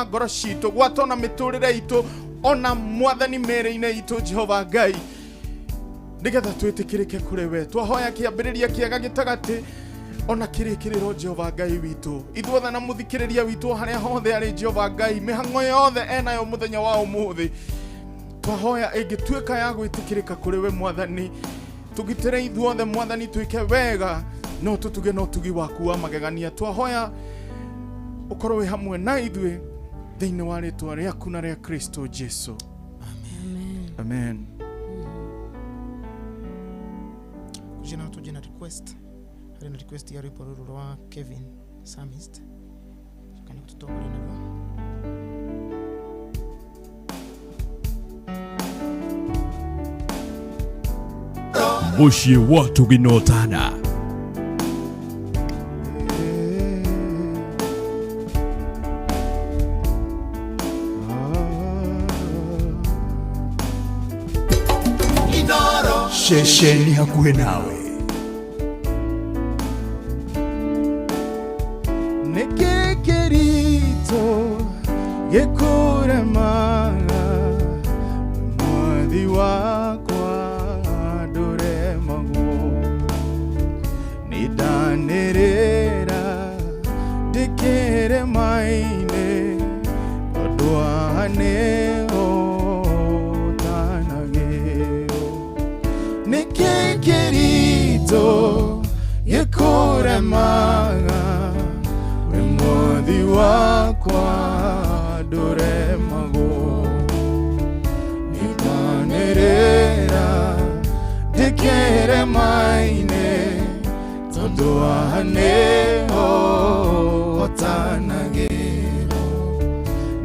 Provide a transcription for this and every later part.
Ngoro citũ, gwata ona mĩtũrĩre itũ, ona Mwathani mĩĩrĩ-inĩ itũ, Jehova Ngai, nĩgetha twĩtĩkĩrĩke kũrĩ we. Twahoya kĩambĩrĩria kĩega, gĩtagatĩ, ona kĩrĩkĩrĩro, Jehova Ngai witũ. Ithuothe na mũthikĩrĩria witũ harĩa hothe arĩ, Jehova Ngai, mĩhang'o yothe enayo mũthenya wa ũmũthĩ, twahoya ĩngĩtuĩka ya gwĩtĩkĩrĩka kũrĩ we. Mwathani, tũgitĩre ithuothe. Mwathani, twĩke wega no tũtuge na ũtugi waku wa magegania. Twahoya ũkorwo wĩ hamwe na ithuĩ thĩinĩ wa rĩtwa rĩaku na rĩa Kristo Jesu. Amen. Amen. Kujina no tuje na request, harĩ na request ya rwĩmbo rũrũ rwa Kevin Psalmist, kana tũtongorie naruo. Mũciĩ wa Tũginotana. Ceceni hakuhĩ nawe. Nĩkĩ kĩritũ gĩkũremaga, Mwathi wakwa? Ndũremagwo. Nĩndanĩrĩra ndĩkĩrĩma-inĩ, tondũ haha nĩho ũtanagĩrwo. Nĩkĩ kĩritũ gĩkũremaga, we Mwathi wakwa? Ndũremagwo. Nĩndanĩrĩra ndĩkĩrĩma-inĩ, tondũ haha nĩho hotanagĩrwo.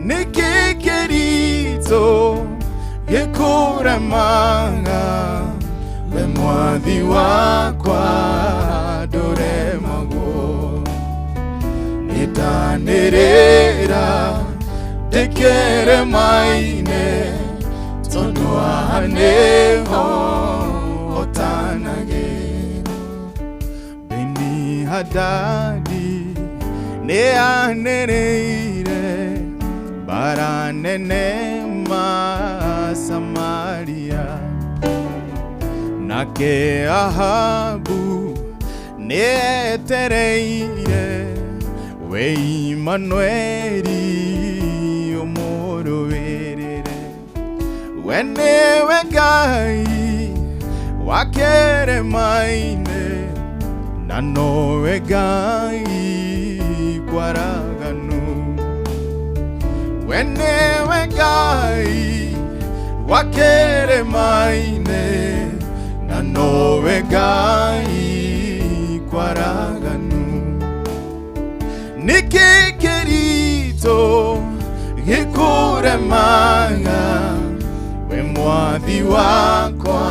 Nĩkĩ kĩritũ gĩkũremaga, we Mwathi wakwa? Ndũremagwo. Nĩndanĩrĩra ndĩkĩrĩma-inĩ, tondũ haha nĩho hotanagĩrwo. Beni Hadadi nĩanĩrĩire mbara nene ma Samaria, nake Ahabu nĩetereire we Imanueli ũmũrũĩrĩre. We nĩwe Ngai wa kĩrĩma-inĩ, na nowe Ngai kwaraganu. We nĩwe Ngai wa kĩrĩma-inĩ, na nowe Ngai kwaraganu. Nĩkĩ kĩritũ gĩkũremaga, we Mwathi wakwa?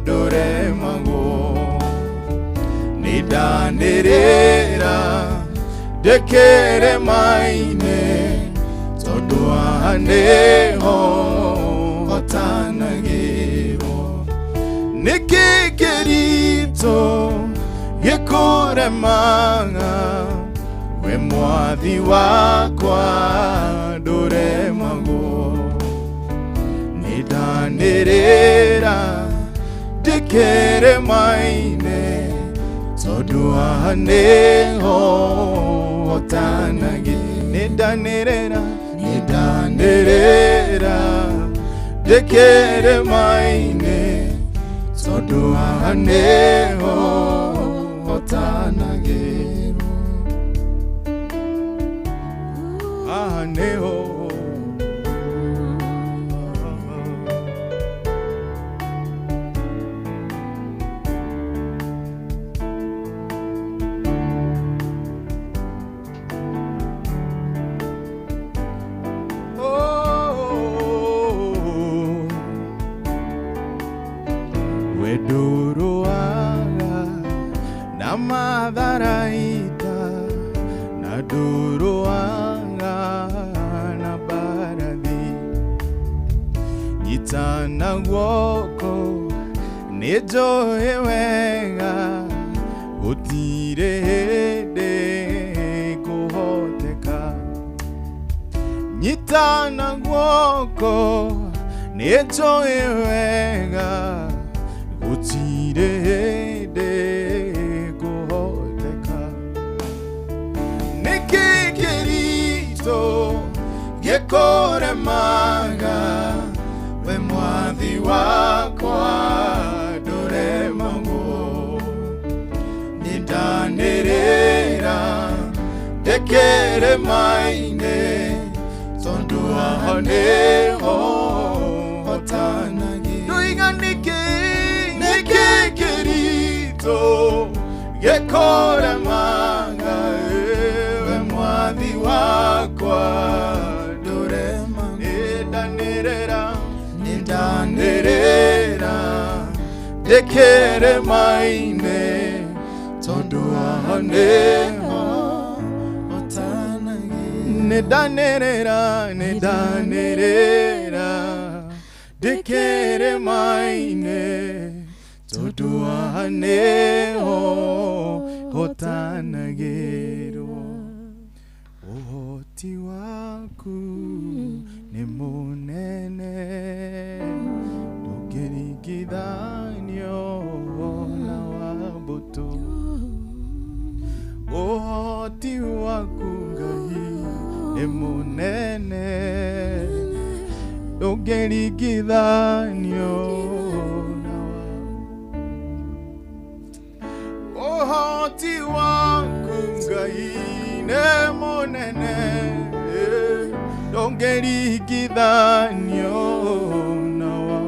Ndũremagwo. Nĩndanĩrĩra ndĩkĩrĩma-inĩ, tondũ haha nĩho hotanagĩrwo. Nĩkĩ kĩritũ gĩkũremaga, we Mwathi wakwa? Ndũremagwo. Nĩndanĩrĩra ndĩkĩrĩma-inĩ, tondũ haha nĩho hotanagĩ. Nĩndanĩrĩra, nĩndanĩrĩra ndĩkĩrĩma-inĩ, tondũ haha nĩho hotanagĩrwo. Haha nĩho. Oh, wendũrũaga na matharaita, na ndũrũaga na mbarathi. Nyitana guoko, nĩ njũĩ wega gũtirĩ hĩndĩ kũhoteka. Nyita na guoko nĩ njũĩ wega gũtirĩ hĩndĩ ngũhoteka. Nĩkĩ kĩritũ gĩkũremaga we mwathi wakwa ndũremagwo? Nĩndanĩrĩra ndekere maine tondũ haha nĩho hotanagĩra. Ndoiga nĩkĩ nĩkĩ kĩritũ gĩkũremaga we mwathi wakwa ndũremagwo? Nĩndanĩrĩra nĩndanĩrĩra ndekere maine tondũ haha nĩho nĩndanĩrĩra nĩndanĩrĩra ndĩkĩrĩ maine tondũ haha nĩho hotanagĩrwo. Ũhoti waku nĩ mũnene ndũngĩringithanio na wa mbũtũ. Ũhoti waku Ngai nĩ mũnene ndũngĩringithanio na wa ũhoti waku Ngai nĩ mũnene ndũngĩringithanio na wa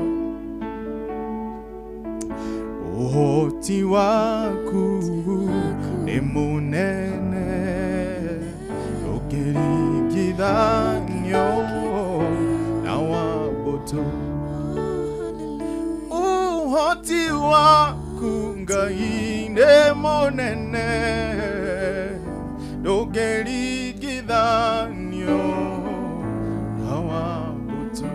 ũhoti waku nĩ mũnene ndũngĩringithanio na wa mbũtũ. Ũhoti waku Ngai nĩ mũnene ndũngĩringithanio na wa mbũtũ.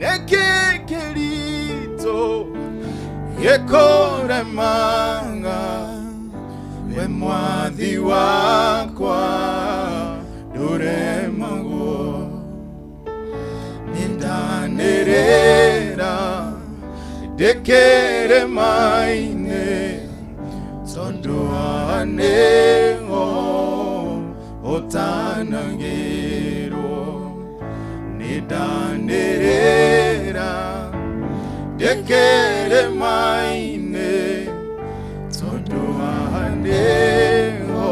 Nĩkĩ kĩritũ gĩkũremaga we mwathi wakwa ndũremagwo? Nĩndanĩrĩra ndĩkĩrĩ maine tondũ haha nĩho ũtanagĩrwo. Nĩndanĩrĩra ndĩkĩrĩ maine tondũ haha nĩho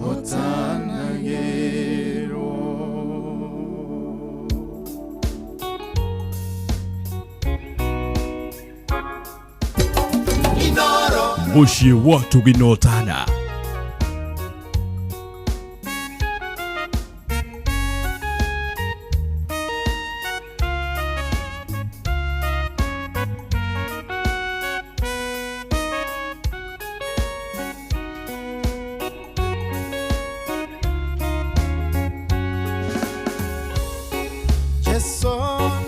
ũtanagĩrwo. Mũciĩ wa Tũginotana. Jesu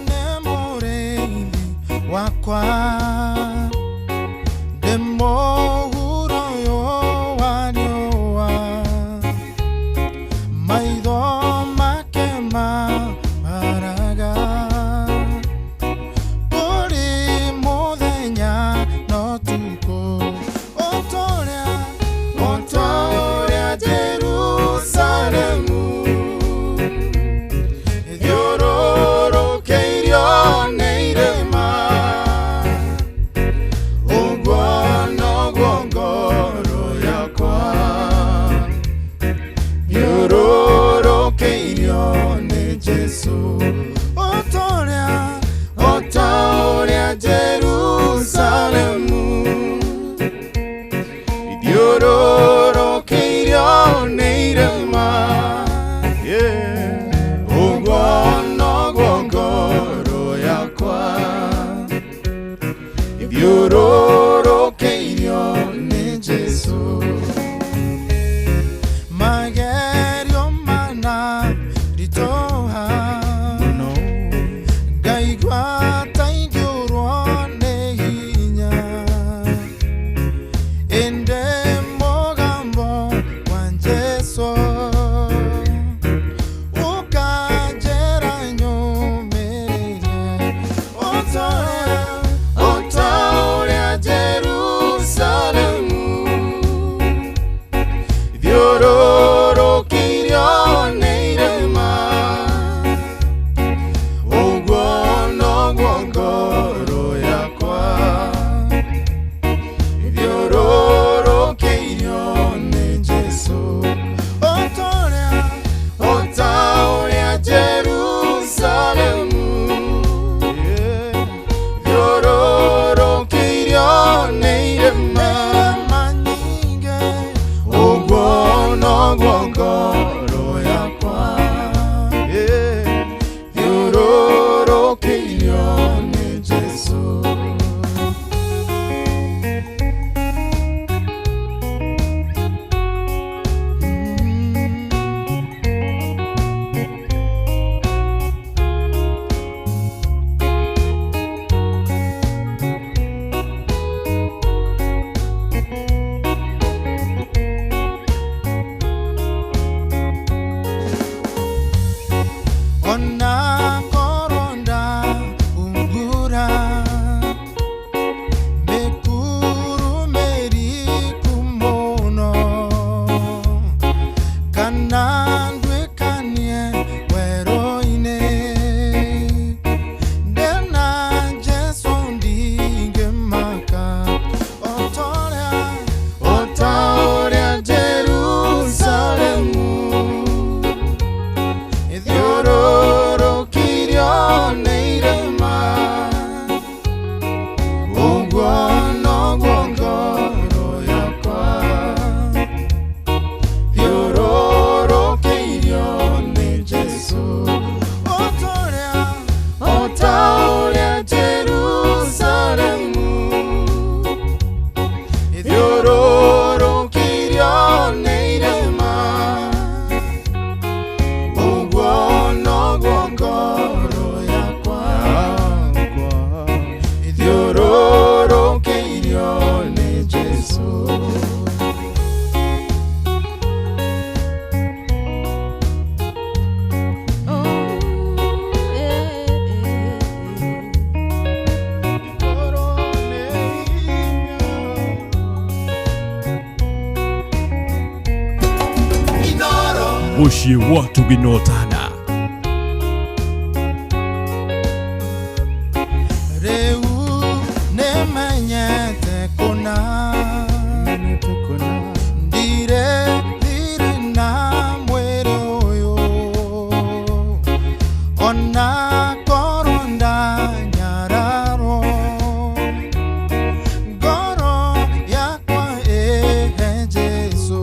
nĩ mũrĩithi wakwa ndĩ mũhuro ũyũ wa riũa maitho make mambaraga kũrĩ mũthenya na ũtukũ o ta ũrĩa Jerusalemu thiũrũrũkĩirio nĩ irĩma. Ona nduĩkanie werũ-inĩ, ndĩna Jesũ ndingĩmaka. O ta ũrĩa Jerusalemu ĩthiũrũrũkĩirio nĩ irĩma, ũguo noguo ngoro yakwa thiũrũrũkĩirio nĩ Jesũ. O ta ũrĩa Jerusalemu ĩthiũrũrũkĩirio nĩ irĩma, ũguo noguo ngoro yakwa ĩthiũrũrũkĩirio nĩ Jesũ. Ngoro nĩ hinya. Mũciĩ wa Tũginotana. Rĩu nĩmenyete kũna, Menyete kũna. ndirĩ thirĩ na mwĩrĩ ũyũ, ona korwo ndanyararwo, ngoro yakwa ĩhe Jesũ.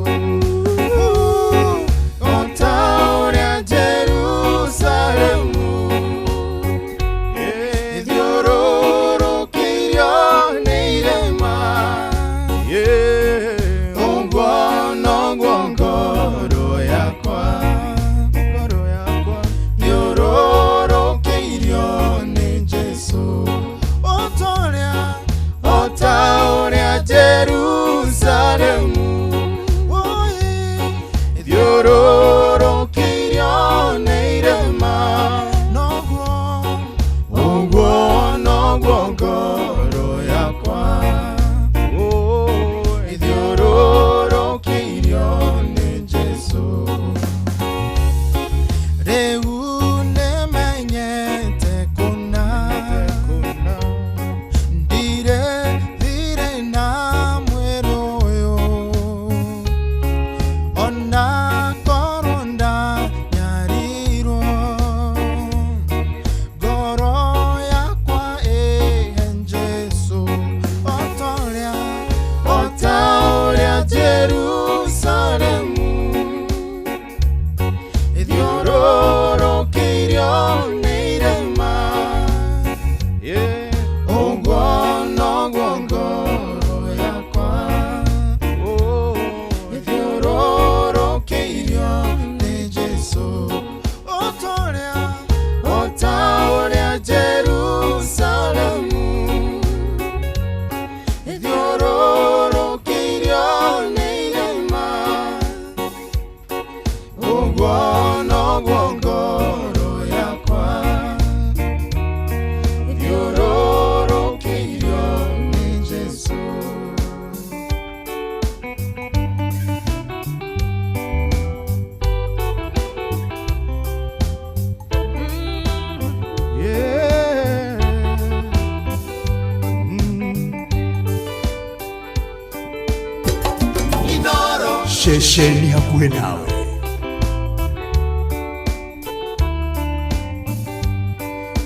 O ta ũrĩa Jerusalemu ĩthiũrũrũkĩirio nĩ irĩma, ũguo noguo ngoro yakwa Thiũrũrũkĩirio nĩ Jesũ. O ta ũrĩa Jerusalemu ĩthiũrũrũkĩirio nĩ irĩma, ũguo noguo ngoro yakwa ĩthiũrũrũkĩirio nĩ Jesũ. Rĩu nĩmenyete kũna, ndirĩ thirĩ na mwĩrĩ ũyũ, ona korwo ndanyarirwo, ngoro yakwa ĩhe Jesũ. O ta ũrĩa Jerusalemu ĩthiũrũrũkĩirio nĩ irĩma, ũguo noguo ngoro yakwa ĩthiũrũrũkĩirio nĩ Jesũ. O ta ũrĩa Jerusalemu ĩthiũrũrũkĩirio nĩ irĩma, ũguo noguo ngoro yakwa ĩthiũrũrũkĩirio nĩ Jesũ. Yeah. Ceceni hakuhĩ nawe.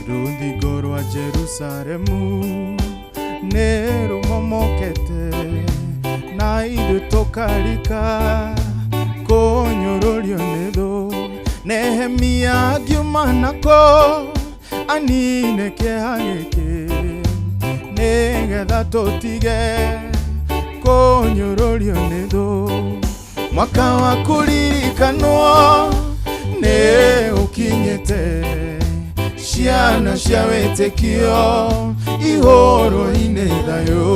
Rũthingo rwa Jerusalemu nĩ rũmomokete, na ithuĩ tũkarika kũnyũrũrio nĩ thũ. Nehemia ngiuma nako anine kĩeha gĩkĩ, nĩgetha tũtige kũnyũrũrio nĩ thũ. Mwaka wa kũririkanwo nĩ ũkinyĩte, ciana cia wĩtĩkio ihũrwo-inĩ thayũ.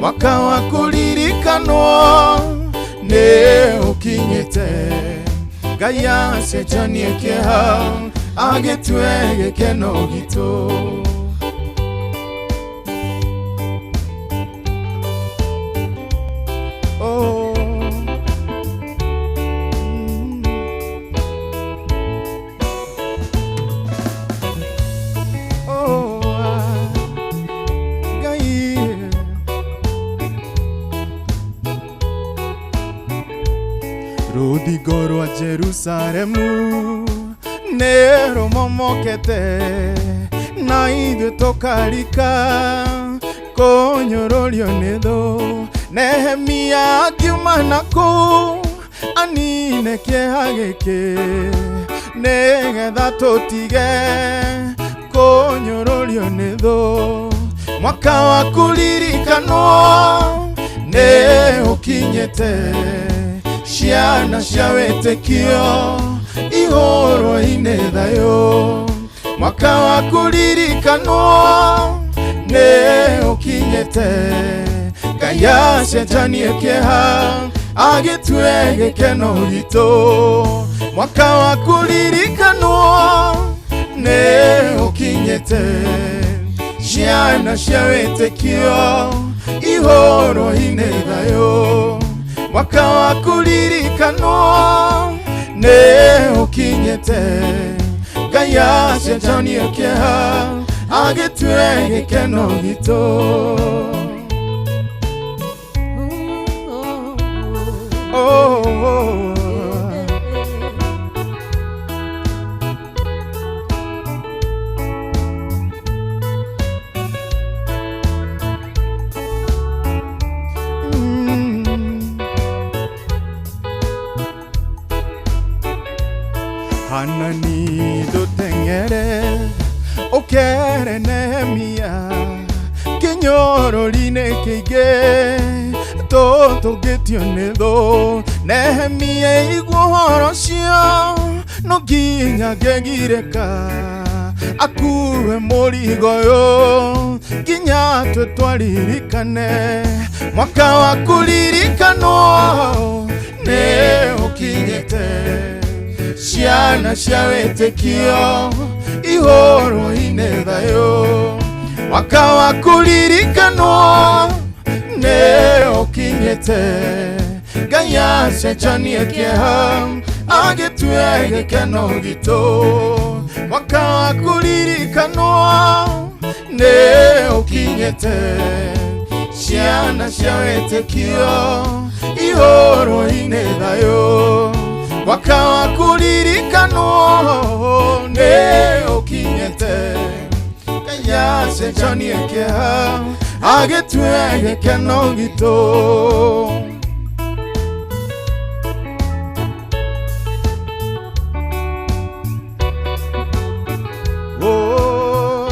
Mwaka wa kũririkanwo nĩ ũkinyĩte, Ngai acenjanie kĩeha agĩtue gĩkeno gitũ. Oh. Jerusalemu nĩ rũmomokete na ithuĩ tũkarika kũnyũrũrio nĩ thũ. Nehemia akiuma nakũu anine kĩeha gĩkĩ nĩgetha tũtige kũnyũrũrio nĩ thũ. Mwaka wa kũririkanwo nĩ ũkinyĩte, ciana cia wĩtĩkio ihũrwo-inĩ thayũ. Mwaka wa kũririkanwo nĩ ũkinyĩte, Ngai acenjanie kĩeha agĩtue gĩkeno gitũ. Mwaka wa kũririkanwo nĩ ũkinyĩte, ciana cia wĩtĩkio ihũrwo-inĩ thayũ. Mwaka wa kũririkanwo nĩ ũkinyĩte, Ngai acenjanie kĩeha agĩtue gĩkeno gitũ. Oh, oh, oh. Hanani ndũteng'ere ũkere Nehemia kĩnyorori-inĩ kĩingĩ tũtũngĩtio nĩ thũ. Nehemia igua ũhoro ũcio no nginya ngĩgirĩka akue mũrigo ũyũ nginya twe twaririkane. Mwaka wa kũririkanwo nĩ ũkinyĩte, ciana cia wĩtĩkio ihũrwo-inĩ thayũ. Mwaka wa kũririkanwo nĩ ũkinyĩte, Ngai acenjanie kĩeha agĩtue gĩkeno gitũ. Mwaka wa kũririkanwo nĩ ũkinyĩte, ciana cia wĩtĩkio ihũrwo-inĩ thayũ. Mwaka wa kũririkanwo nĩ ũkinyĩte, Ngai acenjanie kĩeha agĩtue gĩkeno gitũ. Oh.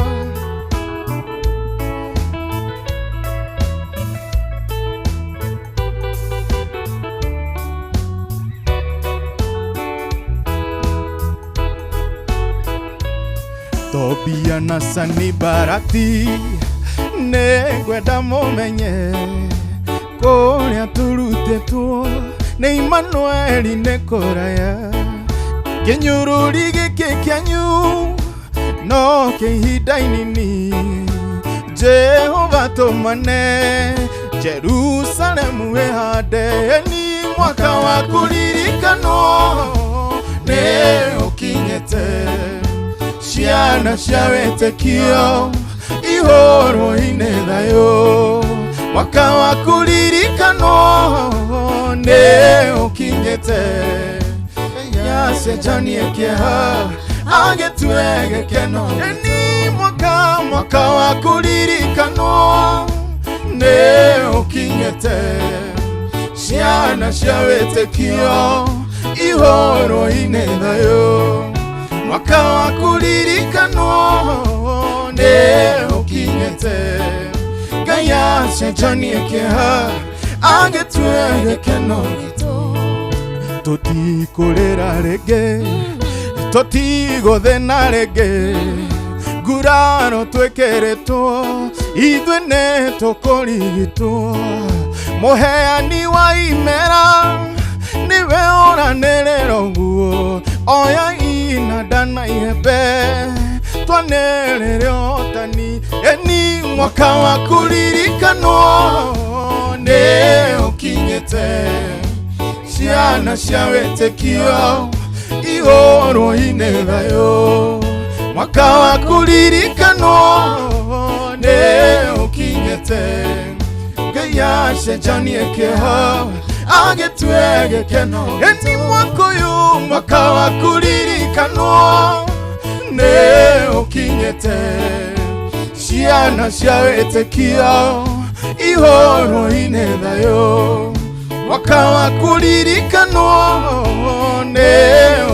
Tobia na Sanibarati nĩngwenda mũmenye kũrĩa tũrutĩtwo nĩ Imanueli nĩ kũraya. Kĩnyũrũri gĩkĩ kĩanyu no kĩa ihinda inini, Jehova tũmane Jerusalemu ĩhande. Ni mwaka wa kũririkanwo nĩ ũkinyĩte, ciana cia wĩtĩkio ihũrwo-inĩ thayũ. Mwaka wa kũririkanwo nĩ ũkinyĩte, Ngai acenjanie kĩeha agĩtue gĩkeno. Ni mwaka wa kũririkanwo nĩ ũkinyĩte, ciana cia wĩtĩkio ihũrwo-inĩ thayũ. Mwaka wa kũririkanwo nĩ ũkinyĩte, Ngai acenjanie kĩeha agĩtue gĩkeno gitũ. Tũtikũrĩra rĩngĩ, tũtigũthĩna rĩngĩ, nguraro twĩkĩrĩtwo ithuĩ nĩ tũkũrigitwo. Mũheani wa imera nĩwe ũranĩrĩra ũguo, oya inanda na ihembe twanĩrĩre ũhotani. Ĩni mwaka wa kũririkanwo nĩ ũkinyĩte, ciana cia wĩtĩkio ihũrwo-inĩ thayũ. Mwaka wa kũririkanwo nĩ ũkinyĩte, Ngai acenjanie kĩeha Agĩtue gĩkeno Eni mwaka ũyũ mwaka wa kũririkanwo nĩ ũkinyĩte ciana cia wĩtĩkio ihoro-inĩ thayũ mwaka wa kũririkanwo nĩ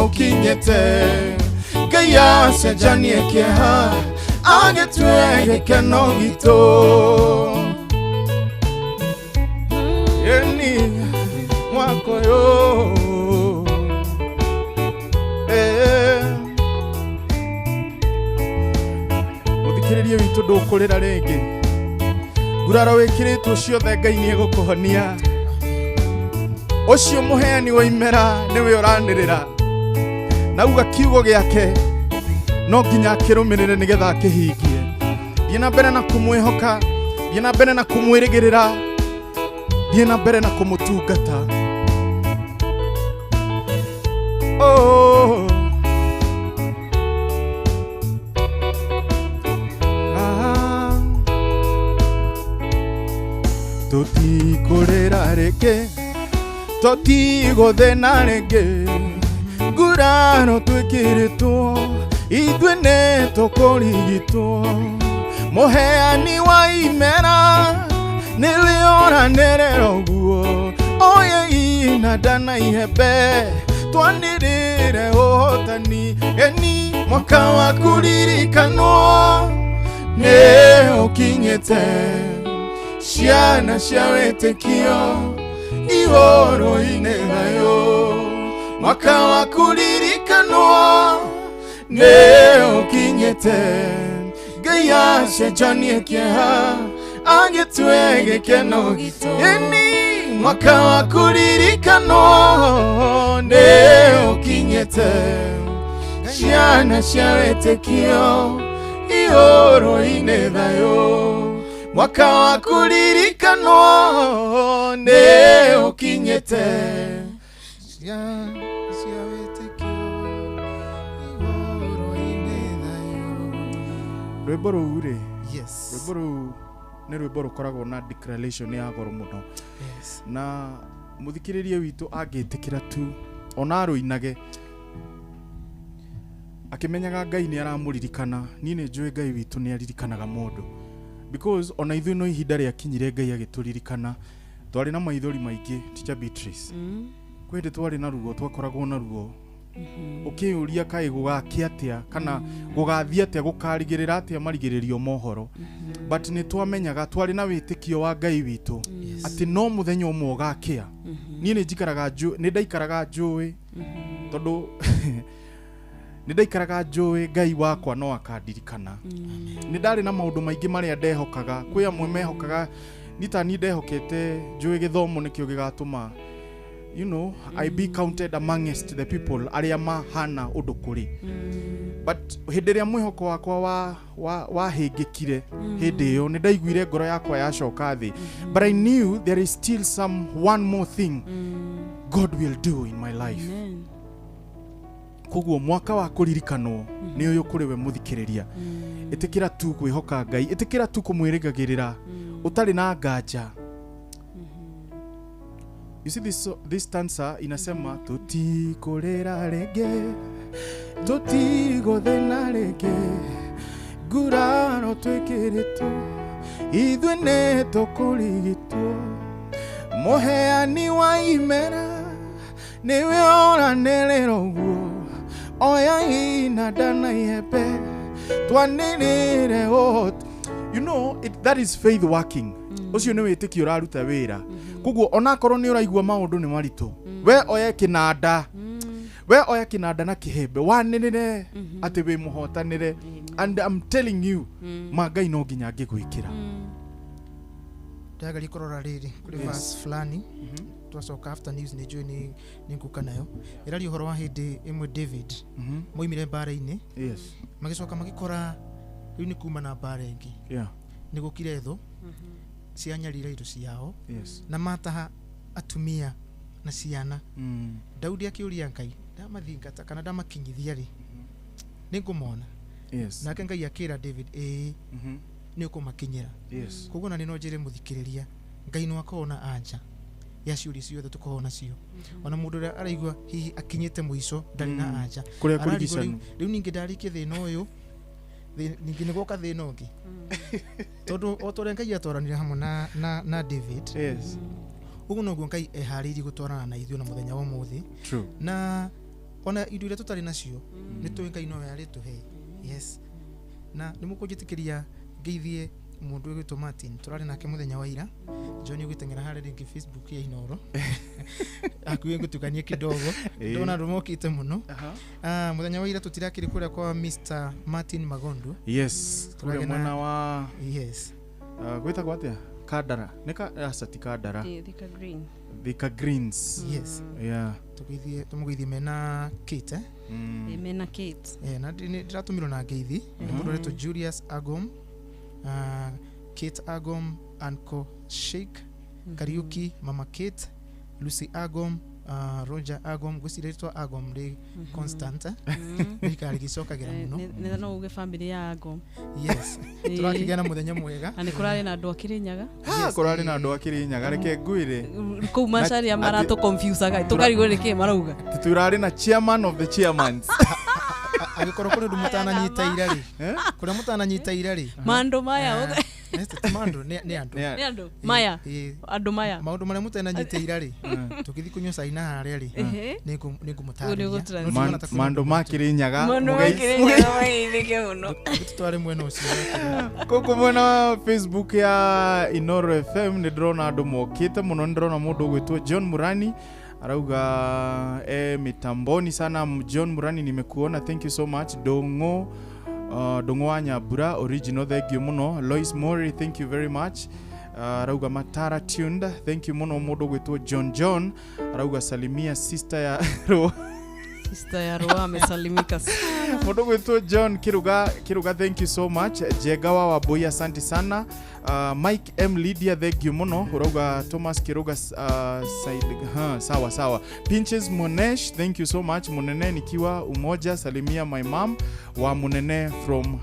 ũkinyĩte Ngai acenjanie kĩeha agĩtue gĩkeno gitũ Eni mwaka ũyũ Mũthikĩrĩrie witũ ndũkũrĩra rĩngĩ nguraro wĩkĩrĩtwo ciothe Ngai nĩ egũkũhonia ũcio mũheani wa imera nĩwe ũranĩrĩra nauga kiugo gĩake no nginya akĩrũmĩrĩre nĩgetha akĩhingie thiĩ na mbere na kũmwĩhoka thiĩ na mbere na kũmwĩrĩgĩrĩra thiĩ na mbere na kũmũtungata oh. Ah. Tũtikũrĩra rĩngĩ tũtigũthĩna rĩngĩ nguraro twĩkĩrĩtwo ithuĩ nĩ tũkũrigitwo mũheani wa imera nĩwe ũranĩrĩra ũguo oye inanda na ihembe twanĩrĩre ũhotani eni mwaka wa kũririkanwo nĩ ũkinyĩte ciana cia wĩtĩkio ihoro-inĩ thayũ mwaka wa kũririkanwo nĩ ũkinyĩte Ngai acenjanie kĩeha agĩtue gĩkeno ĩni mwaka wa kũririkanwo nĩ ũkinyĩte ciana cia wĩtĩkio ihoro-inĩ thayũ mwaka wa kũririkanwo nĩ ũkinyĩte Cia wĩtĩkio ihoro-inĩ thayũ. Rwĩmbo rũu rĩ Yes. rwĩmbo rũu nĩ rwĩmbo rũkoragwo na declaration ya goro mũno Yes. na mũthikĩrĩrie witũ angĩtĩkĩra tu ona arũinage akĩmenyaga Ngai nĩ aramũririkana niĩ nĩ njũĩ Ngai witũ nĩ aririkanaga mũndũ because ona ithuĩ no ihinda rĩakinyire Ngai agĩtũririkana twarĩ na maithori maingĩ Teacher Beatrice kwĩ hĩndĩ twarĩ na ruo twakoragwo na ruo ũkĩyũria kaĩ gũgakĩ atĩa kana gũgathiĩ atĩa gũkarigĩrĩra atĩa marigĩrĩrio mohoro but nĩ twamenyaga twarĩ na wĩtĩkio wa Ngai witũ atĩ no mũthenya ũmwe ũgakĩa niĩ nĩ njikaraga nĩ ndaikaraga njũĩ tondũ nĩ ndaikaraga njũĩ Ngai wakwa no akandirikana nĩ ndarĩ na maũndũ maingĩ marĩa ndehokaga kwĩ amwe mehokaga niĩ ta niĩ ndehokete njũĩ gĩthomo nĩkĩo gĩgatũma you know I be counted amongst the people arĩa mahana ũndũ kũrĩ but hĩndĩ ĩrĩa mwĩhoko wakwa wahĩngĩkire hĩndĩ ĩyo nĩ ndaiguire ngoro yakwa yacoka thĩ but I knew there is still some one more thing God will do in my life. Amen. Koguo mwaka wa kũririkanwo nĩ ũyũ kũrĩ we mũthikĩrĩria ĩtĩkĩra tu kwĩhoka Ngai ĩtĩkĩra tu kũmwĩrĩgagĩrĩra ũtarĩ na nganja. You see this stanza inasema tũtikũrĩra rĩngĩ tũtigũthĩna rĩngĩ nguraro twĩkĩrĩtwo ithuĩ nĩ tũkũrigitwo mũheani wa imera nĩwe ũranĩrĩra ũguo oya inanda na ihembe twanĩrĩre ũhoti. You know that is faith working. Ũcio nĩ wĩtĩkio ũraruta wĩra koguo onakorwo nĩ ũraigua maũndũ nĩ maritũ we oya kĩnanda we oya kĩnanda na kĩhembe wanĩrĩre atĩ wĩ mũhotanĩre and I'm telling you ma Ngai no nginya angĩgwĩkĩra. Ndĩrageria kũrora rĩrĩ kũrĩ verse fulani twacoka after news nĩ njũĩ nĩ ngũka nayo ĩraria ũhoro wa hĩndĩ ĩmwe David moimire mbara-inĩ Yes. magĩcoka magĩkora rĩu nĩ kuma na mbara ĩngĩ Yeah. nĩ gũkire thũ cianyarira indo ciao Yes. na mataha atumia na ciana. Daudi akĩũria Ngai ndamathingata kana ndamakinyithia rĩ nĩ ngũmona. Yes. Nake Ngai akĩra David ĩĩ nĩ ũkũmakinyĩra. Yes. Koguo na nĩ no njĩre mũthikĩrĩria Ngai no akorwo na anja Ya ciũria ciothe tũkoragwo nacio, ona mũndũ ũrĩa araigua hihi akinyĩte mũico, ndarĩ na anja. Kũrĩa Ararigwo. Kũrigicanu. Rĩu ningĩ ndarĩkia thĩna ũyũ, ningĩ nĩ gwoka thĩna ũngĩ, tondũ o ta ũrĩa Ngai atwaranire hamwe na David, ũguo noguo Ngai eharĩirie gũtwarana na ithuĩ na mũthenya wa ũmũthĩ. Na ona indo iria tũtarĩ nacio, nĩ tũĩ Ngai nowe arĩtũhe. Yes, na nĩ mũkũnjĩtĩkĩria ngeithie mũndũ ũgwĩtwo Martin, tũrarĩ nake mũthenya wa ira. John, ũgĩteng'era harĩa rĩngĩ Facebook ya Inoro, hakuhĩ ngũtukanie kidogo. Ndona andũ mokĩte mũno. Ah, mũthenya wa ira tũtirakĩrĩ kũrĩa kwa Mr Martin Magondu. Yes, kũrĩa Tũragĩa mwena wa gwĩtagwo atĩa, Kandara nĩ ka aca, ti Kandara. Thika Green. Thika Greens. Yes. Yeah. Tũmũgeithie mena Kate, eh? Mena Kate. Eh, na ndĩratũmirwo na ngeithi nĩ mũndũ ũretwo Julius Agom, Kate Agom, Uncle Sheik Kariuki, Mama Kate, Lucy Agom, Roger Agom. Ngwĩciria rĩtwa Agom rĩ constant, eh? Rĩikara rĩgĩcokagĩra mũno. Nĩ no uge family ya Agom. Yes, tũrakĩgĩa na mũthenya mwega. Na nĩ kũrarĩ na andũ a Kĩrĩnyaga. Ha, kũrarĩ na andũ a Kĩrĩnyaga, reke ngwĩre. Kũu macaria maratũ confusaga, tũkarigwo nĩ kĩ marauga. Tũrarĩ na chairman of the chairmans. Angĩkorwo kũrĩ ũndũ mũtananyita ira rĩ, Eh? kũrĩa mũtananyita ira rĩ, Mandũ maya. Ti mandũ, nĩ andũ. Nĩ andũ maya. Andũ maya. Maũndũ marĩa mũtananyita ira rĩ, tũgĩthiĩ kũnyua cai na harĩa rĩ, nĩngũmũtarĩria. Ũguo. No ndikuona ta kwĩna Mandũ ũndũ ma Kĩrĩnyaga. Mandũ ma Kĩrĩnyaga mageithĩke mũno. Tũtware mwena ũcio. Gũkũ mwena wa Facebook ya Inoro FM nĩ ndĩrona andũ mokĩte mũno. Nĩ ndĩrona mũndũ ũgwĩtwo John Murani arauga e mitamboni sana. John Murani, nimekuona, thank you so much. Dongo, Dongo wa Nyambura original, thank you mũno. Lois Mori, thank you very much. Arauga matara tuned, thank you mũno. Mũndũ ũgwĩtwo John John arauga salimia sister ya Ro. Sister ya Roa amesalimika sana. Mũndũ gwĩtwo John Kiruga Kiruga, thank you so much. Jenga wa Wambui, asante sana. Mike M Lydia, thank you mũno. Ũrauga Thomas Kiruga, side, huh, sawa sawa. Pinches Monesh, thank you so much. Munene nikiwa Umoja, salimia my mom wa Munene from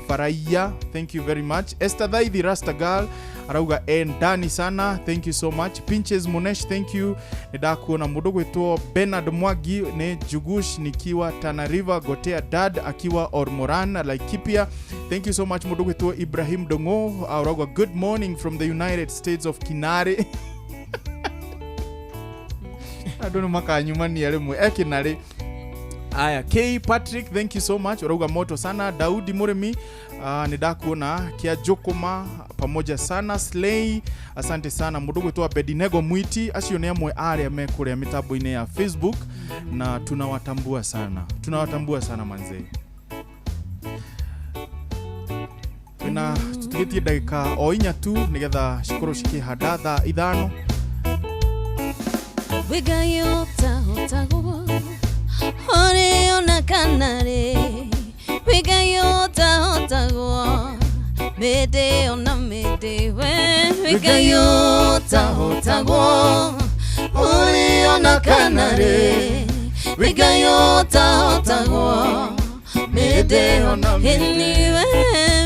Faraya, thank you very much. Esther Dhaithi Rasta Girl arauga e ndani sana, thank you so much. Pinches Monesh, thank you, nĩ ndakuona. Mũndũ gwĩtwo Bernard Mwangi, nĩ Jugush nikiwa Tana River, gotea dad akiwa Ormoran Laikipia, thank you so much. Mũndũ gwĩtwo Ibrahim Dongo arauga good morning from the United States of Kinare. Andũ nĩ makanyumania rĩmwe e Kinarĩ. Aya, K Patrick, thank you so much, urauga moto sana. Daudi Murimi, nĩ ndakuona. Kia Jokoma, pamoja sana. Slay, asante sana. Mũndũ gwĩtwo Abedinego Mwiti, acio nĩ amwe arĩa me kũrĩa mĩtambo-inĩ ya Facebook na tunawatambua sana, tunawatambua sana manzee. Twĩna tũtigĩtie ndagĩka o 4 tu nĩgetha cikorwo cikĩhanda thaa 5. Wĩgai ũtahotagwo ũrĩ ona kana rĩ, wĩgai ũtahotagwo mĩndĩ ona mĩndĩ, we wĩgai ũtahotagwo ũrĩ ona kana rĩ, wĩgai ũtahotagwo mĩndĩ ona mĩndĩ, we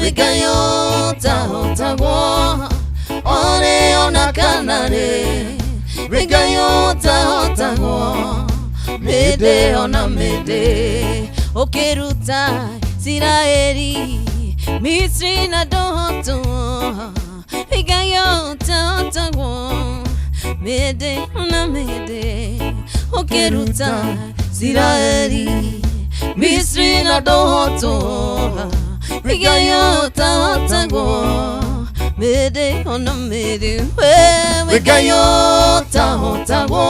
wĩgai ũtahotagwo ũrĩ ona kana rĩ, wĩgai ũtahotagwo mĩndĩ ona mĩndĩ, ũkĩruta Isiraeli Misri na ndoto, wĩgai ũtahotagwo mĩndĩ ona mĩndĩ, ũkĩruta Isiraeli Misri na ndoto, wĩgai ũtahotagwo mĩndĩ ona mĩndĩ, we wĩgai ũtahotagwo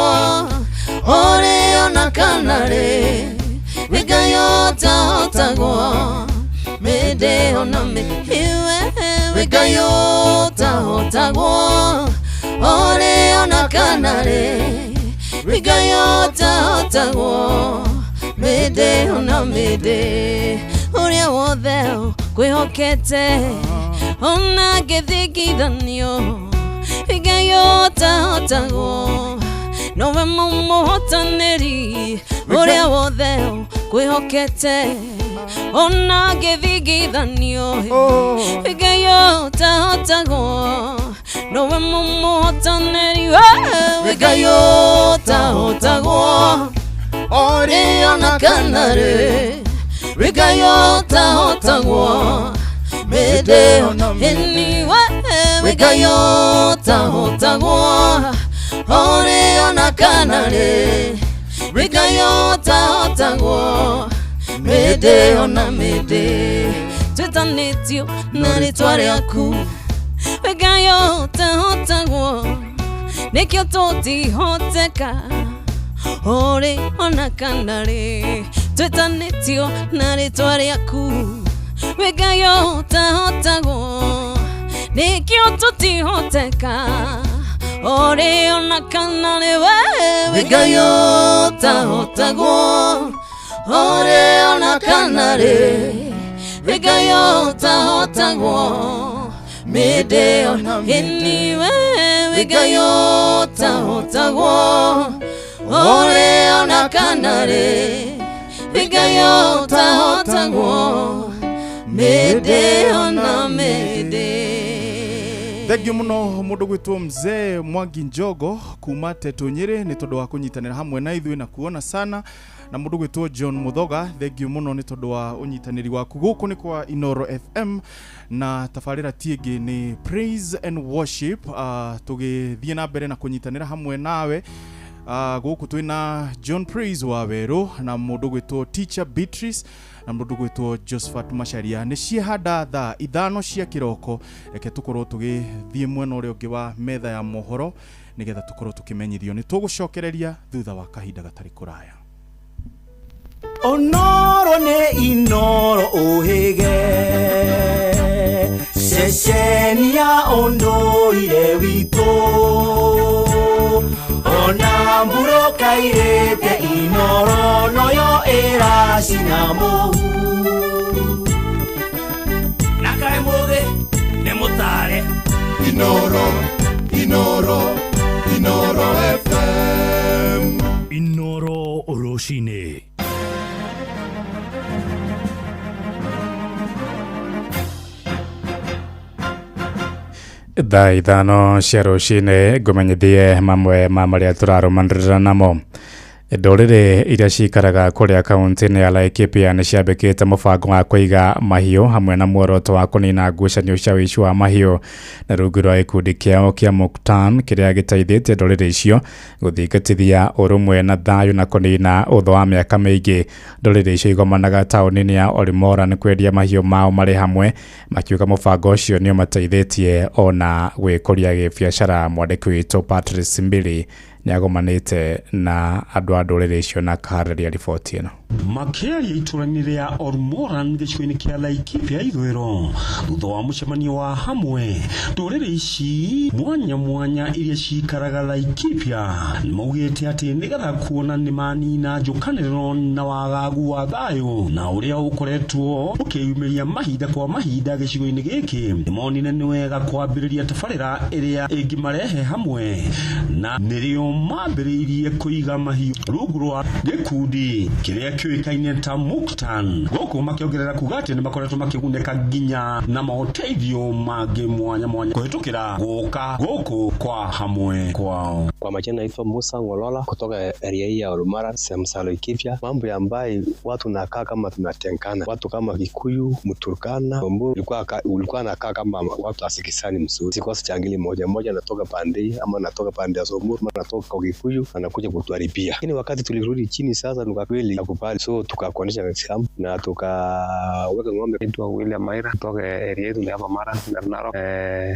ũrĩ ona kana rĩ, wĩgai ũtahotagwo mĩndĩ ona mĩndĩ, we wĩgai ũtahotagwo ũrĩ ona kana rĩ, wĩgai ũtahotagwo mĩndĩ ona mĩndĩ, ũrĩa wothe kwĩhokete ona ngĩthingithanio, wĩgai ũtahotagwo nowe mũmũhotanĩri, ũrĩa wothe kwĩhokete ona ngĩthingithanio, wĩgai ũtahotagwo Nowe mũmũhotanĩri wĩ Ngai ũtahotagwo Ori ona kana rĩ wĩ Ngai ũtahotagwo Mĩndĩ ĩni we wĩ Ngai ũtahotagwo Ori ona kana rĩ wĩ Ngai ũtahotagwo Mĩndĩ ona mĩndĩ Twĩtanĩtio na rĩtwa rĩaku wĩ Ngai ũtahotagwo Nĩkĩo tũtihoteka Ori ona kana rĩ Twĩtanĩtio na rĩtwa rĩaku wĩ Ngai ũtahotagwo Nĩkĩo tũtihoteka Ori ona kana rĩ wĩ Ngai ũtahotagwo Ori ona kana rĩ wĩ Ngai ũtahotagwo Mĩndĩ ona ĩni we wĩ Ngai ũtahotagwo Ori ona kana rĩ wĩ Ngai ũtahotagwo Mĩndĩ ona mĩndĩ. Thengiũ mũno mũndũ gwĩtwo mzee Mwangi Njogo kuma Tetu Nyĩrĩ nĩ tondũ wa kũnyitanĩra hamwe na ithuĩ na kuona sana, na mũndũ gwĩtwo John Muthoga thengiũ mũno nĩ tondũ wa ũnyitanĩri waku. Gũkũ nĩ kwa Inoro FM na tabarĩra ti ĩngĩ nĩ Praise and Worship. Tũgĩthiĩ na mbere na kũnyitanĩra hamwe nawe. Gũkũ twĩna John Praise wa Werũ na mũndũ gwĩtwo Teacher Beatrice na mũndũ gwĩtwo Josephat Macharia. Nĩ ciehanda thaa 5 cia kĩroko, reke tũkorwo tũgĩthiĩ mwena ũrĩa ũngĩ wa metha ya mohoro nĩgetha tũkorwo tũkĩmenyithio. Nĩ tũgũcokereria thutha wa kahinda gatarĩ kũraya. Onoro nĩ Inoro ũhĩge ceceni ya ũndũire witũ ona mbura kairĩte Inoro noyo ĩracina mũhu na kaĩ mũthĩ nĩ mũtare Inoro, Inoro, Inoro FM. Inoro rũcinĩ. Thaa 5 cia rũcinĩ ngũmenyithie mamwe ma marĩa tũrarũmanĩrĩra namo. Ndũrĩrĩ iria cikaraga kũrĩa kaunti-inĩ ya Laikipia nĩ ciambĩkĩte mũbango wa kũiga mahiũ hamwe na muoroto wa kũnina ngucanio cia ũici wa mahiũ na rungu rwa gĩkundi kĩao kĩa Muktan kĩrĩa gĩteithĩtie ndũrĩrĩ icio gũthingatithia ũrũmwe na thayũ na kũnina ũthũ wa mĩaka mĩingĩ. Ndũrĩrĩ icio igomanaga taũni-inĩ ya Olimoran kwendia mahiũ mao marĩ hamwe, makiuga mũbango ũcio nĩ ũmateithĩtie ona gwĩkũria gĩbiacara. Mwandĩki witũ Patrice Mbili nĩagomanĩte na andũ a ndũrĩrĩ icio na akaharĩria riboti ĩno. Makĩaria itũra-inĩ rĩa Olmoran gĩcigo-inĩ kĩa Laikipia ithũĩro thutha wa mũcemanio wa hamwe, ndũrĩrĩ ici mwanya mwanya iria cikaraga Laikipia nĩmaugĩte atĩ nĩgetha kuona nĩmanina njũkanĩrĩro na wagagu wa thayũ na ũrĩa ũkoretwo ũkĩyumĩria mahinda kwa mahinda gĩcigo-inĩ gĩkĩ, nĩmonire nĩ wega kwambĩrĩria tabarĩra ĩrĩa ĩngĩmarehe hamwe na nĩrĩo mambĩrĩirie kũiga mahiũ rungu rwa gĩkundi kĩrĩa kĩũĩkaine ta Muktan, gũkũ makĩongerera kuga atĩ nĩmakoretwo makĩgunĩka nginya na maũteithio mangĩ mwanya mwanya kũhĩtũkĩra gũka gũkũ kwa hamwe kwao. Kwa majina naitwa Musa Ngolola kutoka area hii ya Olumara, sehemu za Laikipia. Mambo ambayo watu nakaa kama tunatengana, watu kama Kikuyu, Mturkana, Samburu, ulikuwa nakaa kama watu asikisani mzuri. Sikosi changili moja moja, natoka pande ama natoka pande ya Samburu ama natoka kwa Kikuyu anakuja kutuharibia. Lakini wakati tulirudi chini sasa tukakweli akubali, so tukakonisha kama na tukaweka ng'ombe. Naitwa William Maira kutoka area yetu hapa Mara na Narok.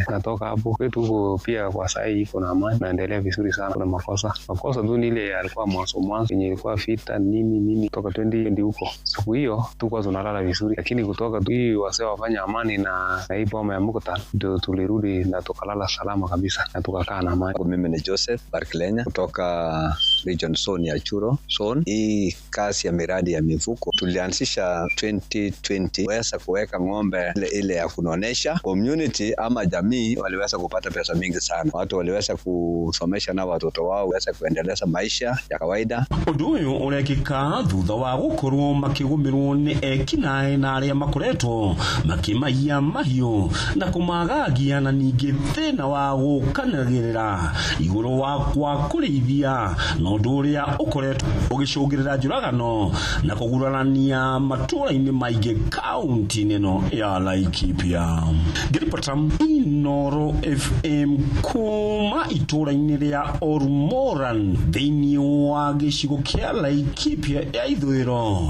Natoka hapo kwetu huko pia kwa sasa hivi kuna amani, naendelea vizuri sana. Kuna makosa tu ni ile alikuwa mwanzo yenye ilikuwa vita nini nini kutoka 2020 huko. Siku hiyo tulikuwa tunalala vizuri, lakini kutoka hii wasee wafanya amani na hii boma ya Muktan ndio tulirudi na tukalala salama kabisa na tukakaa na amani. Mimi ni Joseph Barklenya kutoka region zone ya Churo zone. Hii kazi ya miradi ya mifuko tulianzisha 2020, weza kuweka ng'ombe ile ya kunonesha community ama jamii, waliweza kupata pesa mingi sana. Watu waliweza kusomesha na na watoto wao waweze kuendeleza maisha ya kawaida. Ũndũ ũyũ ũrekĩka thutha wa gũkorwo makĩgũmĩrwo nĩ ekinaĩ na arĩa makoretwo makĩmaiya mahiũ na kũmagagia, na ningĩ thĩna wa gũkanagĩrĩra igũrũ wa kwa kũrĩithia, na ũndũ ũrĩa ũkoretwo ũgĩcũngĩrĩra njũragano na kũgurarania matũũra-inĩ maingĩ kaunti-inĩ ĩno ya Laikipia. Ngĩribota Inooro FM kuma itũũra-inĩ rĩa Ormoran thĩinĩ wa gĩcigo kĩa Laikipia ya ithũĩro,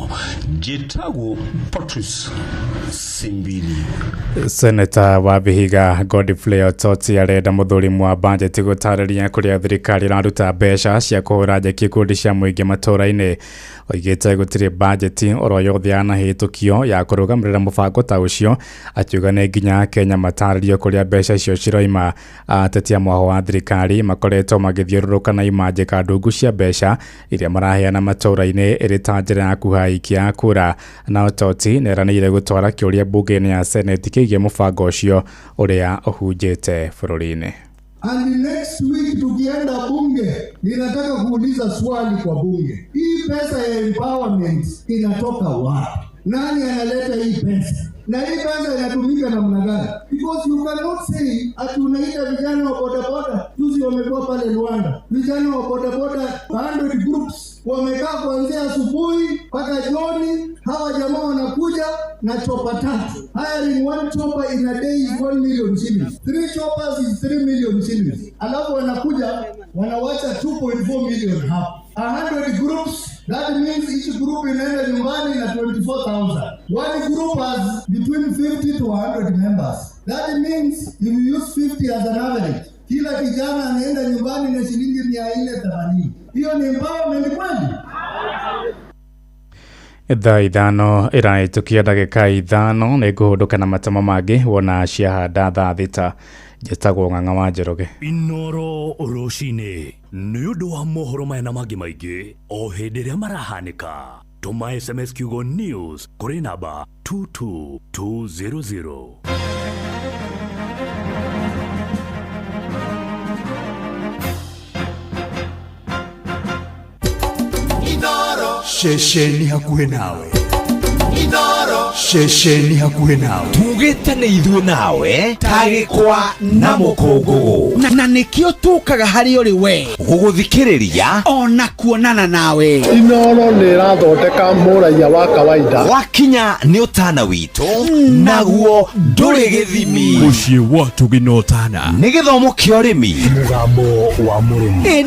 njĩtagwo Patrice Simbili. Seneta wa Vihiga Godfrey Ototi arenda mũthũrimu wa bajeti gũtarĩria kũrĩa thirikari ĩraruta mbeca cia kũhũra njeki ikundi cia mũingĩ matũũra-inĩ. Oigĩte gũtirĩ bajeti oro yothe yanahĩtũkio ya kũrũgamĩrĩra mũbango ta ũcio, akiuga nĩ nginya Kenya matarĩrio kũrĩa mbeca icio ciroima. Ateti a mwaho wa thirikari makoretwo magĩthiũrũrũka na imanjĩka ndungu cia mbeca iria maraheana matũũra-inĩ ĩrĩ ta njĩra ya kũhaikia kura. Na Ototi nĩeranĩire gũtwara kĩũria mbunge-inĩ ya Senate kĩgiĩ mũbango ũcio ũrĩa ũhunjĩte bũrũri-inĩ. And next week tukienda bunge, ninataka kuuliza swali kwa bunge. Hii pesa ya empowerment inatoka wapi? Nani analeta hii pesa? Na hii pesa inatumika namna gani? Because you cannot say ati unaita vijana wa bodaboda, juzi wamekuwa pale Rwanda. Vijana wa bodaboda 100 groups wamekaa kuanzia asubuhi mpaka jioni. Hawa jamaa wanakuja na chopa tatu. Hiring one chopper in a day is 1 million shillings. 3 choppers is 3 million shillings. Alafu wanakuja wanawacha 2.4 million hapa. 100 groups, that means each group inaenda nyumbani na 24,000. One group has between 50 to 100 members. That means if you use 50 as an average, kila kijana anaenda nyumbani na shilingi 480. Hiyo ni empowerment kweli? Thaa 5 ĩrahĩtũkia ndagĩka 5 nĩ ngũhũndũka na matemo mangĩ wona ciahanda thaa 6. Njĩtagwo Ng'ang'a wa Njoroge. Inooro rũcinĩ nĩ ũndũ wa mohoro maya na mangĩ maingĩ o hĩndĩ ĩrĩa marahanĩka. Tũma SMS kiugo news kũrĩ namba 22200. Ceceni hakuhĩ nawe. Inooro. Ceceni hakuhĩ nawe. Tugĩte nĩ ithuĩ nawe ta gĩkwa na mũkũngũgũ. Na nĩkĩo tũkaga harĩ ũrĩ we gũgũthikĩrĩria ona kuonana nawe. Inooro nĩ ĩrathondeka mũraiya wa kawaida. Wakinya nĩ ũtana witũ naguo ndũrĩ gĩthimi. Mũciĩ wa Tũgĩ na Ũtana nĩ gĩthomo kĩa ũrĩmi. Mũgambo wa mũrĩmi.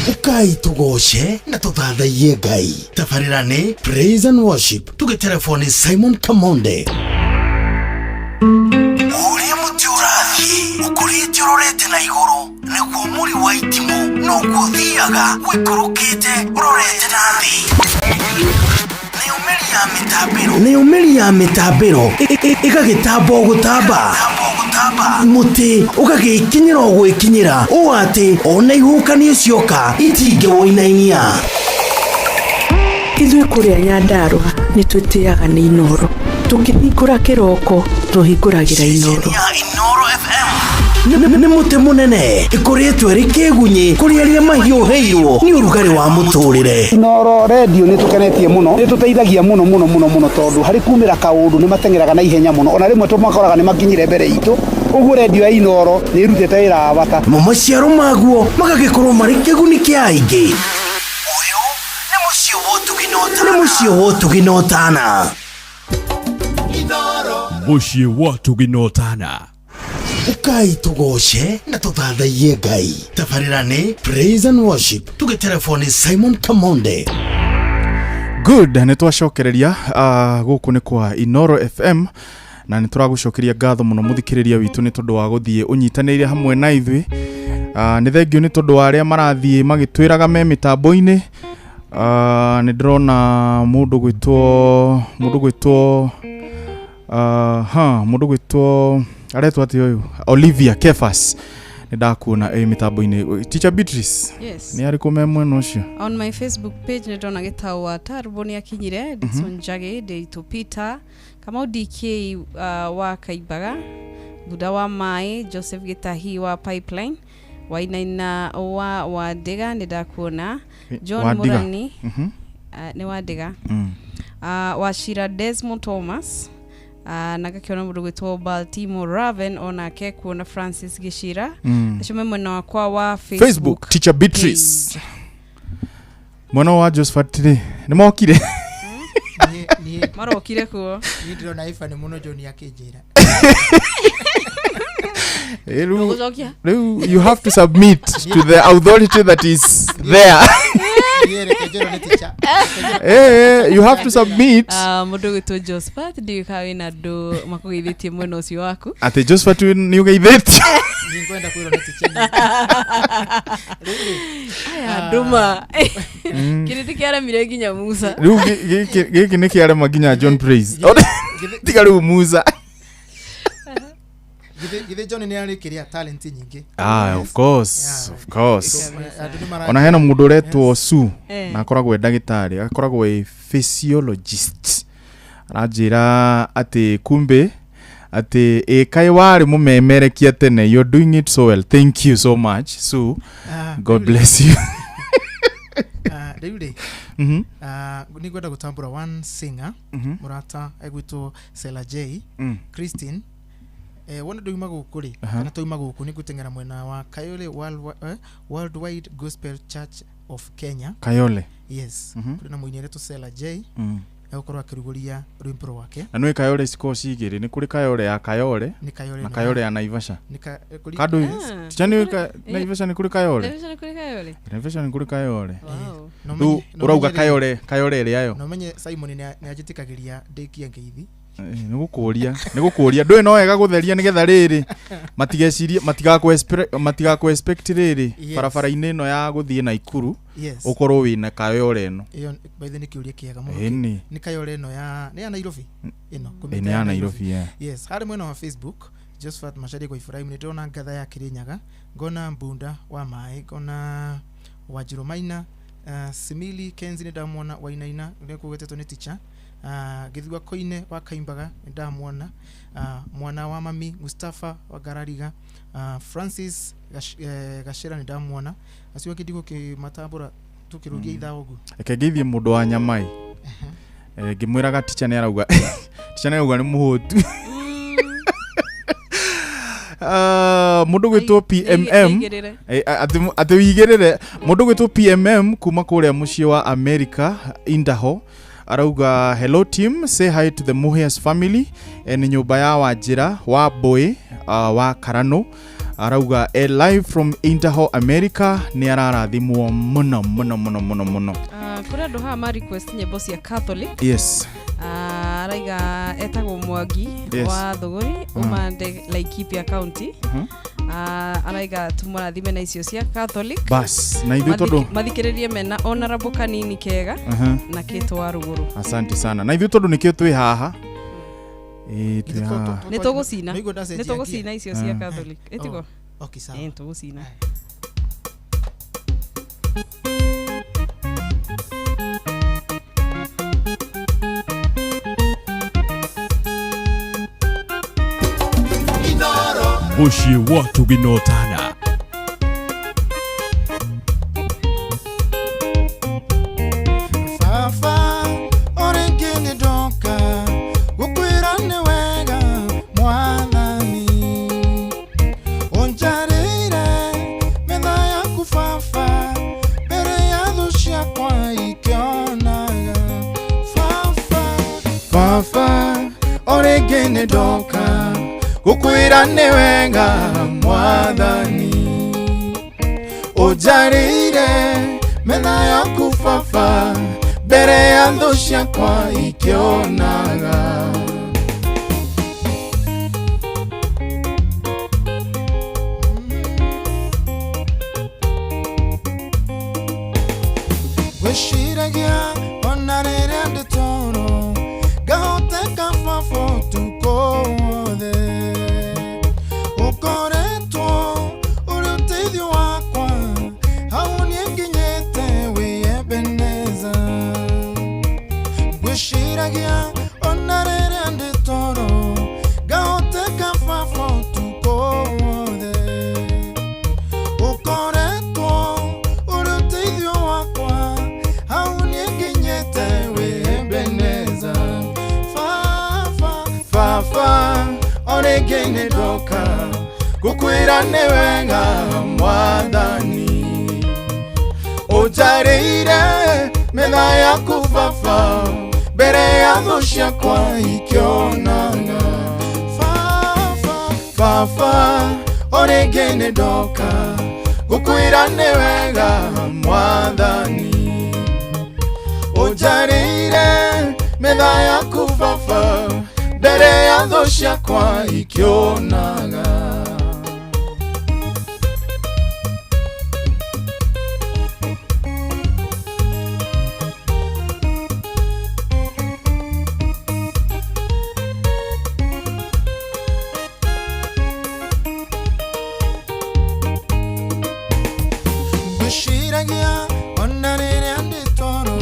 Ukai tũgoce na tũthathaiye Ngai. Tabarĩra nĩ Praise and Worship. Tũgĩtelefoni Simon Kamonde. Ũrĩa mũtĩ ũrathiĩ ũkũrĩte ũrorete na igũrũ nĩguo mũri wa itimũ noguo ũthiaga ũikũrũkĩte ũrorete na thĩ. Nayo mĩri ya mĩtambĩro ĩgagĩtamba o gũtamba, mũtĩ ũgagĩkinyĩra o gwĩkinyĩra ũũ atĩ ona ihuhũkanio cioka itingĩwũinainia. Ithuĩ kũrĩa Nyandarũa nĩ twĩtĩaga nĩ Inooro. Tũkĩhingũra kĩroko tũhingũragĩra Inooro. Nĩ mũtĩ mũnene ĩkũrĩtwo ĩrĩ kĩgunyĩ kũrĩ arĩa mahiũhĩirwo nĩ ũrugarĩ wa mũtũrĩre. Inooro redio nĩ tũkenetie mũno, nĩ tũteithagia mũno mũno mũno mũno tondũ harĩ kumĩra kaũndũ nĩ mateng'eraga na ihenya mũno, ona rĩmwe tũmakoraga nĩ makinyire mbere itũ. Ũguo redio ya Inooro nĩ ĩrutĩte wĩra wa bata. Mo maciaro maguo magagĩkorwo marĩ kĩguni kĩa aingĩ. Ũyũ nĩ mũciĩ wa Ũtugi na Ũtana. Nĩ mũciĩ wa Ũtugi na Ũtana. Mũciĩ wa Ũtugi na Ũtana. Ukai tũgoce na tũthathaiye Ngai. Tabarĩra nĩ Praise and Worship. Tũgĩtelefoni Simon Kamonde. Good, nĩ twacokereria gũkũ nĩ kwa Inooro FM na nĩ tũragũcokeria ngatho mũno mũthikĩrĩria witũ nĩ tondũ wa gũthiĩ ũnyitanĩire hamwe na ithuĩ. Nĩ thengio nĩ tondũ wa arĩa marathiĩ magĩtwĩraga me mĩtambo-inĩ. Nĩ ndĩrona mũndũ gwĩtwo mũndũ gwĩtwo aretwo atĩ ũyũ Olivia Kefas nĩ ndakuona ĩ mĩtambo-inĩ. Teacher Beatrice. Yes. Nĩ arĩkũ me mwena ũcio? On my Facebook page nĩ ndona Gĩtau wa Tarbo nĩ akinyire, Dickson Njagi, Ndiritu Peter, Kamau DK wa Kaimbaga, Buda wa Mai, Joseph Gitahi wa Pipeline, Wainaina wa Wandĩga nĩ ndakuona. John Wandiga. Mũrani. Nĩ Wandĩga. Wachira Desmond Thomas, na ngakĩona mũndũ gwĩtwo Baltimo Raven, onake kuona Francis Gĩcira. Acio me mwena wakwa wa Facebook, Facebook teacher Beatrice, mwana wa Josephat rĩ nĩ mokire. Marokire kuo. Niĩ ndĩrona Ivan mũno John akĩnjĩra. Rĩu Ndũgũcokia? rĩu you have to submit to the authority that is there. Niĩ reke njĩrwo nĩ teacher. You have to submit. Mũndũ gwĩtwo Josephat, ndiũĩ kana wĩna andũ makũgeithĩtie mwena ũcio waku. Atĩ Josephat nĩ ũgeithĩtio? Niĩ ngwenda kwĩrwo nĩ teacher nĩ. Aya ndũma kĩrĩtĩ kĩaremire nginya Musa. Rĩu gĩkĩ nĩ kĩarema nginya John Praise, tiga rĩu Musa. Githĩ John nĩ arĩ kĩrĩa talent nyingĩ. Ah, of course, of course. So, andũ nĩ mara- Ona hena mũndũ ũretwo Su Eh. na akoragwo e ndagĩtarĩ, akoragwo e physiologist, aranjĩra atĩ kumbe atĩ ĩ kaĩ warĩ mũmemerekia tene, you're doing it so well, thank you so much Su. Ah, God bless you. Rĩu rĩ, nĩ ngwenda gũtambũra one singer, mũrata egwĩtwo Sela J. Christine, wona ndauma gũkũ rĩ, kana twauma gũkũ, nĩ ngũteng'era mwena wa Kayole Worldwide Gospel Church of Kenya. Kayole. Yes. Kũrĩ na mũini aretwo Sela J, egũkorwo akĩrugũria rwĩmbo rwake. Na nĩ Kayole cikoragwo ci igĩrĩ, nĩ kũrĩ Kayole ya Kayole Nĩ Kayole na ĩno Kayole ya Naivasha. Nĩ kũrĩ- Kandũ Ah, ticha nĩ Naivasha nĩ kũrĩ Kayole. Naivasha nĩ kũrĩ Kayole? Naivasha nĩ kũrĩ Kayole. Wow. Na Rĩu ũmenye- na ũrauga ũmenye rĩ- Kayole, Kayole ĩrĩa yo na ũmenye Simon nĩ anjĩtĩkagĩria ndĩkie ngeithi. Nĩ gũkũria ndũĩ no wega gũtheria nĩgetha rĩrĩ matigecirie matigakũ expect rĩrĩ Yes. barabara-inĩ ĩno ya gũthiĩ Naikuru Yes. ũkorwo wĩna Kayole ĩno. Ĩyo by the way nĩ kĩũria kĩega mũno. Ĩni. Nĩ Kayole ĩno ya nĩ ya Nairobi ĩno. Ĩ, nĩ ya Nairobi, yeah. Yes, harĩ mwena wa Facebook Josephat Macharia kwa Ibrahim, nĩ ndĩrona ngatha ya Kĩrĩnyaga, ngona Mbunda wa maĩ, ngona Wanjirũ Maina, Simili Kenzi nĩ ndamwona, Wainaina ũrĩa kũgwetetwo nĩ teacher, Gĩthua Koine wa Kaimbaga nĩ ndamwona, mwana wa mami Mustafa wa Ngarariga, Francis Gacĩra nĩ ndamwona, acio angĩ ndigũkĩmatambũra tũkĩrũgia ithaa ũguo. Reke ngeithie mũndũ wa nyamai. Ngĩmwĩraga ticha nĩ arauga, ticha nĩ arauga nĩ mũhũtu. Mũndũ gwĩtwo PMM. Nĩigĩrĩre. Atĩ wĩigĩrĩre mũndũ gwĩtwo PMM kuma kũrĩa mũciĩ wa America Indaho arauga, "Hello team, say hi to the Muhias family." Nĩ nyũmba ya Wanjĩra wa Mbũĩ, wa Karano, arauga live from Indaho America, nĩ ararathimwo mũno mũno mũno mũno mũno. Kũrĩ andũ haha ma request nyĩmbo cia Catholic. Yes. Araiga etagwo Mwangi wa Thũgũri, umande Laikipia County. Araiga tũmũrathime na icio cia Catholic. Bas, na ithuĩ tondũ Mathikĩrĩrie mena honorable kanini kega na kĩtũ wa rũgũrũ. Asante sana, na ithuĩ tondũ nĩkĩo twĩ haha. Ĩĩ, twĩ haha. Nĩ tũgũcina. Nĩguo ndacenjia Nĩ tũgũcina icio cia Catholic. Ĩtiguo? Oh, okay, sawa. Ĩ, tũgũcina. Mũciĩ wa Tũginotana. Baba ũrĩngĩ nĩ ndoka gũkwĩra nĩ wega mwathani ũnjarĩire metha yaku baba mbere ya thũ ciakwa ikĩonaga baba. Baba ũrĩngĩ nĩ ndoka gũkwĩra nĩ wega mwathani ũnjarĩire metha yaku baba mbere ya thũ ciakwa ikĩonaga. Gwĩciragia ona rĩrĩa ndĩ toro ngahoteka baba ũtukũ wothe ũkoretwo ũrĩ ũteithio wakwa hau niĩ nginyĩte wĩ Ebeneza. Ngwĩciragia ona rĩrĩa ndĩ toro ngahoteka baba ũtukũ wothe. Baba o rĩngĩ nĩ ndoka gũkwĩra nĩ wega mwathani ũnjarĩire metha yaku baba mbere ya thũ ciakwa ikĩonaga baba o rĩngĩ nĩ ndoka gũkwĩra nĩ wega mwathani ũnjarĩire metha yaku baba mbere ya thũ ciakwa ikĩonaga. Ngwĩciragia ona rĩrĩa ndĩ toro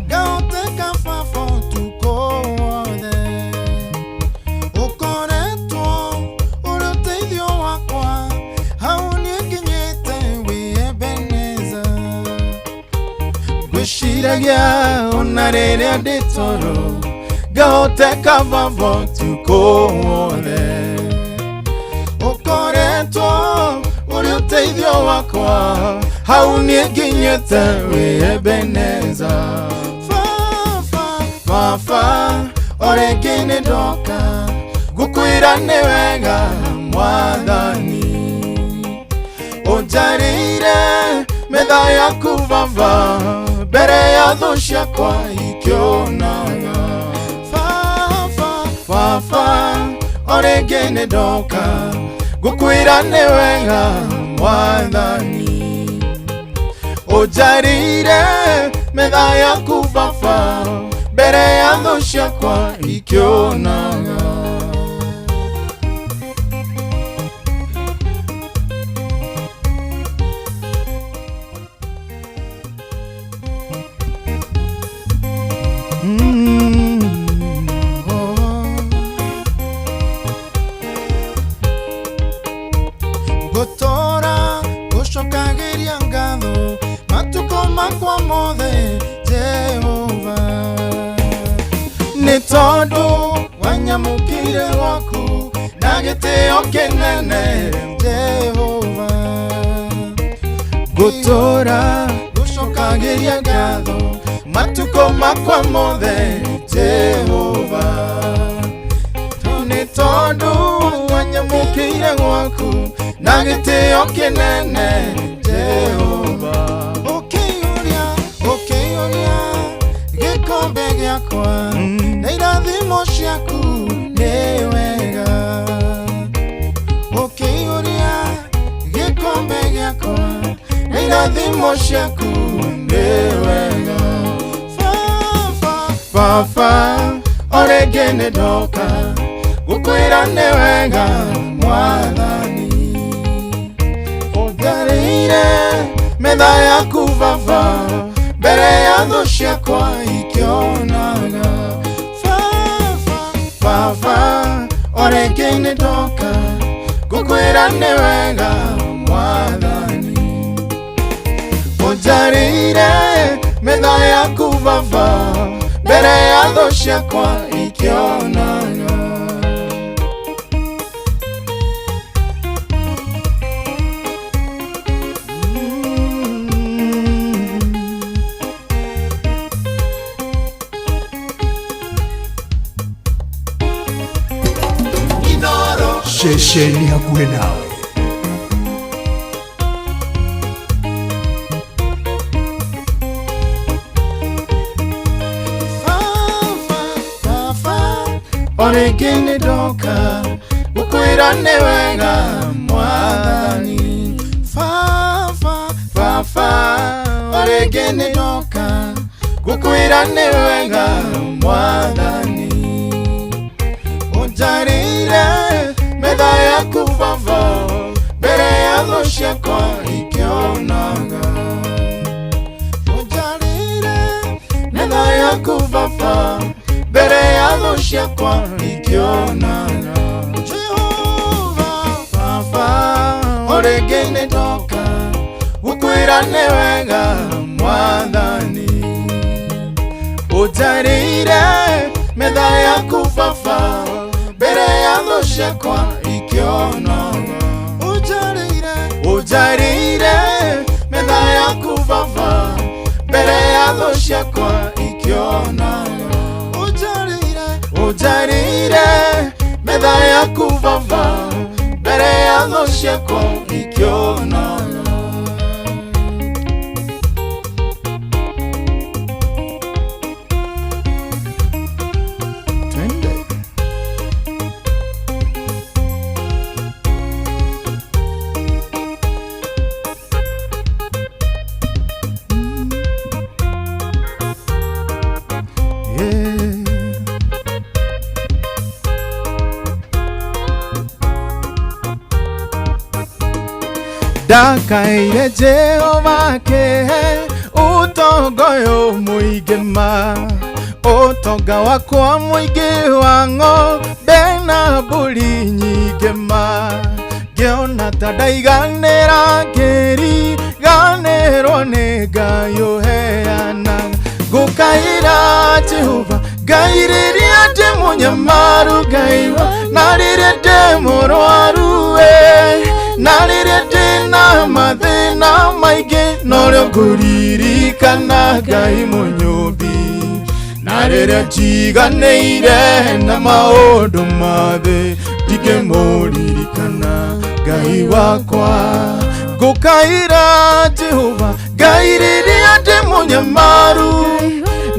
ngahoteka baba ũtukũ wothe ũkoretwo ũrĩ ũteithio wakwa hau niĩ nginyĩte wĩ Ebeneza. Ngwĩciragia ona rĩrĩa ndĩ toro ngahoteka baba ũtukũ wothe ũkoretwo ũrĩ ũteithio wakwa hau niĩ nginyĩte wĩ Ebeneza. Baba o rĩngĩ nĩ ndoka gũkwĩra nĩ wega mwathani ũnjarĩire metha yaku baba mbere ya thũ ciakwa ikĩonaga. Baba o rĩngĩ nĩ ndoka gũkwĩra nĩ wega mwathani ũnjarĩire metha yaku baba mbere ya thũ ciakwa ikĩonaga. Ngũtũra ngũcokagĩria ngatho matukũ makwa mothe Jehova nĩ tondũ wanyamũkĩire gwaku na gĩtĩo kĩnene Jehova. Ngũtũra ngũcokagĩria ngatho matukũ makwa mothe Jehova nĩ tondũ wanyamũkĩire gwaku na gĩtĩo kĩnene Jehova. Ũkĩiyũria ũkĩiyũria gĩkombe gĩakwa na irathimo ciaku nĩ wega. Ũkĩiyũria gĩkombe gĩakwa na irathimo ciaku nĩ wega. Baba o rĩngĩ nĩ ndoka gũkwĩra nĩ wega mwathani ũnjarĩire metha yaku baba mbere ya thũ ciakwa ikĩonaga. Baba o rĩngĩ nĩ ndoka gũkwĩra nĩ wega mwathani ũnjarĩire metha yaku baba mbere ya thũ ciakwa ikĩonaga. Ceceni hakuhĩ nawe. Baba o rĩngĩ nĩ ndoka gũkwĩra nĩ wega mwathani. Baba o rĩngĩ nĩ ndoka gũkwĩra nĩ wega mwathani ũnjarĩire metha yaku baba mbere ya thũ ciakwa ikĩonaga. Ũnjarĩire metha yaku baba mbere ya thũ ciakwa ikĩonaga. Jehova baba o rĩngĩ nĩ ndoka gũkwĩra nĩ wega mwathani ũnjarĩire metha yaku baba mbere Mbere ya thũ ciakwa ikĩonaga. Ũnjarĩire metha yaku baba, mbere ya thũ ciakwa ikĩonaga. Ũnjarĩire metha yaku baba, mbere ya thũ ciakwa ikĩonaga. Twende. Yeah. Ndakaire Jehova kĩhe ũtonga ũyũ mũingĩ ma, ũtonga wakwa mũingĩ wa ng'ombe na mbũri nyingĩ ma, ngĩona ta ndaiganĩra ngĩriganĩrwo nĩ Ngai ũheanaga. Ngũkaĩra Jehova Ngai rĩrĩa ndĩ mũnyamaru, Ngai wa na rĩrĩa ndĩ mũrwaru we, na rĩrĩa ndĩ na mathĩna maingĩ, norĩo ngũririkana Ngai mũnyũmbi. Na rĩrĩa njiganĩire na maũndũ ma thĩ, ndingĩmũririkana Ngai wakwa. Ngũkaĩra Jehova Ngai rĩrĩa ndĩ mũnyamaru,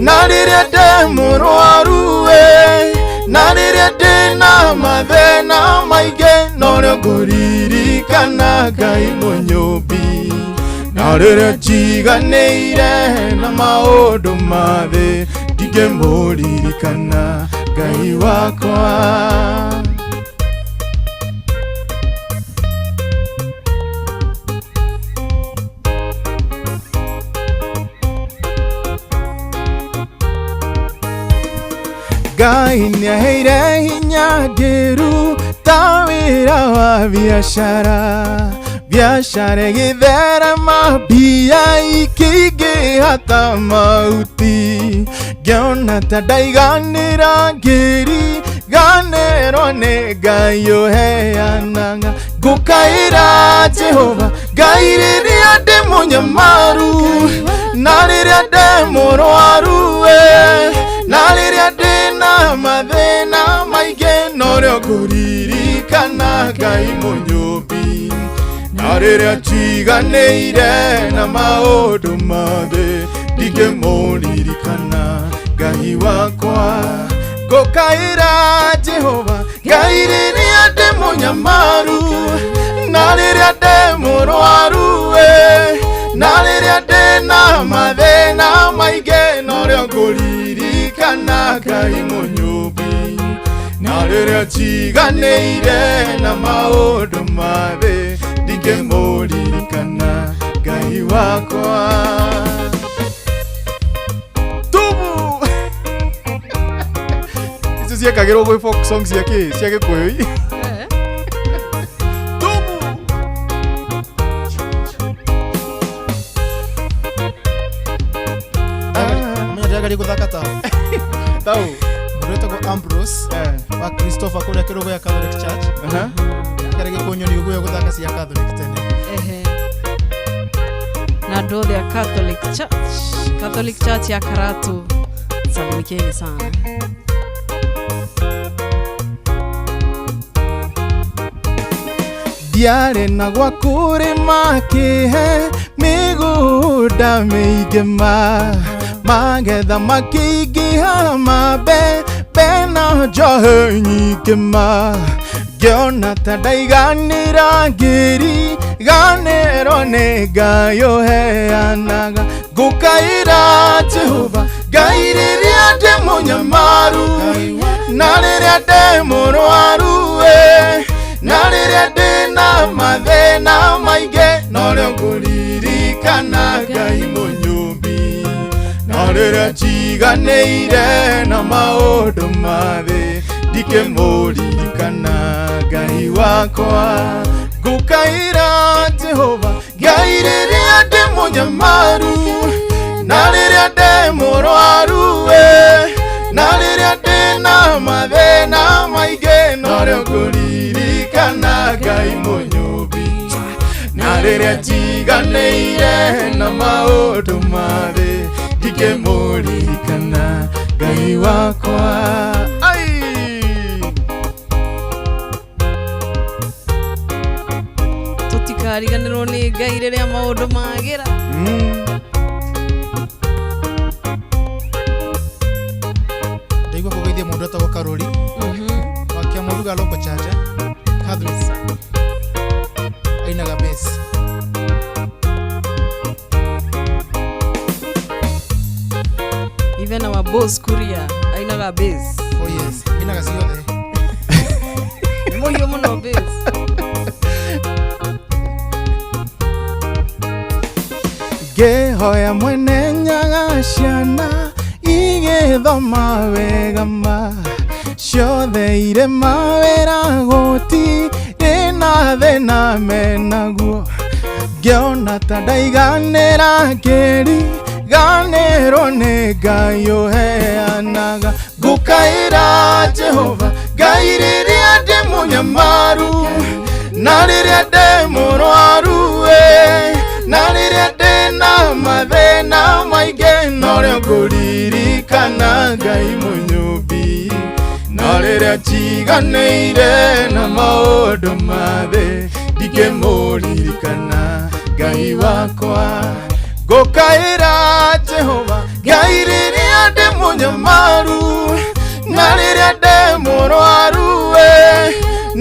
na rĩrĩa ndĩ mũrwaru we, na rĩrĩa ndĩ na mathĩna maingĩ, norĩo ngũririkana Ngai mũnyũmbi. Na rĩrĩa njiganĩire na maũndũ ma thĩ, ndingĩmũririkana Ngai wakwa. Ngai nĩaheire hinya ngĩruta wĩra wa biacara, biacara ĩgĩtherema, mbia ikĩingĩha ta mahuti, ngĩona ta ndaiganĩra ngĩriganĩrwo nĩ Ngai ũheanaga. Ngũkaĩra Jehova Ngai rĩrĩa ndĩ mũnyamaru, na rĩrĩa ndĩ mũrwaru we, na rĩrĩa ndĩ na mathĩna maingĩ, norĩo ngũririkana Ngai mũnyũmbi. Na rĩrĩa njiganĩire na maũndũ ma thĩ, ndingĩmũririkana Ngai wakwa. Ngũkaĩra Jehova Ngai rĩrĩa ndĩ mũnyamaru, na rĩrĩa ndĩ mũrwaru we, na rĩrĩa ndĩ na mathĩna maingĩ, norĩo ngũririkana Ngai mũnyũmbi. Na rĩrĩa njiganĩire na maũndũ ma thĩ, ndingĩmũririkana Ngai wakwa. Tubu icio ciekagĩrwo gwĩ folk songs cia kĩ cia gĩkũyũ. Tubu. Menya ndĩrageri gũthaka tao. Tao. Mũndũ wĩtagwo Ambrose wa Christopher kũrĩa kĩrũgũ ya Catholic Church. Ageragia kũnyonia ũguo gũthaka cia Catholic tene. Ehe. Na andũ othe a Catholic Church, Catholic Church ya Karatu, salimikeni sana. Ndiarĩ na gwa kũrĩma kĩhe mĩgũnda mĩingĩ ma, magetha makĩingĩha mambembe na njohi nyingĩ ma, ngĩona ta ndaiganĩra ngĩriganĩrwo nĩ Ngai ũheanaga. Ngũkaĩra Jehova Ngai rĩrĩa ndĩ mũnyamaru, na rĩrĩa ndĩ mũrwaru we, na rĩrĩa ndĩ na mathĩna maingĩ, norĩo ngũririkana Ngai mũnyũmbi. Na rĩrĩa njiganĩire na maũndũ ma thĩ, ndingĩmũririkana Ngai wakwa. Ngũkaĩra Jehova Ngai rĩrĩa ndĩ mũnyamaru, na rĩrĩa ndĩ mũrwaru we, na rĩrĩa ndĩ na mathĩna maingĩ, norĩo Norĩo ngũririkana Ngai mũnyũmbi. Na rĩrĩa njiganĩire na maũndũ ma thĩ, ndingĩmũririkana Ngai wakwa. Ai! Tũtikariganĩrwo nĩ Ngai rĩrĩa maũndũ magĩra. Ndaigua kũgeithia mũndũ etagwo Karũri wa Kĩamũruga Local Church, Catholic, ainaga bass. Even our boss Kuria ainaga bass. Oh yes, ainaga ciothe. Nĩ mũhiũ mũno bass. Ngĩhoya mwene Nyaga ciana igĩthoma wega ma, ciothe irĩ mawĩra gũtirĩ na thĩna menaguo. Ngĩona ta ndaiganĩra ngĩriganĩrwo nĩ Ngai ũheanaga. Ngũkaĩra Jehova Ngai rĩrĩa ndĩ mũnyamaru, na rĩrĩa ndĩ mũrwaru, na rĩrĩa ndĩ na mathĩna maingĩ, norĩo ngũririkana Ngai mũnyũmbi. Na rĩrĩa njiganĩire na maũndũ ma thĩ, ndingĩmũririkana Ngai wakwa. Ngũkaĩra Jehova Ngai rĩrĩa ndĩ mũnyamaru, na rĩrĩa ndĩ mũrwaru,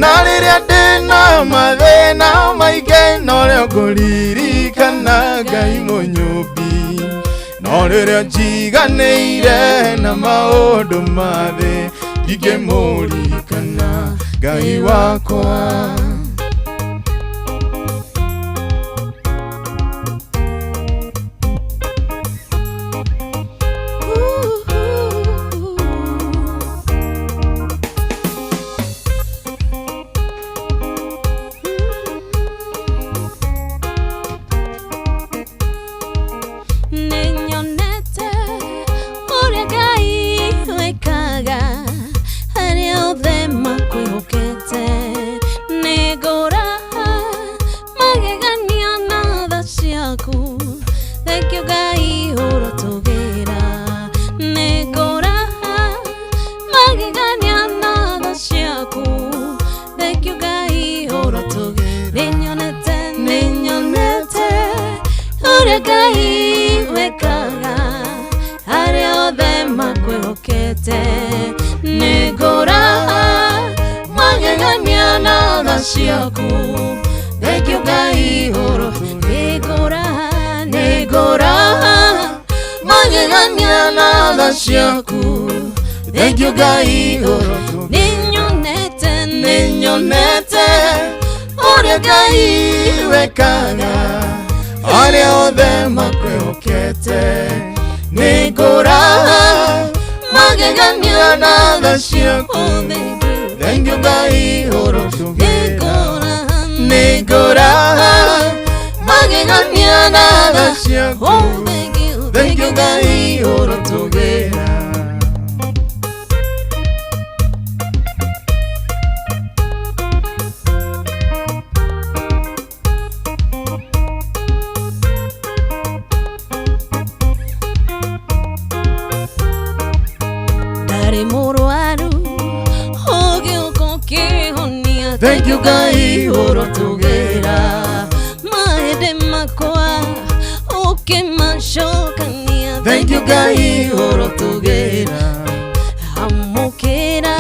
na rĩrĩa ndĩ na mathĩna maingĩ, norĩo ngũririkana Ngai mũnyũmbi. No rĩrĩa njiganĩire na maũndũ ma thĩ, ndingĩmũririkana Ngai wakwa. Nĩnyonete ũrĩa Ngai wĩkaga arĩa othe makwĩhokete. Nĩngũraha magegania na tha ciaku. Thank you Ngai ũrotũgĩra. Nĩngũraha magegania na tha ciaku. Thank you Ngai ũrotũgĩra. Nĩnyonete, nĩnyonete ũrĩa Ngai wĩkaga arĩa othe makwĩhokete. Nĩngũraha magegania na tha ciaku. Thank you Ngai ũro. Nĩngũraha, nĩngũraha magegania na tha ciaku. Thank you Ngai ũro. Nĩnyonete, nĩnyonete ũrĩa Ngai wĩkaga arĩa othe makwĩhokete. Nĩngũraha magegania na tha ciaku. Thank you Ngai ũrotũgĩra. Nĩngũraha magegania na tha ciaku. Thank you Ngai ũrotũgĩra. Ndarĩ mũrwaru ũgĩũka ũkĩhonia. Thank you Ngai ũrotũgĩra. Mahĩndĩ makwa ũkĩmacokania. Thank you Ngai ũrotũgĩra. Amũkĩra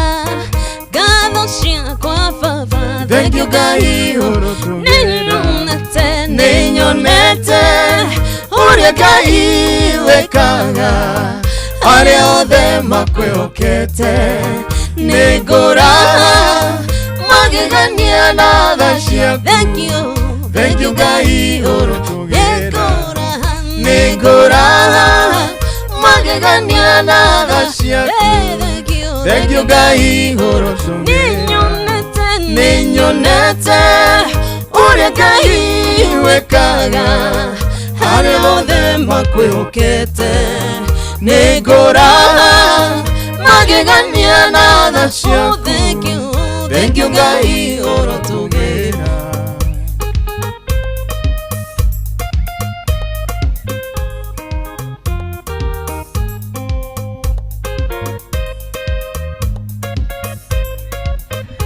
ngatho ciakwa Baba. Thank you Ngai ũrotũgĩra. Nĩnyonete, nĩnyonete ũrĩa Ngai wĩkaga arĩa othe makwĩhokete. Nĩngũraha magegania na tha ciaku. Thank you, thank you Ngai ũrotũgĩra. Nĩngũraha Nĩngũraha magegania na tha ciaku. Thank you, thank you Ngai ũrotũgĩra. Nĩnyonete, nĩnyonete ũrĩa Ngai wĩkaga arĩa othe makwĩhokete. Nĩngũraha magegania na tha ciaku. Thank you, Thank you Ngai ũrotũgĩra.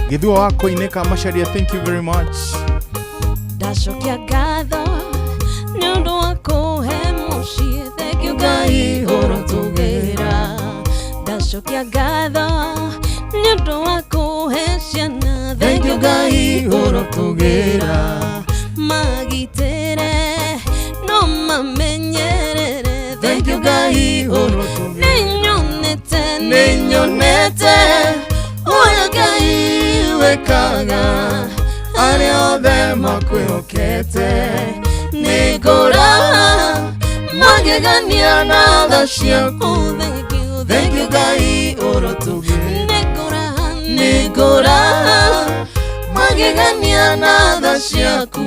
Githua wa koineka Macharia, thank you very much. Ndacokia ngatho nĩ ũndũ wa kũhe mũciĩ. Thank you Ngai ũrotũgĩra. Ndacokia ngatho nĩ ũndũ wa kũhe ciana. Thank you Ngai ũrotũgĩra. Magitĩre no mamenyerere. Thank you Ngai ũrotũgĩra. Nĩnyonete, nĩnyonete ũrĩa Ngai wĩkaga arĩa othe makwĩhokete. Nĩngũra magegania na tha ciaku. Thank you, Thank you Ngai ũrotũgĩra. Nĩngũra, nĩngũra magegania na tha ciaku.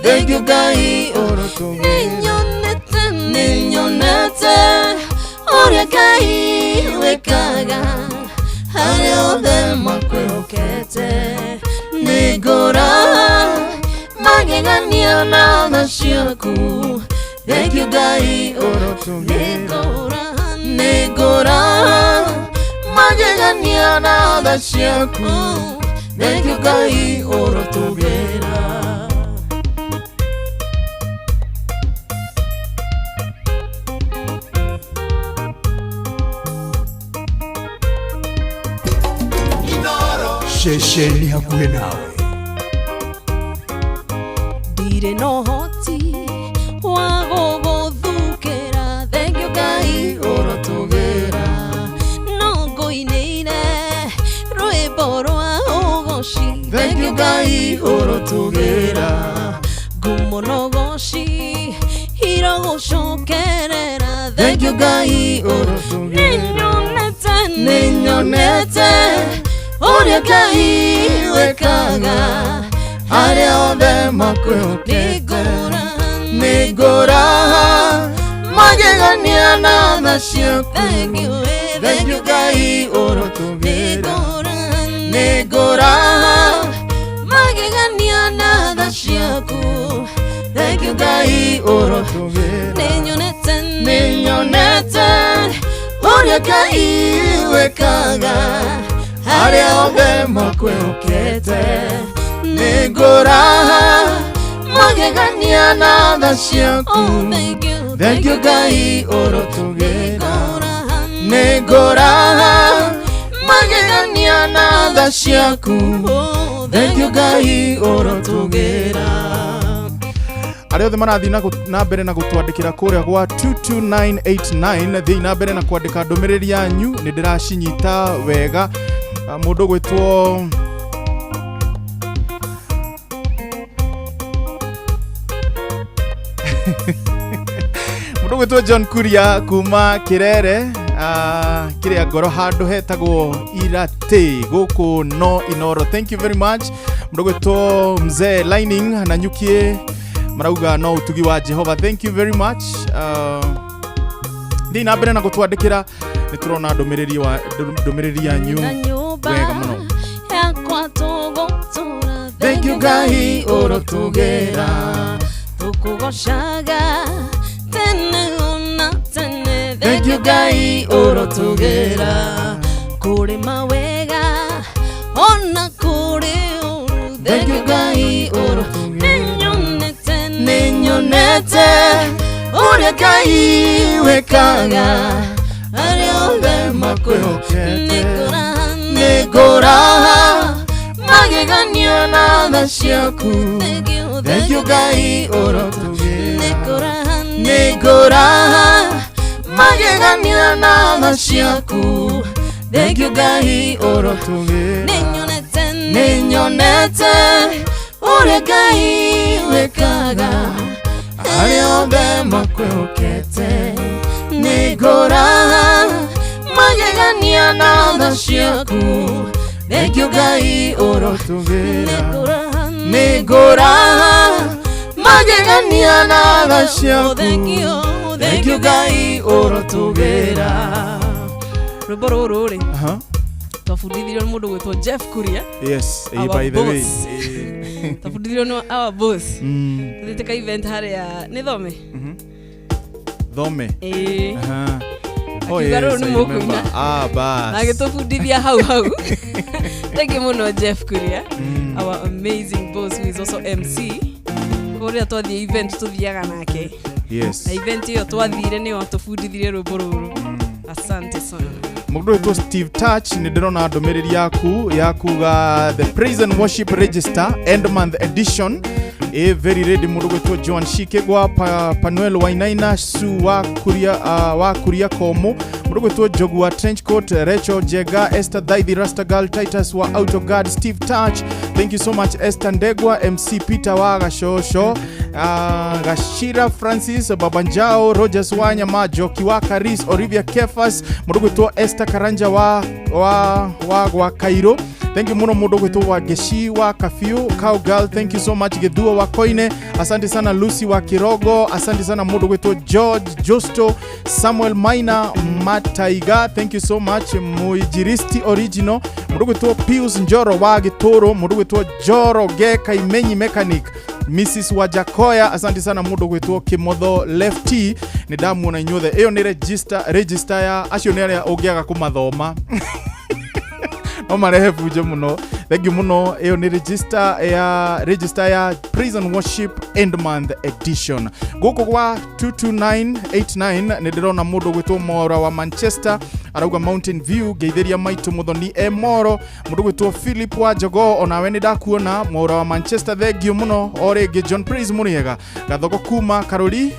Thank you Ngai ũrotũgĩra. Nĩnyonete, nĩnyonete ũrĩa Ngai wĩkaga arĩa othe makwĩhokete. Nĩngũra magegania na tha ciaku. Thank you Ngai ũrotũgĩra. Nĩngũra magegania na tha ciaku. Thank you Ngai ũrotũgĩra. Ceceni hakuhĩ nawe. Ndirĩ na ũhoti wa gũgũthukĩra. Thank you Ngai ũrotũgĩra. No ngũinĩire rwĩmbo rwa ũgoci. Thank you Ngai ũrotũgĩra. Ngumo na ũgoci irogũcokerera. Thank you Ngai ũrotũgĩra. Nĩnyonete, nĩnyonete ũrĩa Ngai wĩkaga arĩa othe makwĩhokete. Nĩngũra magegania na tha ciaku. Thank you Thank you Ngai ũrotũgĩra. Nĩngũra magegania na tha ciaku. Thank you Ngai ũrotũgĩra. Nĩnyonete, Nĩnyonete ũrĩa Ngai wĩkaga arĩa othe makwĩhokete. Nĩngũra magegania na tha ciaku. Thank you, Thank you Ngai ũrotũgĩra. Nĩngũra magegania na tha ciaku. Thank you Ngai ũrotũgĩra. Arĩa othe marathiĩ na mbere na gũtwandĩkĩra kũrĩa gwa 22989, thiĩi na mbere na kwandĩka ndũmĩrĩri yanyu, nĩ ndĩracinyita wega. Mũndũ gwĩtwo mũndũ gwĩtwo John Kuria kuma Kirere, kĩrĩa ngoro handũ hetagwo Irate gũkũ no Inoro. Thank you very much. Mũndũ gwĩtwo Mzee Lining na Nyukie marauga no ũtugi wa Jehova. Thank you very much. Thiĩ na mbere na gũtwandĩkĩra, nĩ tũrona ndũmĩrĩri yanyu Na nyũmba wega mũno. yakwa tũgũtũra. Thank you Ngai ũrotũgĩra. Tũkũgocaga tene ona tene. Thank you Ngai ũrotũgĩra. Kũrĩ mawega ona kũrĩ ũru. Thank you Ngai ũrotũgĩra. Nĩnyonete, Nĩnyonete ũrĩa Ngai wĩkaga arĩa othe makwĩhokete. Nĩngũra magegania na tha ciaku. Thank you, Thank you Ngai ũrotũgĩra. Nĩngũra, Nĩngũra magegania na tha ciaku. Thank you Ngai ũrotũgĩra. Nĩnyonete, Nĩnyonete ũrĩa Ngai wĩkaga arĩa othe makwĩhokete. Nĩngũra magegania na tha ciaku. Thank you Ngai ũrotũgĩra. Nĩngũra magegania na tha ciaku. Thank you Ngai ũrotũgĩra. Rwĩmbo rũrũ rĩ, Twabundithirio nĩ mũndũ gwĩtwo Jeff Kuria. Yes, Our by the way. boss. Twabundithirio nĩ our boss. Tuthiĩte ka event harĩa nĩ Thome. Thome. Ĩĩ. Aha. Oh, Akiuga rũrũ yes, nĩ I mũkũina. remember. Ah, bas. Agĩtũbundithia hau hau. Thank you mũno Jeff Kuria, our amazing boss who is also MC. Kũrĩa twathiĩ event tũthiaga nake. Yes. Na event ĩyo twathire nĩyo atũbundithirie rwĩmbo rũrũ. Asante sana. Mũndũ wĩtwo Steve Touch, nĩ ndĩrona ndũmĩrĩri yaku ya kuga the praise and worship register end month edition ĩ very ready. Mũndũ gwĩtwo Joan Shikegwa, Panuel Wainaina, Su wa Kuria, wa Kuria Komo, mũndũ gwĩtwo Njogu wa Trenchcoat, Rachel Jega, Esther Dhaithi, Rastagal Titus wa Autoguard, Steve Touch, thank you so much. Esther Ndegwa, MC Peter wa Gashosho, Gashira Francis, Babanjao, Rogers Wanyama, Joki wa Karis, Olivia Kefas, mũndũ gwĩtwo Esther Karanja wa Cairo, thank you muno. Mũndũ gwĩtwo wa Geshi wa Kafiu Cowgirl, thank you so much. Githua wa Koine, asante sana. Lucy wa Kirogo, asante sana. Mũndũ gwĩtwo George Josto, Samuel Maina Mataiga, thank you so much. Muijiristi original, mũndũ gwĩtwo Pius Njoro wa Gĩtũrũ, mũndũ gwĩtwo Joro Ge Kaimenyi Mechanic, Mrs Wajakoya, asante sana. Mũndũ gwĩtwo Kimotho Lefty, nĩ ndamuona inyuothe. Ĩyo nĩ register ya acio nĩ arĩa ũngĩaga kũmathoma no marehe bunjo mũno. Thank you mũno. Ĩyo nĩ register ya praise and worship end month edition. Gũkũ gwa 22989 nĩ ndĩrona mũndũ gwĩtwo Mora wa Manchester arauga Mountain View, ngeithĩria maitũ Mũthoni e Moro. Mũndũ gwĩtwo Philip wa Jogoo, onawe nĩ ndakuona Mora wa Manchester, thank you mũno. O rĩngĩ John Praise Mũrĩega Gathogo kuma Karori,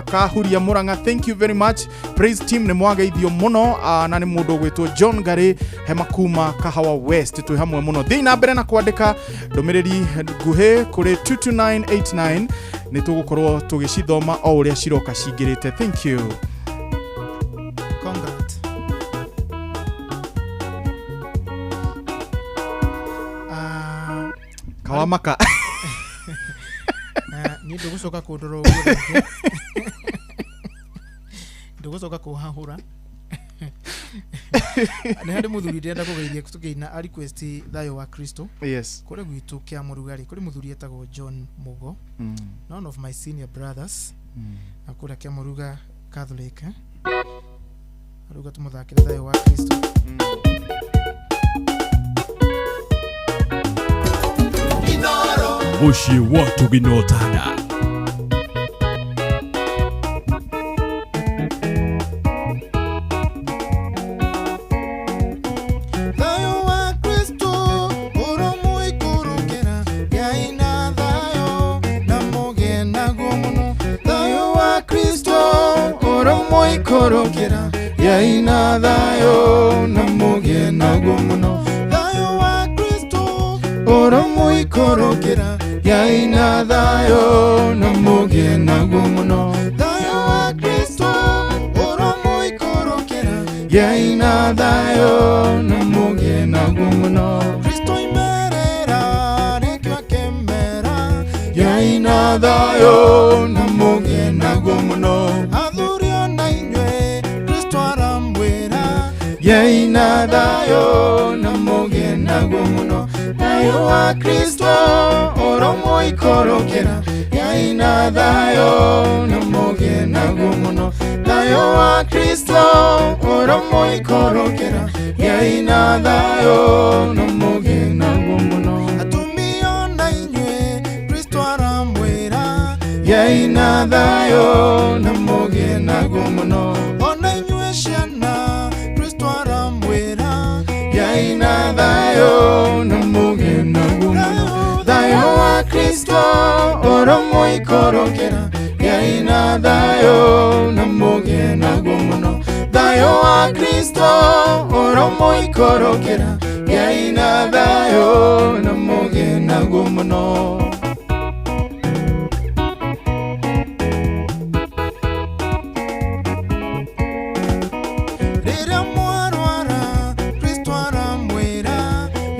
Kahuria Murang'a, thank you very much. Praise team nĩ mwageithio mũno, na nĩ mũndũ gwĩtwo John Gary Hema kuma Kahawa West, twĩ hamwe mũno. Thiĩ na mbere na kwandĩka ndũmĩrĩri nguhĩ kũrĩ 22989, nĩ tũgũkorwo tũgĩcithoma o ũrĩa ciroka cingĩrĩte. Thank you. Congrats. Ah, Kawamaka. Niĩ ndũgũcoka kũndora ũguo rĩngĩ, ndũgũcoka kũhahũra. Nĩ harĩ mũthuri ndĩrenda kũgeithia tũkĩina a request thayũ wa Kristo. Yes. Kũrĩa gwitũ kĩa mũrugarĩ kũrĩ mũthuri etagwo John Mugo, one of my senior brothers, na kũrĩa kĩa mũruga Catholic, eh? Aruga tũmũthakĩre thayũ wa Kristo. Mũciĩ wa Tũginotanda. Thayũ wa Kristo ũromũikũrũkĩra, Ngai na thayũ na mũgĩe naguo mũno. Thayũ wa Kristo ũromũikũrũkĩra, Ngai na thayũ na mũgĩe naguo mũno. Thayũ wa Kristo ũromũikũrũkĩra, Ngai na thayũ na mũgĩe naguo mũno. Thayũ wa Kristo ũromũikũrũkĩra, Ngai na thayũ na mũgĩe naguo mũno. Kristo imerera nĩkĩo akĩmera, Ngai na thayũ na mũgĩe naguo mũno. Athuri ona inyuĩ Kristo aramwĩra, Ngai na thayũ na mũgĩe naguo mũno. Thayũ wa Kristo ũromũikũrũkĩra, Ngai na thayũ na mũgĩe naguo mũno. Thayũ wa Kristo ũromũikũrũkĩra, Ngai na thayũ na mũgĩe naguo mũno. Atumia ona inyuĩ Kristo aramwĩra, Ngai na thayũ na mũgĩe naguo mũno. Ona inyuĩ ciana Kristo aramwĩra, Ngai na thayũ na mũgĩe naguo mũno. Thayũ wa Kristo ũromũikũrũkĩra, Ngai na thayũ na mũgĩe naguo mũno. Thayũ wa Kristo ũromũikũrũkĩra, Ngai na thayũ na mũgĩe naguo mũno. Rĩrĩa mwarwara Kristo aramwĩra,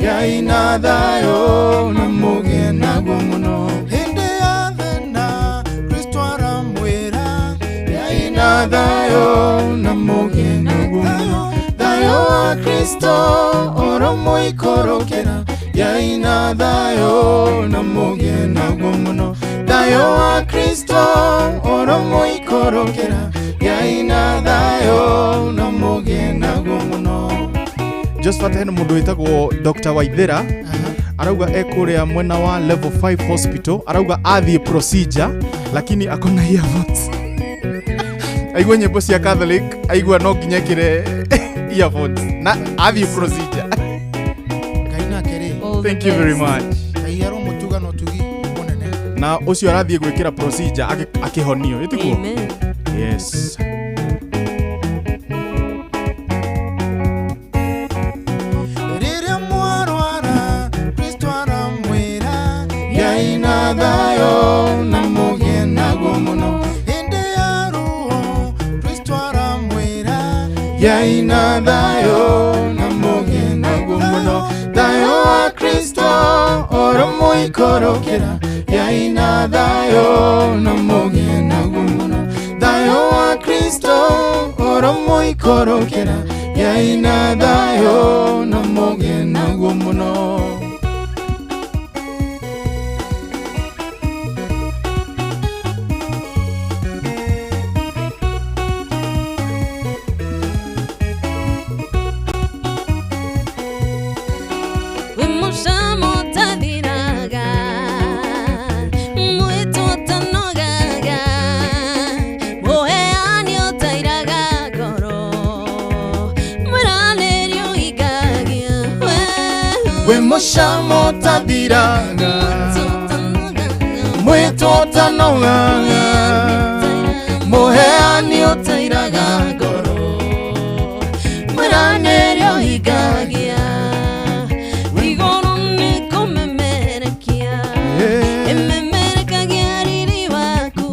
Ngai na thayũ na mũgĩe naguo mũno. Hĩndĩ ya thĩna Kristo aramwĩra, Ngai na thayũ na mũgĩe naguo mũno. Thayũ wa Kristo. Oromoikorokera Yaina thayo na mugie naguo muno. Thayo wa Kristo oromoikorokera Yaina thayo na mugie naguo muno. Josephat hena mundu witagwo Dr. Waithera arauga ekuria mwena wa level 5 hospital, arauga athie procedure lakini akona earphones. Aigua nyimbo cia Catholic, aigua no nginya ekire earphones na athie procedure. Ngai nake rĩ. Thank you very much. Ngai aromutuga na ũtugi mũnene. Na ucio arathie gwikira procedure akihonio itikuo. Amen. Yes. Rĩrĩa mwarwara Kristo aramwĩra Yaina thayo na mugie naguo muno. Hĩndĩ ya ruo Kristo aramwĩra Yaina thayo na mugie naguo muno. Thayo wa Kristo oromoikorokera Yaina thayo na mugie naguo muno. Thayo wa Kristo oromoikorokera Yaina thayo na mugie naguo muno. Mushamo tathiraga mwito tanogaga muheani utairaga ngoro Mwĩranĩrio hingagia igũrũ nĩ kũmemerekia ĩmemerekagia riri waku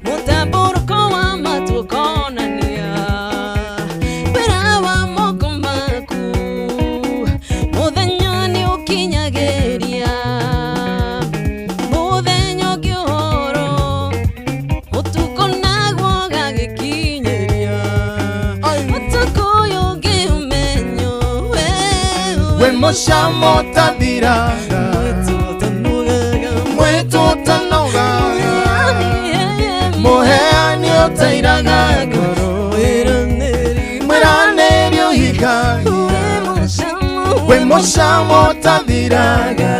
mũtambũrũko wa matu ũkonania wĩra wa moko maku mũthenya nĩ ũkinyagĩria mũthenya ũngĩ ũhoro ũtukũ naguo ũgagĩkinyĩria ũtukũ ũyũ ũngĩ ũmenyo we mushamo tathiraga mwito tanogaga muheani utairaga ngoro mwĩranĩrio hingagia we mushamo tathiraga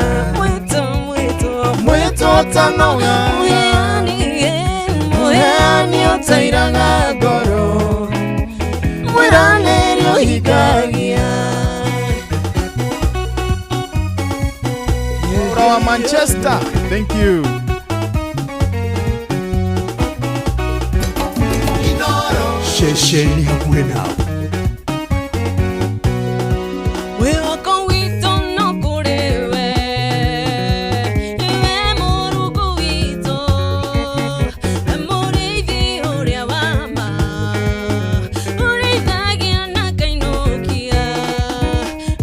mwito tanogaga muheani utairaga ngoro mwĩranĩrio hingagia. Ora wa Manchester, thank you. Ceceni hakuhĩ nawe. Wĩhoko witũ no kũrĩ we, we Mũrungu witũ, we mũrĩithi ũrĩa wa ma, ũrĩithagia na kainũkia.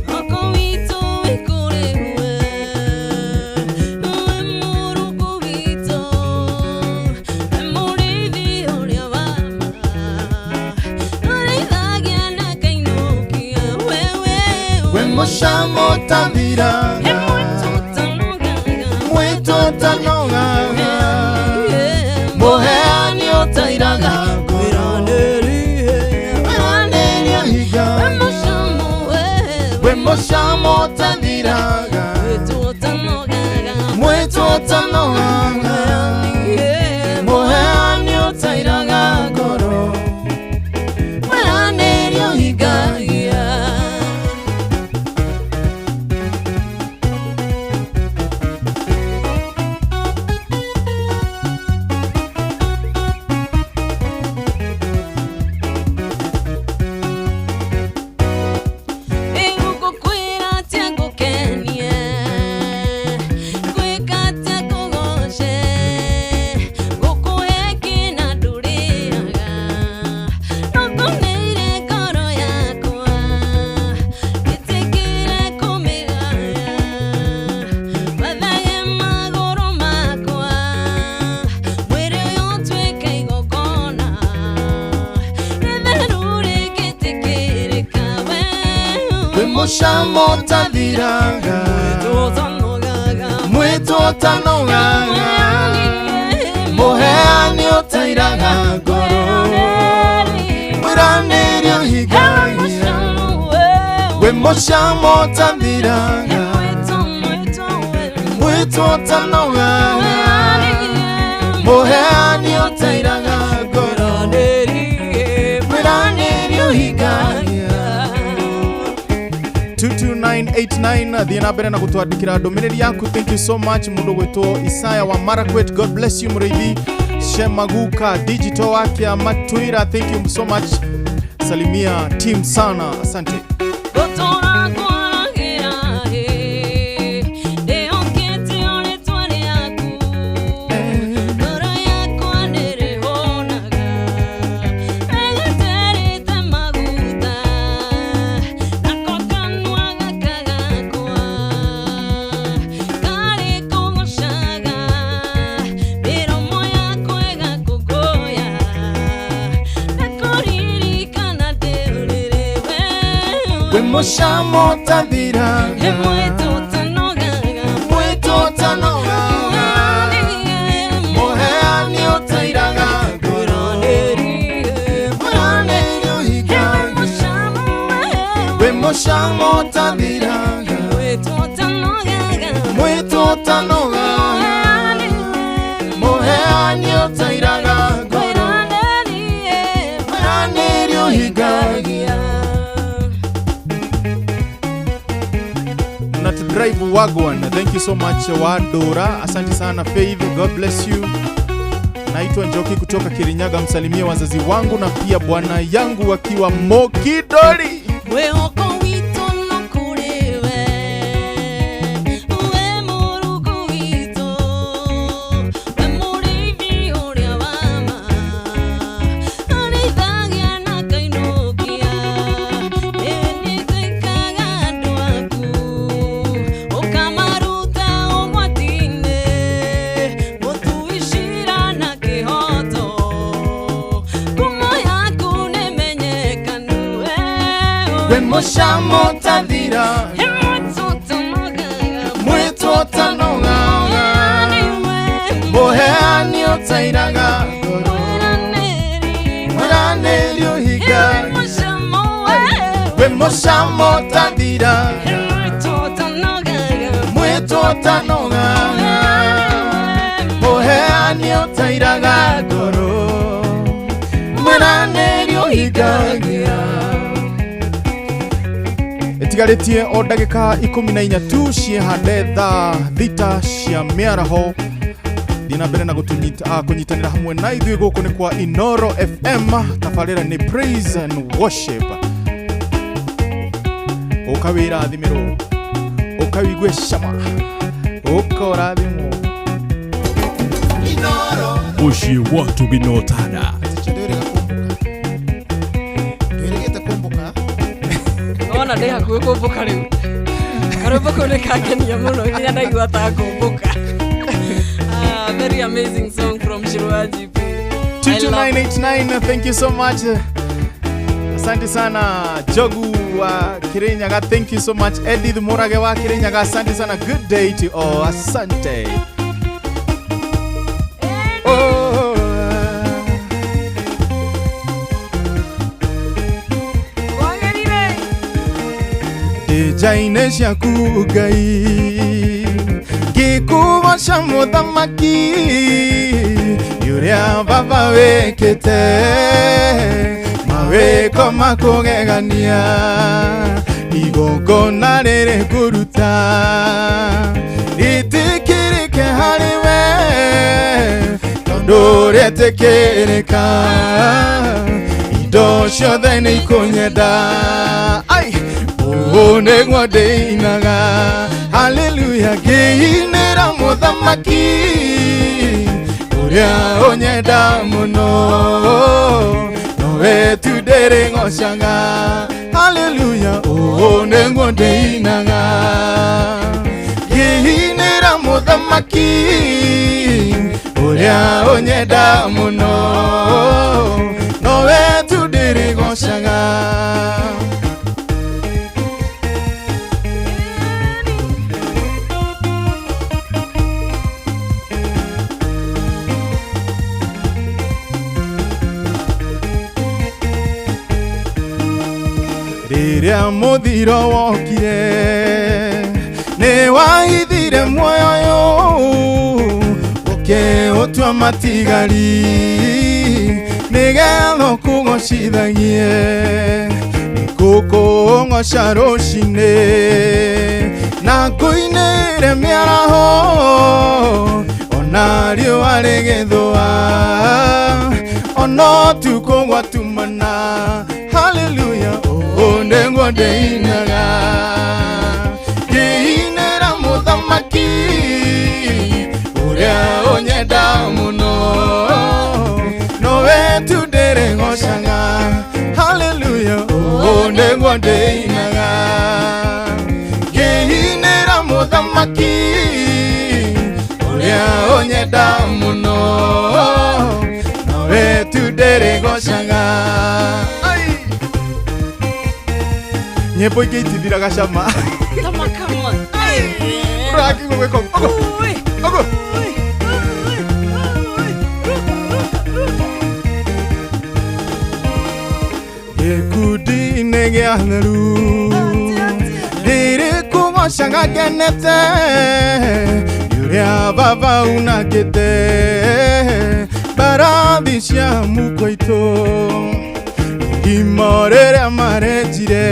Mwĩhoko witũ wĩ kũrĩ we, we Mũrungu witũ, we mũrĩithi ũrĩa wa ma, ũrĩithagia na kainũkia. Wewe we mushamo tathiraga mwito tanogaga muheani utairaga ngoro mwĩranĩrio hingagia we mushamo tathiraga mwito tanogaga muheani utairaga ngoro mwĩranĩrio hingagia. Ĩgũkũkwĩra atĩa ngũkenie, ngwĩka atĩa ngũgoce, Mũcamo ũtathiraga, mwĩtwo ũtanogaga, mũheani ũtairaga ngoro, mwĩranĩri ũhingagia. Wĩ mũcamo ũtathiraga, mwĩtwo ũtanogaga, mũheani ũtairaga ngoro, mwĩranĩri ũhingagia. 22989 thiĩ na mbere na gũtwandĩkĩra ndũmĩrĩri yaku. Thank you so much mũndũ gwĩtwo Isaya wa Marakwet, God bless you. Mũrĩithi Shemaguka digital wa Kĩamatwĩra, thank you so much. Salimia team sana, asante. Gũtũra kwaragĩra ĩ, ndĩhokete o rĩtwa rĩaku, ngoro yakwa nĩrĩhũnaga, ĩgĩtĩrĩte maguta, nako kanua gaka gakwa karĩ kũgoocaga, mĩromo yakwa ĩgakũngũya, ndakũririkana ndĩ ũrĩrĩ we. Wĩ mũcamo ũtathiraga, Mwĩtwo ũtanogaga, mwĩtwo ũtanogaga, mũheani ũtairaga ngoro, mwĩranĩri ũhingagia. Wĩ mũcamo ũtathiraga, mwĩtwo ũtanogaga, mũheani ũtairaga ngoro, mwĩranĩri ũhingagia. Na to drive wagwan, thank you so much Wadora, asante sana Faith, God bless you. Naitwa Njoki kutoka Kirinyaga, msalimie wazazi wangu na pia bwana yangu wakiwa Mokidori. Mwĩhoko witũ no kũrĩ we, we Mũrungu witũ, we mũrĩithi ũrĩa wa ma, arĩithagia na akainũkia, nĩnĩtuĩkaga andũ aku, ũkamaruta ũgwati-inĩ, mũtui ciira na kĩhooto, ngumo yaku nĩmenyekanu. Wĩ mũcamo ũtathiraga, mwĩtwo ũtanogaga, mũheani ũtairaga ngoro, mwĩranĩri ũhingagia. Wĩ mũcamo ũtathiraga, mwĩtwo ũtanogaga, mũheani ũtairaga ngoro, mwĩranĩri ũhingagia. Ĩtigarĩtie o ndagĩka 14 tu ciĩhande thaa 6 cia mĩaraho. Thiĩ na mbere na kũnyitanĩra hamwe na ithuĩ. Gũkũ nĩ kwa Inoro FM, tabarĩra nĩ Praise and Worship. Ũka wĩrathimĩrwo, ũka wĩigue cama, ũka ũrathimwo. Mũciĩ wa Tũginotana. Ndwĩrĩgĩte kũmbũka. Ona ndĩ hakuhĩ kũmbũka rĩu. Karwĩmbo kau nĩ kangenia mũno nginya ndaigua ta ngũmbũka. Ah, very amazing song from Shirwa GP. I love it. 22989, thank you so much. Asante sana Jogu wa Kirinyaga, thank you so much. Edith Murage wa Kirinyaga, asante sana. Good day to all, asante. Oh. Njaine ciaku Ngai, ngĩkũgoca mũthamaki, nĩ ũrĩa baba wĩkĩte mawĩko makũgegania, igongona rĩrĩ ngũruta rĩtĩkĩrĩke harĩ we, tondũ rĩetĩkĩrĩka indo ciothe nĩ ikũnyenda. Ai, ũũ nĩguo ndĩinaga, haleluya, ngĩinĩra mũthamaki ũrĩa ũnyenda mũno, nowe tu ndĩrĩgocaga, haleluya, ũũ nĩguo ndĩinaga, ngĩinĩra mũthamaki ũrĩa ũnyenda mũno, nowe tu ndĩrĩgocaga. Rĩrĩa mũthiro wokire nĩ wahithire muoyo ũyũ ũkĩũtua matigari nĩgetha ũkũgocithagie nĩkũkũgoca rũcinĩ na ngũinĩre mĩaraho ona riũa rĩgĩthũa ona ũtukũ gwatumana haleluya ũũ nĩguo ndĩinaga ngĩinĩra mũthamaki ũrĩa ũnyenda mũno nowe tu ndĩrĩgocaga haleluya ũũ nĩguo ndĩinaga ngĩinĩra mũthamaki ũrĩa ũnyenda mũno nowe tu ndĩrĩgocaga. Nyĩmbo ingĩ itithiraga cama. Come on, come on. Ũrakigua gwĩka ũguo. Ũguo. Gĩkundi-inĩ gĩa theru ndĩrĩkũgocaga ngenete nĩ ũrĩa baba unakĩte mbarathi cia mũkwaitũ irima rĩrĩa marenjire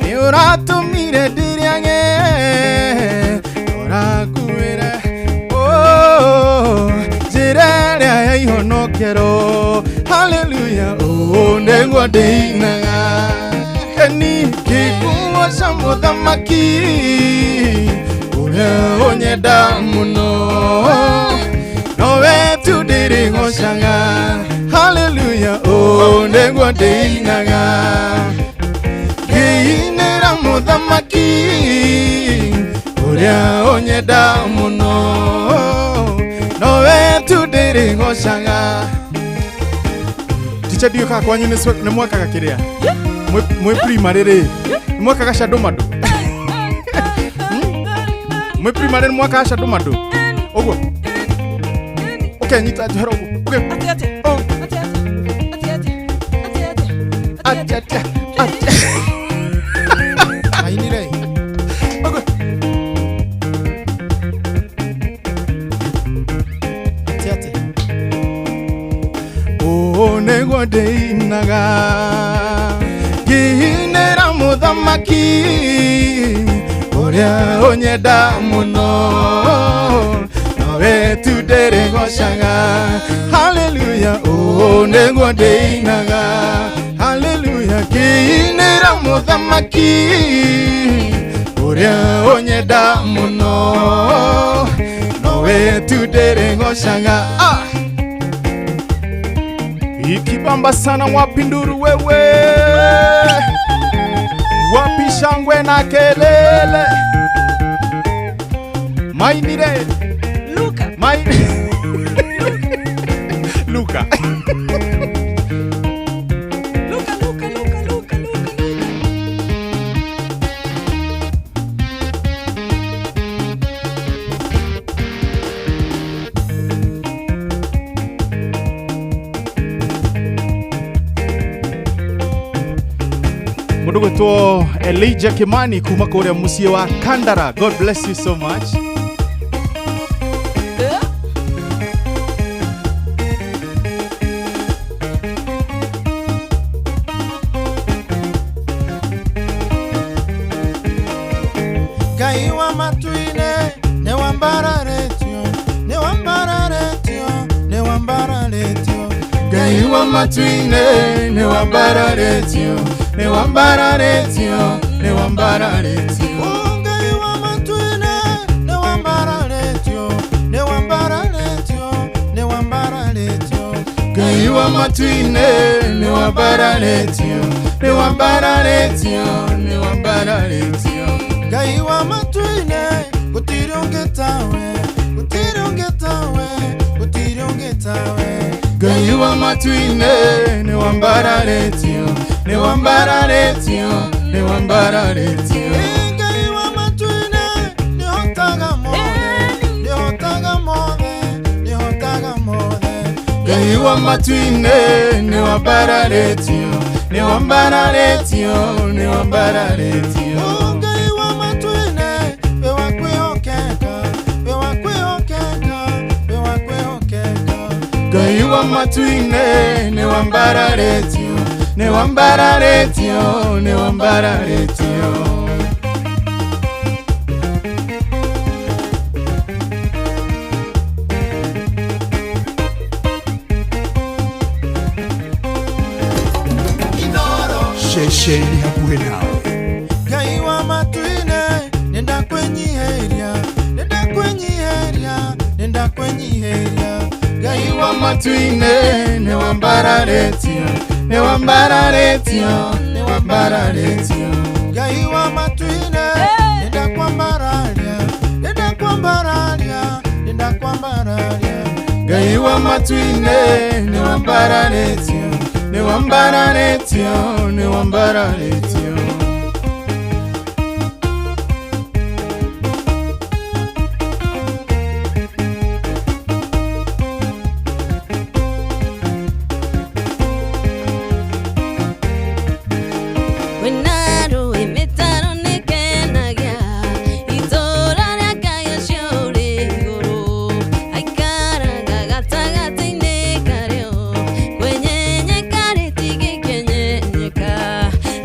nĩ ũratũmire ndĩrĩage ũrakuĩre njĩra ĩrĩa ya ihonokero haleluya ũũ nĩguo ndĩinaga eni ngĩkũgoca mũthamaki ũrĩa ũnyenda mũno nowe tu ndĩrĩgocaga haleluya ũũ nĩguo ndĩinaga ngĩinĩra mũthamaki ũrĩa ũnyenda mũno nowe tu ndĩrĩgocaga. Ticha ndiũĩ kana kwanyu nĩ mwekaga kĩrĩa mwĩ primary rĩ nĩ mwekaga shadow mado mwĩ primary nĩ mwekaga shadow mado ũguo ũkenyita njohero ũguo Atĩ atĩ. Mainire. Ũguo. Atĩ atĩ. Ũũ nĩguo ndĩinaga ngĩinĩra mũthamaki ũrĩa ũnyenda mũno nowe tu ndĩrĩgocaga haleluya ũũ nĩguo ndĩinaga haleluya ngĩinĩra mũthamaki ũrĩa ũnyenda mũno nowe tu ndĩrĩgocaga. Ikibamba sana wapi nduru wewe wapi shangwe na kelele mainire Luka Luka Luka Luka Luka Luka Luka. Mundu gwitwo Elijah Kimani kuma kũrĩa mũciĩ wa Kandara. God bless you so much. Ngai wa matu-inĩ nĩ wambararetio nĩ wambararetio nĩ wambararetio Ngai wa matu-inĩ nĩ wambararetio nĩ wambararetio nĩ wambararetio Ngai wa matu-inĩ nĩ wambararetio nĩ wambararetio nĩ wambararetio Ngai wa matu-inĩ nĩ wambararetio nĩ wambararetio nĩ wambararetio Ngai wa matu-inĩ gũtirĩ ũngĩ tawe gũtirĩ ũngĩ tawe gũtirĩ ũngĩ tawe Ngai wa matu-inĩ nĩ wambararetio nĩ wambararetio nĩ wambararetio Ngai wa matu-inĩ nĩhotaga mothe nĩhotaga mothe nĩhotaga mothe Ngai wa matu-inĩ nĩ wambararetio Nĩwambararĩtio, nĩwambararĩtio. Ngai wa matu-inĩ, wĩ wa kwĩhokeka, wĩ wa kwĩhokeka, wĩ wa kwĩhokeka. Ngai wa matu-inĩ, nĩwambararĩtio, nĩwambararĩtio, nĩwambararĩtio. Ceceni hakuhĩ nawe. Ngai wa matu-inĩ, nĩndakwĩnyihĩria, nĩndakwĩnyihĩria, nĩndakwĩnyihĩria. Ngai wa matu-inĩ, nĩwambararĩtio, nĩwambararĩtio, nĩwambararĩtio. Ngai wa matu-inĩ, nĩndakwambararia, nĩndakwambararia, nĩndakwambararia. Ngai wa matu-inĩ, nĩwambararĩtio, nĩwambararĩtio, nĩwambararĩtio.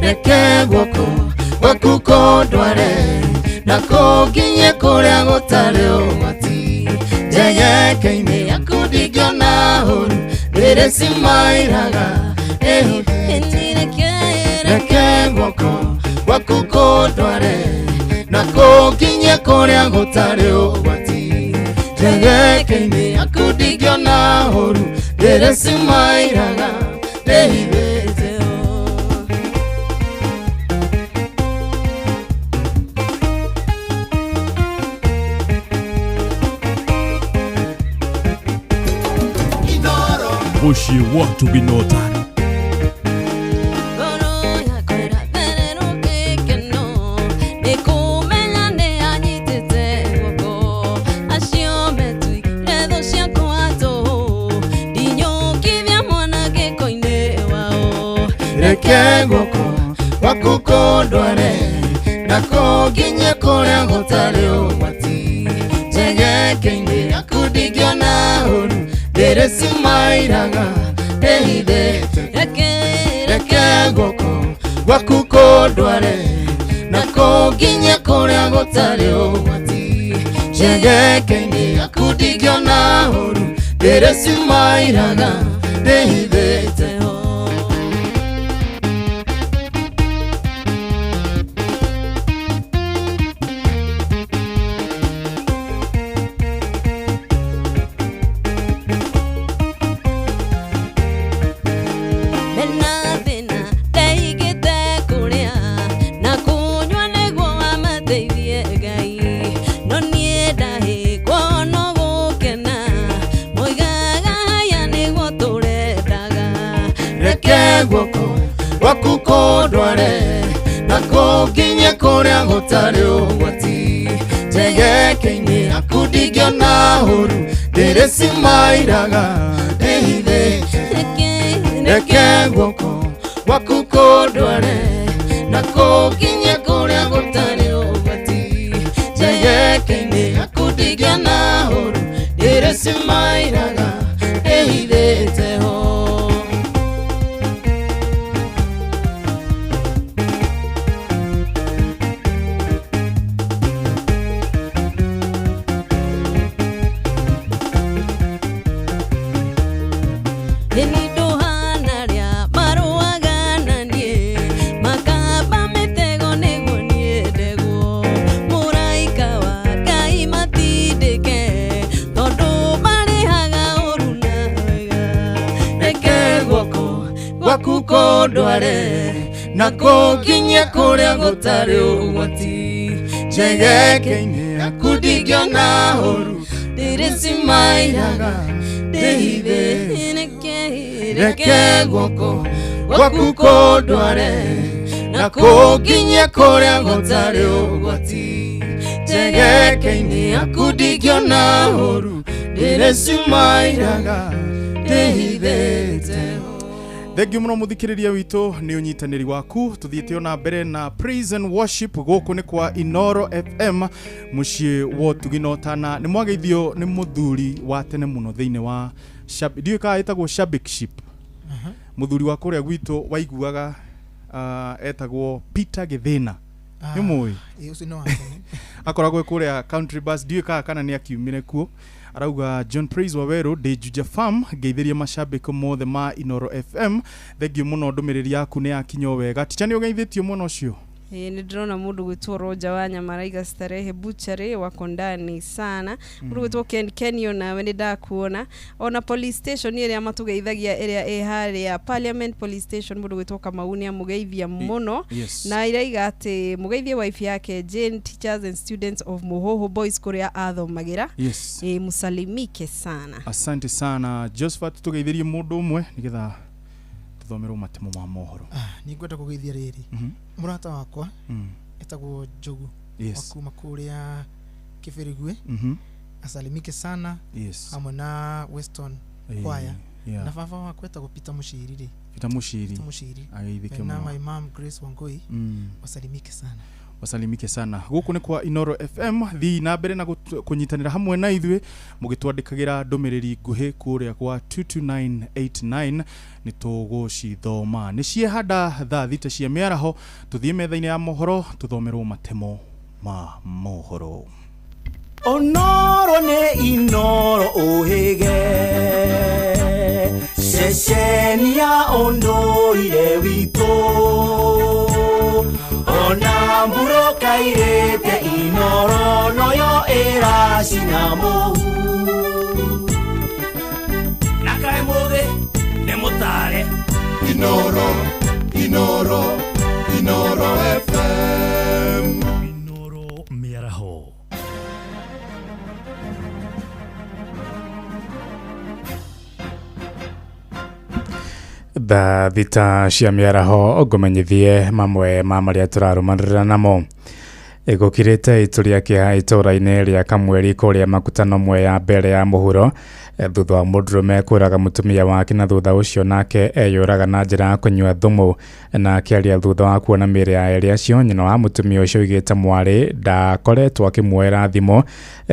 Reke guoko gwaku kũndware na kũnginyie kũrĩa gũtarĩ ũgwati. Njegeke-inĩ yaku ndingĩona ũũru, ndĩrĩcimairaga ĩhithĩte. Reke guoko gwaku kũndware na kũnginyie kũrĩa gũtarĩ ũgwati. Njegeke-inĩ yaku ndingĩona ũũru, ndĩrĩcimairaga ĩhithĩte. Mũciĩ wa Tũgĩnota. Reke guoko gwaku kũndware na kũnginyie kũrĩa gũtarĩ ũgwati. Njegeke-inĩ yaku ndingĩona ũũru, ndĩrĩcimairaga ĩhithĩte. Reke guoko gwaku kũndware na kũnginyie kũrĩa gũtarĩ ũgwati. Njegeke-inĩ yaku ndingĩona ũũru, ndĩrĩcimairaga ndĩhithĩte. Reke guoko gwaku kũndware na kũnginyie kũrĩa gũtarĩ ũgwati. Njegeke-inĩ yaku ndingĩona ũũru, ndĩrĩcimairaga ndĩhithĩte. Reke guoko gwaku kũndware na kũnginyie kũrĩa gũtarĩ ũgwati. Njegeke-inĩ yaku ndingĩona ũũru, ndĩrĩcimairaga ndĩhithĩte ho. Gwaku kũndware na kũnginyie kũrĩa gũtarĩ ũgwati. Njegeke-inĩ yaku ndingĩona ũũru, ndĩrĩcimairaga ndĩhithĩte. Reke guoko gwaku kũndware na kũnginyie kũrĩa gũtarĩ ũgwati. Njegeke-inĩ yaku ndingĩona ũũru, ndĩrĩcimairaga ndĩhithĩte. Thengiũ mũno mũthikĩrĩria witũ nĩ ũnyitanĩri waku. Tũthiĩte ona mbere na praise and worship gũkũ nĩ kwa Inoro FM mũciĩ wa ũtugi na ũtana. Nĩ mwageithio nĩ mũthuri wa tene mũno thĩinĩ wa ndiũĩ kana ĩtagwo shabikship. Mũthuri wa kũrĩa gwitũ waiguaga etagwo Peter Gĩthĩna. Nĩ mũĩ? Ũcio nĩ wa tene. Akoragwo kũrĩa Country Bus, ndiũĩ kana nĩ akiumire kuo. Arauga John Praise Waweru ndĩ Juja Farm ngeithĩria mashabiki mothe ma Inoro FM. Thengiũ mũno ndũmĩrĩri yaku nĩ yakinya wega. Ticha nĩ ũgeithĩtio mwena ũcio? Nĩ ndĩrona mũndũ gwĩtwo Roger wa Nyamaraiga Starehe Butchery wako ndani sana. Mũndũ gwĩtwo Ken Kenio nawe nĩ ndakuona. Ona police station ĩrĩa matũgeithagia ĩrĩa ĩ harĩa Parliament Police Station mũndũ gwĩtwo Kamau nĩ amũgeithia mũno. Yes. Na iraiga atĩ mũgeithie wife yake Jane, teachers and students of Muhoho Boys kũrĩa athomagĩra. Yes. Musalimike sana. Asante sana Josephat, tũgeithĩrie mũndũ ũmwe nĩgetha tũthomerwo matemo ma mohoro. Nĩ ngwenda kũgeithia rĩrĩ mũrata wakwa etagwo Njogu. Yes. Wa kuma kũrĩa Kĩbĩrĩgwe. Asalimike sana. Yes. Hamwe na Weston Choir. Yeah. Na baba wakwa etagwo Peter Mushiri rĩ. Peter Mushiri. Peter Mushiri. Ageithĩke Na mũno. my mom Grace Wangui. Wasalimike sana. Wasalimike sana. Gũkũ nĩ kwa Inoro FM. Thiĩ na mbere na kũnyitanĩra hamwe na ithuĩ mũgĩtwandĩkagĩra ndũmĩrĩri nguhĩ kũrĩa kwa 22989 nĩ tũgũcithoma. Nĩ ciehanda thaa 6 cia mĩaraho. Tũthiĩ metha-inĩ ya mohoro tũthomerwo matemo ma mohoro. Onoro nĩ Inoro ũhĩge ceceni ya ũndũire witũ ona mburo kairĩte Inoro noyo ĩracina mũhu na kaĩ mũthĩ nĩ mũtare Inoro, Inoro, Inoro FM. Inoro mĩaraho. Thaa 6 cia mĩaraho ngũmenyithie mamwe ma marĩa tũrarũmanĩrĩra namo. Gũkirĩte itu rĩa kĩeha itũũra-inĩ rĩa Kamweri kũrĩa Makutano Mwea mbere ya mũhuro thutha wa mũndũrũme kũraga mũtumia wake na thutha ũcio nake eyũraga na njĩra ya kũnyua thumu. Na akĩaria thutha wa kuona mĩĩrĩ ya erĩ acio, nyina wa mũtumia ũcio oigĩte mwarĩ ndakoretwo akĩmuoera thimũ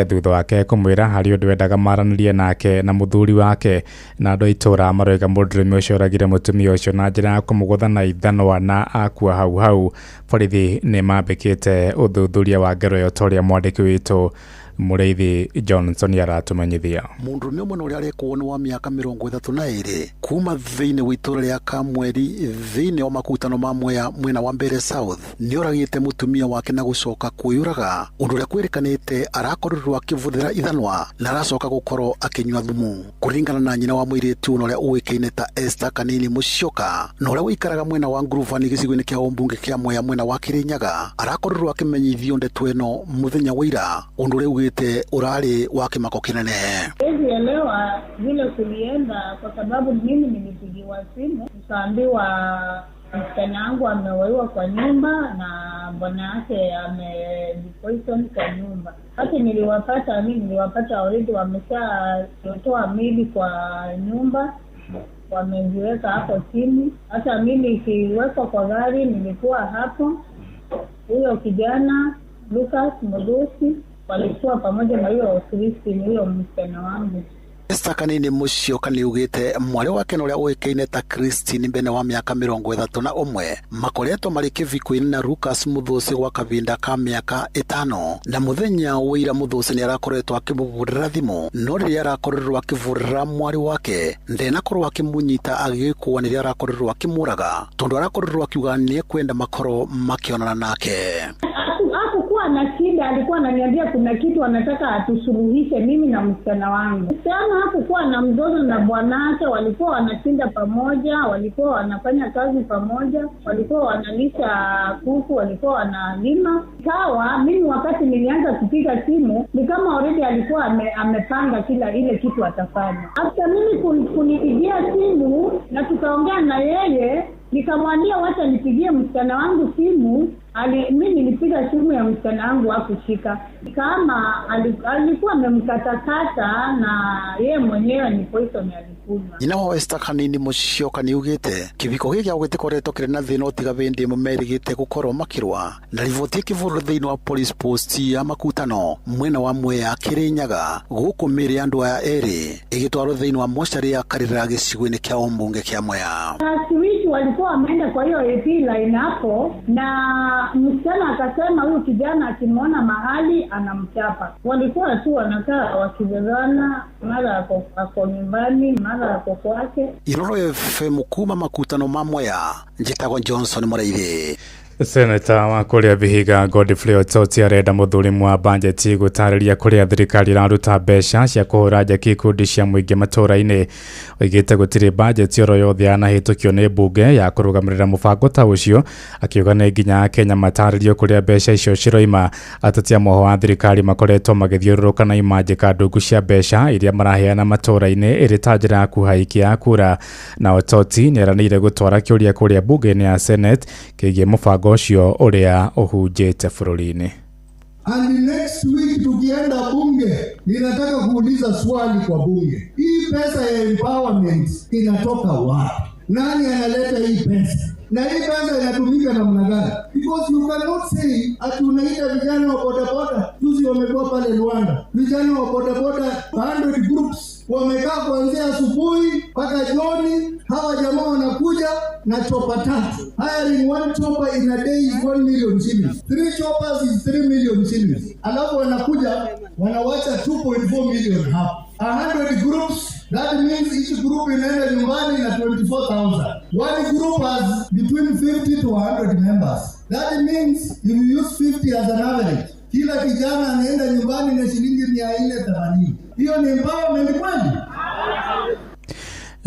thutha wake kũmwĩra harĩ ũndũ endaga maranĩrie nake na mũthuri wake. Na andũ a itũũra maroiga mũndũrũme ũcio oragire mũtumia ũcio na njĩra ya kũmũgũtha na ithanwa na akua hau hau. Borithi nĩ mambĩkĩte ũthuthuria wa ngero ĩyo ta ũrĩa mwandĩki witũ Mũrĩithi Johnson aratũmenyithia. Mũndũrũme ũmwe na ũrĩa arekwo nĩ wa mĩaka 32 kuma thĩinĩ wa itũũra rĩa Kamweri thĩinĩ wa makutano ma Mwea mwena wa Mbere South nĩoragĩte mũtumia wake na gũcoka kwĩyũraga, ũndũ ũrĩa kwĩrĩkanĩte arakorirwo akĩbũthĩra ithanwa na aracoka gũkorwo akĩnyua thumu. Kũringana na nyina wa mũirĩtu na ũrĩa ũĩkaine ta Esther Kanini Mũcioka na ũrĩa ũikaraga mwena wa Ngurubani gĩcigo-inĩ kĩa ũmbunge kĩa Mwea mwena wa Kĩrĩnyaga, arakorirwo akĩmenyithio ndeto ĩno mũthenya wa ira, ũndũ ũrĩa ugĩte urari wa kimako kinene. Siwezi elewa vile kulienda kwa sababu mimi nilipigiwa simu nikaambiwa msichana wangu amewaiwa kwa nyumba na bwana yake amejipoison kwa nyumba. Hata niliwapata mimi niliwapata already wameshatoa mili kwa nyumba, wameziweka hapo chini. Hata mimi ikiwekwa kwa gari nilikuwa hapo. Huyo kijana Lucas Mudusi walikuwa pamoja na huyo Christine, huyo msichana wangu. Esther Kanini Mũcioka nĩugĩte mwarĩ wake na ũrĩa ũĩkaine ta Christine mbene wa mĩaka 31 makoretwo marĩ kĩviko-inĩ na Lucas Mũthũci gwa kavinda ka mĩaka 5 na mũthenya wa ira Mũthũci nĩ arakoretwo akĩmũbũrĩra thimũ, no rĩrĩa arakorirwo akĩbũrĩra mwarĩ wake ndenakorwo akĩmũnyita agĩkũa nĩrĩa arakorirwo akĩmũraga tondũ arakorirwo akiuga nĩekwenda makorwo makĩonana nake. Hakukuwa na shida, alikuwa ananiambia kuna kitu anataka atusuluhishe mimi na msichana wangu. Msichana hakukuwa na mzozo na bwanake, walikuwa wanashinda pamoja, walikuwa wanafanya kazi pamoja, walikuwa wanalisha kuku, walikuwa wanalima. Sawa, mimi wakati nilianza kupiga simu ni kama already alikuwa amepanga kila ile kitu atafanya. After mimi kunipigia simu na tukaongea na yeye, nikamwambia wacha nipigie msichana wangu simu. Mimi nilipiga simu ya msichana wangu hakushika. Kama alikuwa amemkatakata na yeye mwenyewe ni poison alikuwa. kukunywa. Nyina wa Esther Kanini Musyoka nĩaugĩte kĩbiko gĩkĩ gĩao gĩtikoretwo kĩrĩ na thĩna tiga bĩndĩ ĩmwe merĩgĩte gũkorwo makĩrũa na riboti ĩkĩbũrũra thĩinĩ wa police post ya Makutano mwena wa Mwea Kĩrĩnyaga gũkũ mĩĩrĩ ya andũ aya erĩ ĩgĩtwarwo thĩinĩ wa mocarĩ ya Karĩra gĩcigo-inĩ kĩa ũmbunge kĩa Mwea. Last week walikuwa wameenda kwa hiyo AP line hapo, na msichana akasema huyu kijana akimwona mahali anamchapa. Walikuwa tu wanakaa wakizozana, mara ako nyumbani, mara ako kwake. Iroro FM kuma Makutano ma Mwea, njĩtagwo Johnson Mũraithi. Seneta wa kũrĩa Vihiga Godfrey Osotsi arenda mũthurimu wa bajeti gũtarĩria kũrĩa thirikari ĩraruta mbeca cia kũhũra njeki ikundi cia mũingĩ matũũra-inĩ. Oigĩte gũtirĩ bajeti oro yothe yanahĩtũkio nĩ mbunge ya kũrũgamĩrĩra mũbango ta ũcio, akiuga nĩ nginya Akenya matarĩrio kũrĩa mbeca icio ciroima. Ateti a mũhwa wa thirikari makoretwo magĩthiũrũrũka na imanjĩka ndungu cia mbeca iria maraheana matũũra-inĩ ĩrĩ ta njĩra ya kũhaikia ya kura. Na Osotsi nĩeranĩire gũtwara kĩũria kũrĩa mbunge-inĩ ya Senate kĩgiĩ mũbango ũcio ũrĩa ũhunjĩte bũrũri-inĩ. And next week tukienda bunge, ninataka kuuliza swali kwa bunge. Hii pesa ya empowerment inatoka wapi? Nani analeta hii pesa? Na hii pesa inatumika namna gani? Because you cannot say ati unaita vijana wa bodaboda, juzi wamekuwa pale Rwanda. Vijana wa bodaboda 100 groups wamekaa kuanzia asubuhi mpaka jioni. Hawa jamaa wanakuja na chopa tatu. Hiring one chopper in a day is 1 million shillings. 3 choppers is 3 million shillings. Alafu wanakuja wanawacha 2.4 million hapa. 100 groups, that means each group inaenda nyumbani na 24,000. One group has between 50 to 100 members. That means if you use 50 as an average, kila kijana anaenda nyumbani na shilingi 480. Hiyo ni empowerment kweli?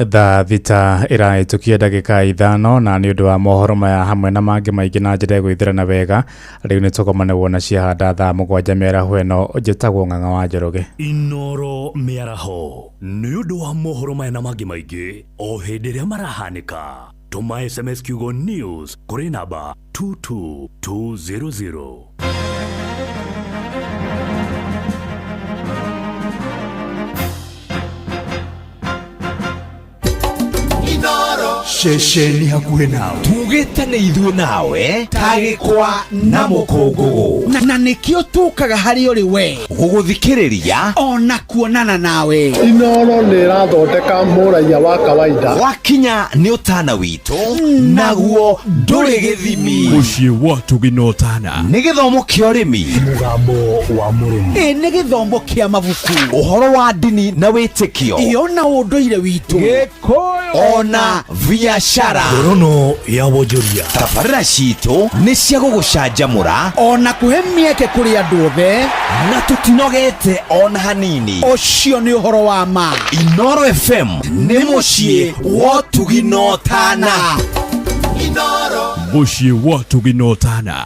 Thaa thita ĩrahĩtũkia ndagĩka 5 na nĩ ũndũ wa mohoro maya hamwe na mangĩ maingĩ na njĩra ĩgũithĩrana wega rĩu nĩ tũgomane wona ciahanda thaa 7 mĩaraho ĩno. Njĩtagwo Ng'ang'a wa Njoroge. Inoro mĩaraho nĩ ũndũ wa mohoro maya na mangĩ maingĩ o hĩndĩ ĩrĩa marahanĩka. Tũma SMS kiugo news kũrĩ namba 22200. Ceceni hakuhĩ nawe tugĩte nĩ ithuĩ nawe tagĩkwa na mũkũngũgũ na nĩkĩo tũkaga harĩ ũrĩ we gũgũthikĩrĩria ona kuonana nawe. Inoro nĩ ĩrathondeka mũraiya wa kawaida. Wakinya nĩ ũtana witũ naguo ndũrĩ gĩthimi. Mũciĩ wa Ũtugi na Ũtana nĩ gĩthomo kĩa ũrĩmi, mũgambo wa mũrĩmi, ĩ nĩ gĩthomo kĩa mabuku, ũhoro wa ndini na wĩtĩkio, ĩ ona ũndũire witũ, Gĩkũyũ ona biashara, ngorono ya wonjoria. Tabarĩra citũ nĩ cia gũgũcanjamũra ona kũhe mĩeke kũrĩ andũ othe, na tũtinogete ona hanini. Ũcio nĩ ũhoro wa ma. Inoro FM nĩ mũciĩ wa Ũtugi na Ũtana. Inoro mũciĩ wa Ũtugi na Ũtana.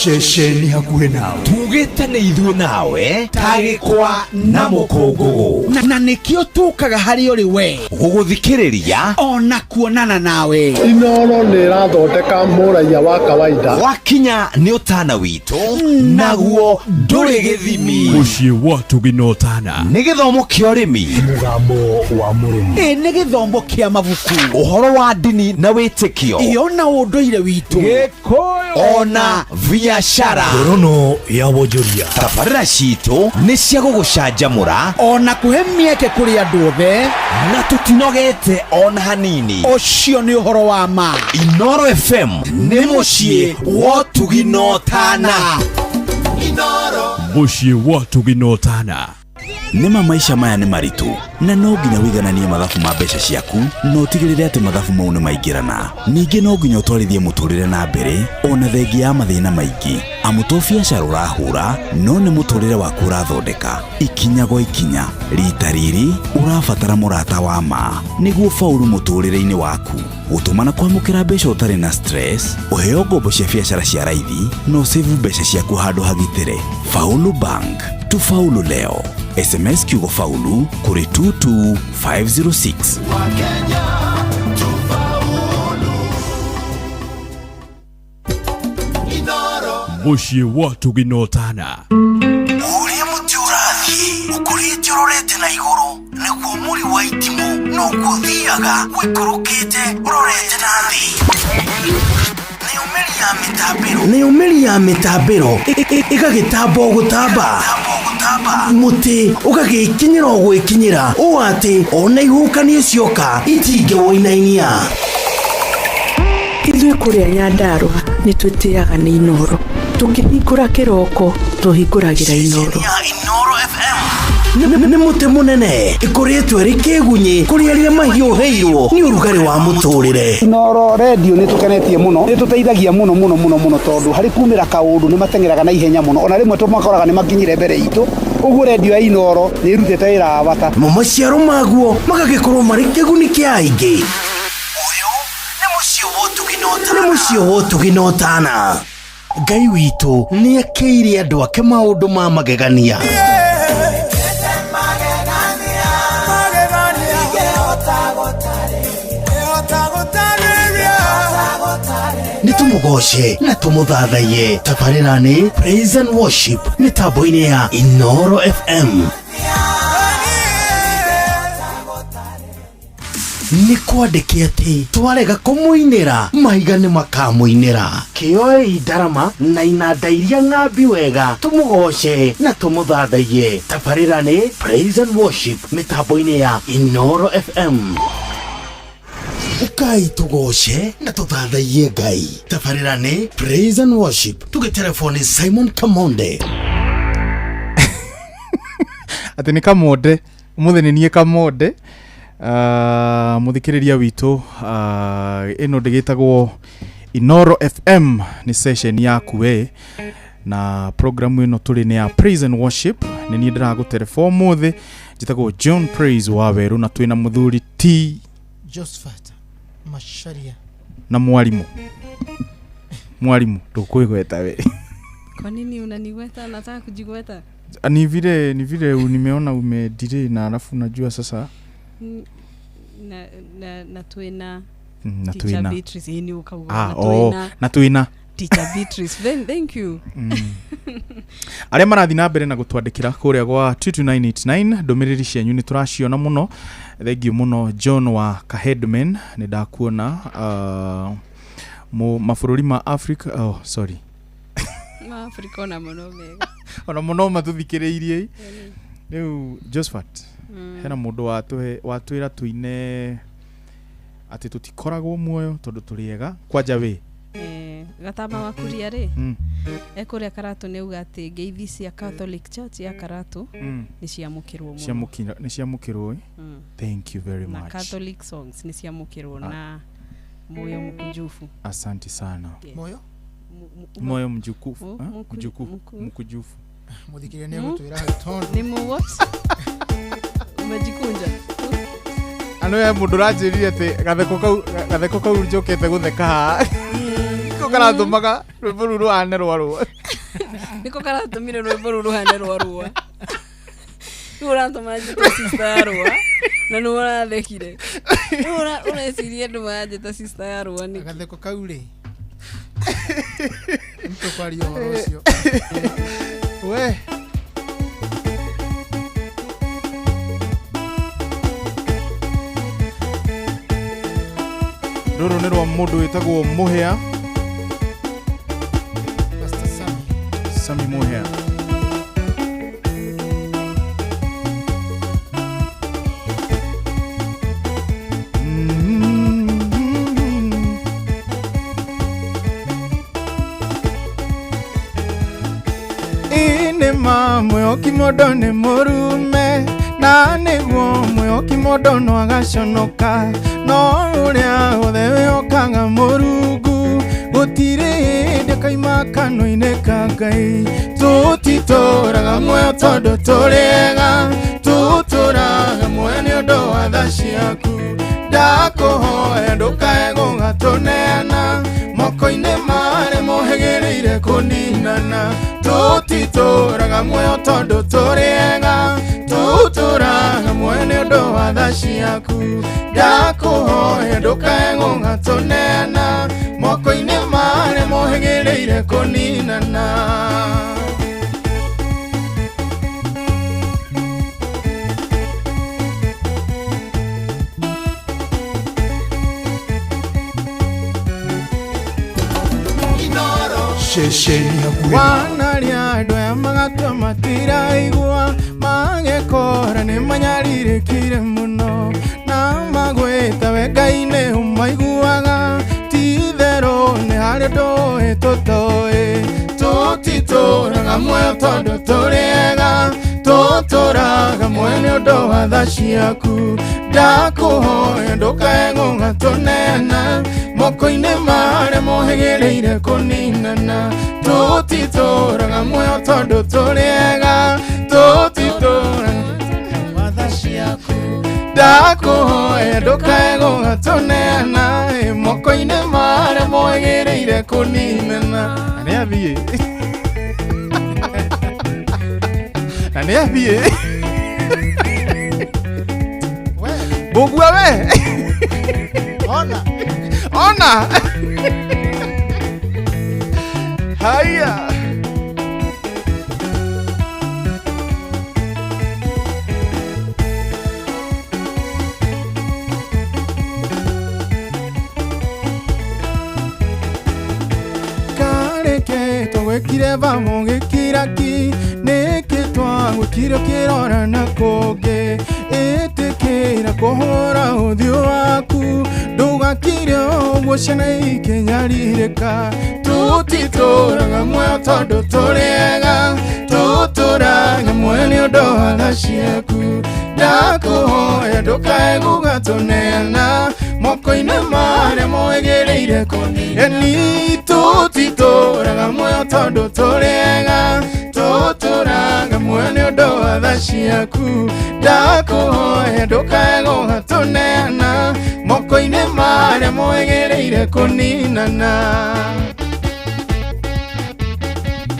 Ceceni hakuhĩ nawe tugĩte nĩ ithuĩ nawe tagĩkwa na mũkũngũgũ na nĩkĩo tũkaga harĩ ũrĩ we gũgũthikĩrĩria ona kuonana nawe. Inoro nĩ ĩrathondeka mũraiya wa kawaida. Wakinya nĩ ũtana witũ naguo ndũrĩ gĩthimi. Mũciĩ wa Ũtugi na Ũtana nĩ gĩthomo kĩa ũrĩmi, mũgambo wa mũrĩmi, ĩ nĩ gĩthomo kĩa mabuku, ũhoro wa ndini na wĩtĩkio, ĩ ona ũndũire witũ, Gĩkũyũ ona biashara, ngorono ya wonjoria. Tabarĩra citũ nĩ cia gũgũcanjamũra ona kũhe mĩeke kũrĩ andũ othe, na tũtinogete ona hanini. Ũcio nĩ ũhoro wa ma. Inoro FM nĩ mũciĩ wa Ũtugi na Ũtana. Inoro mũciĩ wa Ũtugi na Ũtana. Nĩma maisha maya nĩ maritũ na no nginya wĩigananie mathabu ma mbeca ciaku na ũtigĩrĩre atĩ mathabu mau nĩ maingĩrana. Ningĩ no nginya ũtwarithie mũtũrĩre na mbere ona thengia ya mathĩna maingĩ, amu to biacara ũrahũra no nĩ mũtũrĩre waku ũrathondeka ikinya gwa ikinya. Rita rĩrĩ ũrabatara mũrata wa ma nĩguo faulu mũtũrĩre-inĩ waku, gũtũma na kwamũkĩra mbeca ũtarĩ na stress, ũheo ngombo cia biacara cia raithi na ũsave mbeca ciaku handũ hagitĩre. Faulu Bank, tufaulu leo. SMS kiugo faulu kuri 22506. Wakenya tufaulu. Inoro Mũciĩ wa Ũtugi na Ũtana. Ũrĩa mũtĩ ũrarĩ Ũkũrĩte ũrorete na igũrũ, naguo mũri wa itimũ noguo ũthiaga ũikũrũkĩte ũrorete na thĩ. Nayo mĩri ya mĩtambĩro ĩgagĩtamba o gũtamba, mũtĩ ũgagĩkinyĩra o gwĩkinyĩra ũũ atĩ ona ihuhũkanio cioka itingĩwũinainia. Ithuĩ kũrĩa Nyandarũa nĩ twĩtĩaga nĩ Inooro. Tũkĩhingũra kĩroko tũhingũragĩra Inooro. Nĩ mũtĩ mũnene ĩkũrĩtwo ĩrĩ kĩgunyĩ kũrĩ arĩa mahiũhĩirwo nĩ ũrugarĩ wa mũtũrĩre. Inooro redio nĩ tũkenetie mũno, nĩ tũteithagia mũno mũno mũno mũno tondũ harĩ kumĩra kaũndũ nĩ mateng'eraga na ihenya mũno, ona rĩmwe tũmakoraga nĩ makinyire mbere itũ. Ũguo redio ya Inooro nĩ ĩrutĩte wĩra wa bata. Mo maciaro maguo magagĩkorwo marĩ kĩguni kĩa aingĩ. Nĩ mũciĩ wa ũtugi na ũtana. Ngai witũ nĩ akĩire andũ ake maũndũ ma magegania. Nĩ tũmũgoce na tũmũthathaiye. Tabarĩra nĩ Praise and Worship mĩtambo-inĩ ya Inooro FM. Nĩ kwandĩke atĩ twarega kũmũinĩra mahiga nĩ makamũinĩra. Kĩoei ndarama na inanda iria ng'ambi wega tũmũgoce na tũmũthathaiye. Tabarĩra nĩ Praise and Worship mĩtambo-inĩ ya Inooro FM. Ukai tũgoce na tũthathaiye Ngai. Tabarĩra nĩ Praise and Worship. Tũgĩtelefoni Simon Kamonde. Atĩ nĩ Kamonde, ũmũthĩ nĩ niĩ Kamonde. Mũthikĩrĩria witũ, ĩno ndĩgĩtagwo Inooro FM, nĩ session yaku we, na programu ĩno tũrĩ nĩ ya Praise and Worship. Nĩ niĩ ndĩragũtereba ũmũthĩ, njĩtagwo John Praise wa Werũ, na twĩna mũthuri T Josephat Macharia na mwarimu. Mwarimu ndũkwĩgweta we. Kwa nini unanigweta? Nataka kujigweta. Ni vile, ni vile nimeona umedelay na alafu unajua sasa na twina Na Teacher twina. Beatrice, hii ni ukauga. Ah, Na oh, twina. na twina. Teacher Beatrice, then thank you. Arĩa marathiĩ na mbere na gũtwandĩkĩra kũrĩa gwa 22989 ndũmĩrĩri cianyu nĩ tũraciona mũno. Thank you mũno John wa Kahedman, nĩ ndakuona, mabũrũri ma Africa, oh, sorry. Ma Africa ona mũno mega. Ona mũno matũthikĩrĩirie. Rĩu Josephat, hena mũndũ watwĩra tũine atĩ tũtikoragwo muoyo tondũ tũrĩ ega. Kwanja wĩ? Gatamba wa Kuria rĩ, ekũrĩa Karatũ nĩ auga atĩ ngeithi cia Catholic Church ya Karatũ nĩ ciamũkĩrwo mũno. Nĩ ciamũkĩrwo, ĩ? Thank you very Na much. Catholic songs nĩ ciamũkĩrwo na moyo mkunjufu. Asante sana. Yes. Moyo? Moyo mjukufu, eh? Mjukufu, mkujufu. Mũthikĩrĩria nĩ egũtwĩra hau tondũ Nĩ mu what? Umejikunja. Ano ya mũndũ ũranjĩrire atĩ gatheko kau njũkĩte gũtheka haha. Nĩko karatũmaga rwĩmbo rũu rũhane rwa rũa. Nĩko karatũmire rwĩmbo rũu rũhane rwa rũa. Rĩu ũratũma njĩte sister ya rũa, na nĩwe ũrathekire. Rĩu ũreciria andũ maranjĩta sister ya rũa nĩkĩ? Gatheko kau rĩ. Nĩtũkwaria ũhoro ũcio. We. Rũrũ nĩ rwa mũndũ wĩtagwo Mũhĩa. Pastor Sami. Sami Mũhĩa. Ĩnĩma mwĩhoki mũndũ nĩ mũrume, na nĩguo mwĩhoki mũndũ no agaconoka, no ũrĩa wothe wĩhokaga Mũrungu gũtirĩ hĩndĩ akaima kanua-inĩ ka Ngai. Tũtitũraga muoyo tondũ tũrĩ ega, tũtũraga muoyo nĩ ũndũ wa tha ciaku. Ndakũhoya ndũkae gũgatũneana moko-inĩ marĩa mohĩgĩrĩire kũninana. Tũtitũraga muoyo tondũ tũrĩ ega, tũtũraga muoyo nĩ ũndũ wa tha ciaku. Ndakũhoya ndũkae gũgatũneana moko-inĩ marĩa mohĩgĩrĩire kũninana. Ceceni hakuhĩ Wanaria andũ aya magatua matiraigua magekora nĩ manyarirĩkire mũno na magwĩta we Ngai nĩ ũmaiguaga ti-itherũ nĩ harĩ ũndũ ũĩ tũtoĩ tũtitũraga muoyo tondũ tũrĩ ega tũtũraga muoyo nĩ ũndũ wa tha ciaku ndakũhoya ndũkae gũgatũneana moko-inĩ marĩa mohĩgĩrĩire kũninana tũtitũraga muoyo tondũ tũrĩ ega tũtitũraga watha ciaku ndakũhoya ndũkae gũgatũneana moko-inĩ marĩa mohĩgĩrĩire kũninana. Na nĩ athiĩ na nĩ athiĩ Mbũgua we Ona ona haya kareke twagwĩkire vamo gĩkira ki nĩkĩ twagwĩkire ũkĩrora na kũngĩ ĩtĩkĩra kũhũra ũthiũ waku ndũgakire ũguo ciana ikĩnyarirĩka tũtitũraga muoyo tondũ tũrĩ ega tũtũraga muoyo nĩ ũndũ wa tha ciaku ndakũhoya ndũkae gũgatũneana moko-inĩ marĩa mohĩgĩrĩire kũninana tũtitũraga muoyo tondũ tũrĩ ega tũtũraga muoyo nĩ ũndũ wa tha ciaku ndakũhoya ndũkae gũgatũneana moko-inĩ marĩa mohĩgĩrĩire kũninana.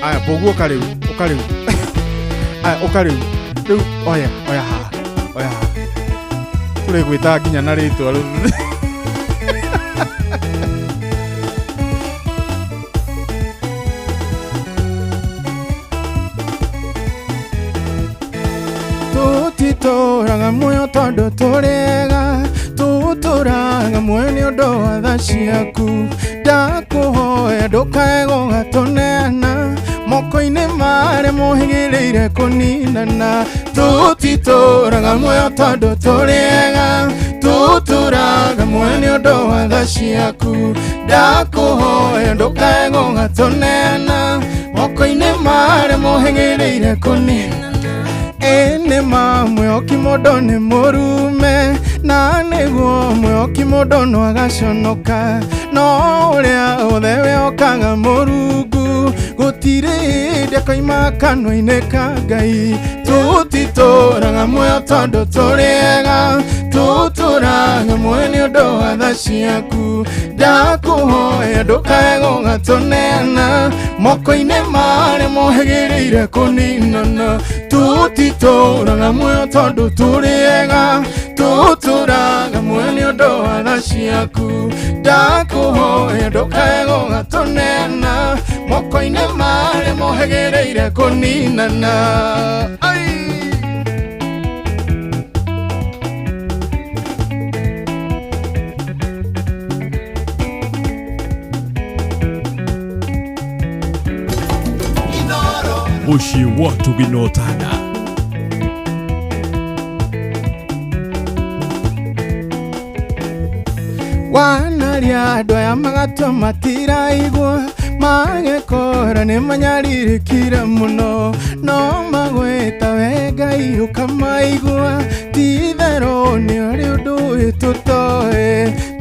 Aya Mbũguo ũka rĩu ũka rĩu aya ũka rĩu rĩu oya oya haha oya haha tũrĩgwĩta nginya na rĩtwa rĩu. Tũtitũraga muoyo tondũ tũrĩ ega tũtũraga muoyo nĩ ũndũ wa tha ciaku ndakũhoya ndũkae gũgatũneana moko-inĩ marĩa mohĩgĩrĩire kũninana tũtitũraga muoyo tondũ tũrĩ ega tũtũraga muoyo nĩ ũndũ wa tha ciaku ndakũhoya ndũkae gũgatũneana moko-inĩ marĩa mohĩgĩrĩire kũninana. Ene mamwe mũndũ nĩ mũrume na nĩguo mwĩhoki mũndũ no agaconoka no ũrĩa othe wĩhokaga Mũrungu gũtirĩ hĩndĩ akoima kanua-inĩ ka Ngai. Tũtitũraga muoyo tondũ tũrĩ ega tũtũraga muoyo nĩ ũndũ wa tha ciaku ndakũhoya ndũkae gũgatũneana moko-inĩ marĩa mohĩgĩrĩire kũninana tũtitũraga muoyo tondũ tũrĩ ega tũtũraga muoyo nĩ ũndũ wa tha ciaku ndakũhoya ndũkae gũgatũneana moko-inĩ marĩa mohĩgĩrĩire kũninana. Ai! Muciĩ wa Tũginotana. Wanaria andũ aya magatua matiraigua magekora nĩ manyarirĩkire mũno no magwĩta we Ngai ũkamaigua ti-itherũ nĩ harĩ ũndũ ũĩ tũtoĩ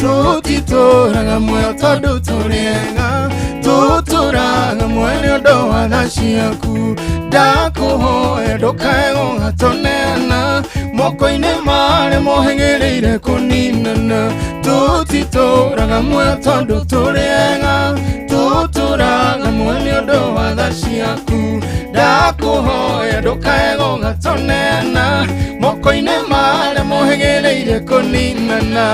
tũtitũraga muoyo tondũ tũrĩ ega tũtũraga muoyo nĩ ũndũ wa tha ciaku ndakũhoya ndũkae gũgatũneana moko-inĩ marĩa mohĩgĩrĩire kũninana tũtitũraga muoyo tondũ tũrĩ ega tũtũraga muoyo nĩ ũndũ wa tha ciaku ndakũhoya ndũkae gũgatũneana moko-inĩ marĩa mohĩgĩrĩire kũninana.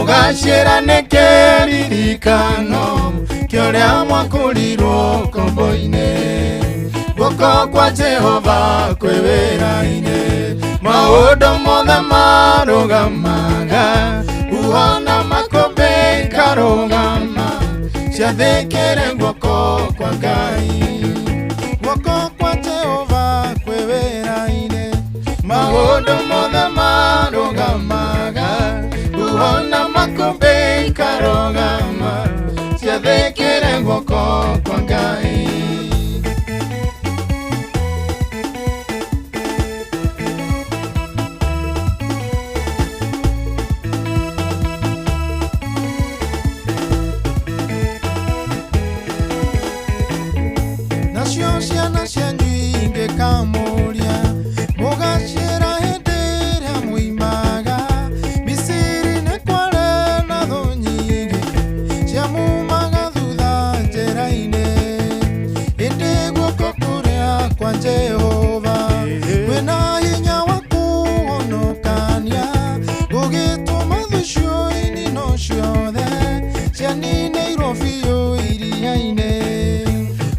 Mũgacĩra nĩ kĩririkano kĩa ũrĩa mwakũrirwo ngombo-inĩ. Guoko kwa Jehova kwĩ wĩra-inĩ, maũndũ mothe marũgamaga, huho na makũmbĩ ikarũgama, ciathĩkĩre guoko kwa Ngai. Guoko kwa Jehova kwĩ wĩra-inĩ, maũndũ mothe marũgamaga, huho na makũmbĩ ikarũgama, ciathĩkĩre guoko kwa Ngai. Nacio ciana cianyu ingĩkamũria, mũgacĩra hĩndĩ ĩrĩa muimaga. Misiri nĩ kwarĩ na thũ nyingĩ ciamumaga thutha njĩra-inĩ, ĩndĩ guoko kũrĩa kwa Jehova kwĩna hinya wa kũhonokania, gũgĩtũma thũ icio inino ciothe cianinĩirwo biũ iria-inĩ.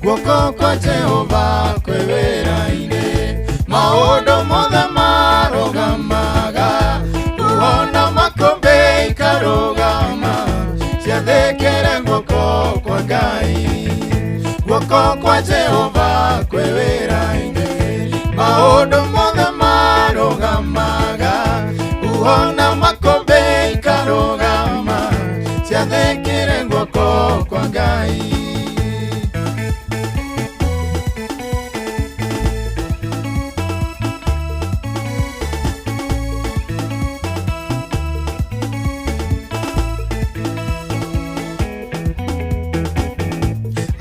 Guoko kwa Jehova kwĩ wĩra-inĩ, maũndũ mothe marũgamaga, huho na makũmbĩ ikarũgama, ciathĩkĩre guoko kwa Ngai. Guoko kwa Jehova kwĩ wĩra-inĩ, maũndũ mothe marũgamaga, huho na makũmbĩ ikarũgama, ciathĩkĩre guoko kwa Ngai.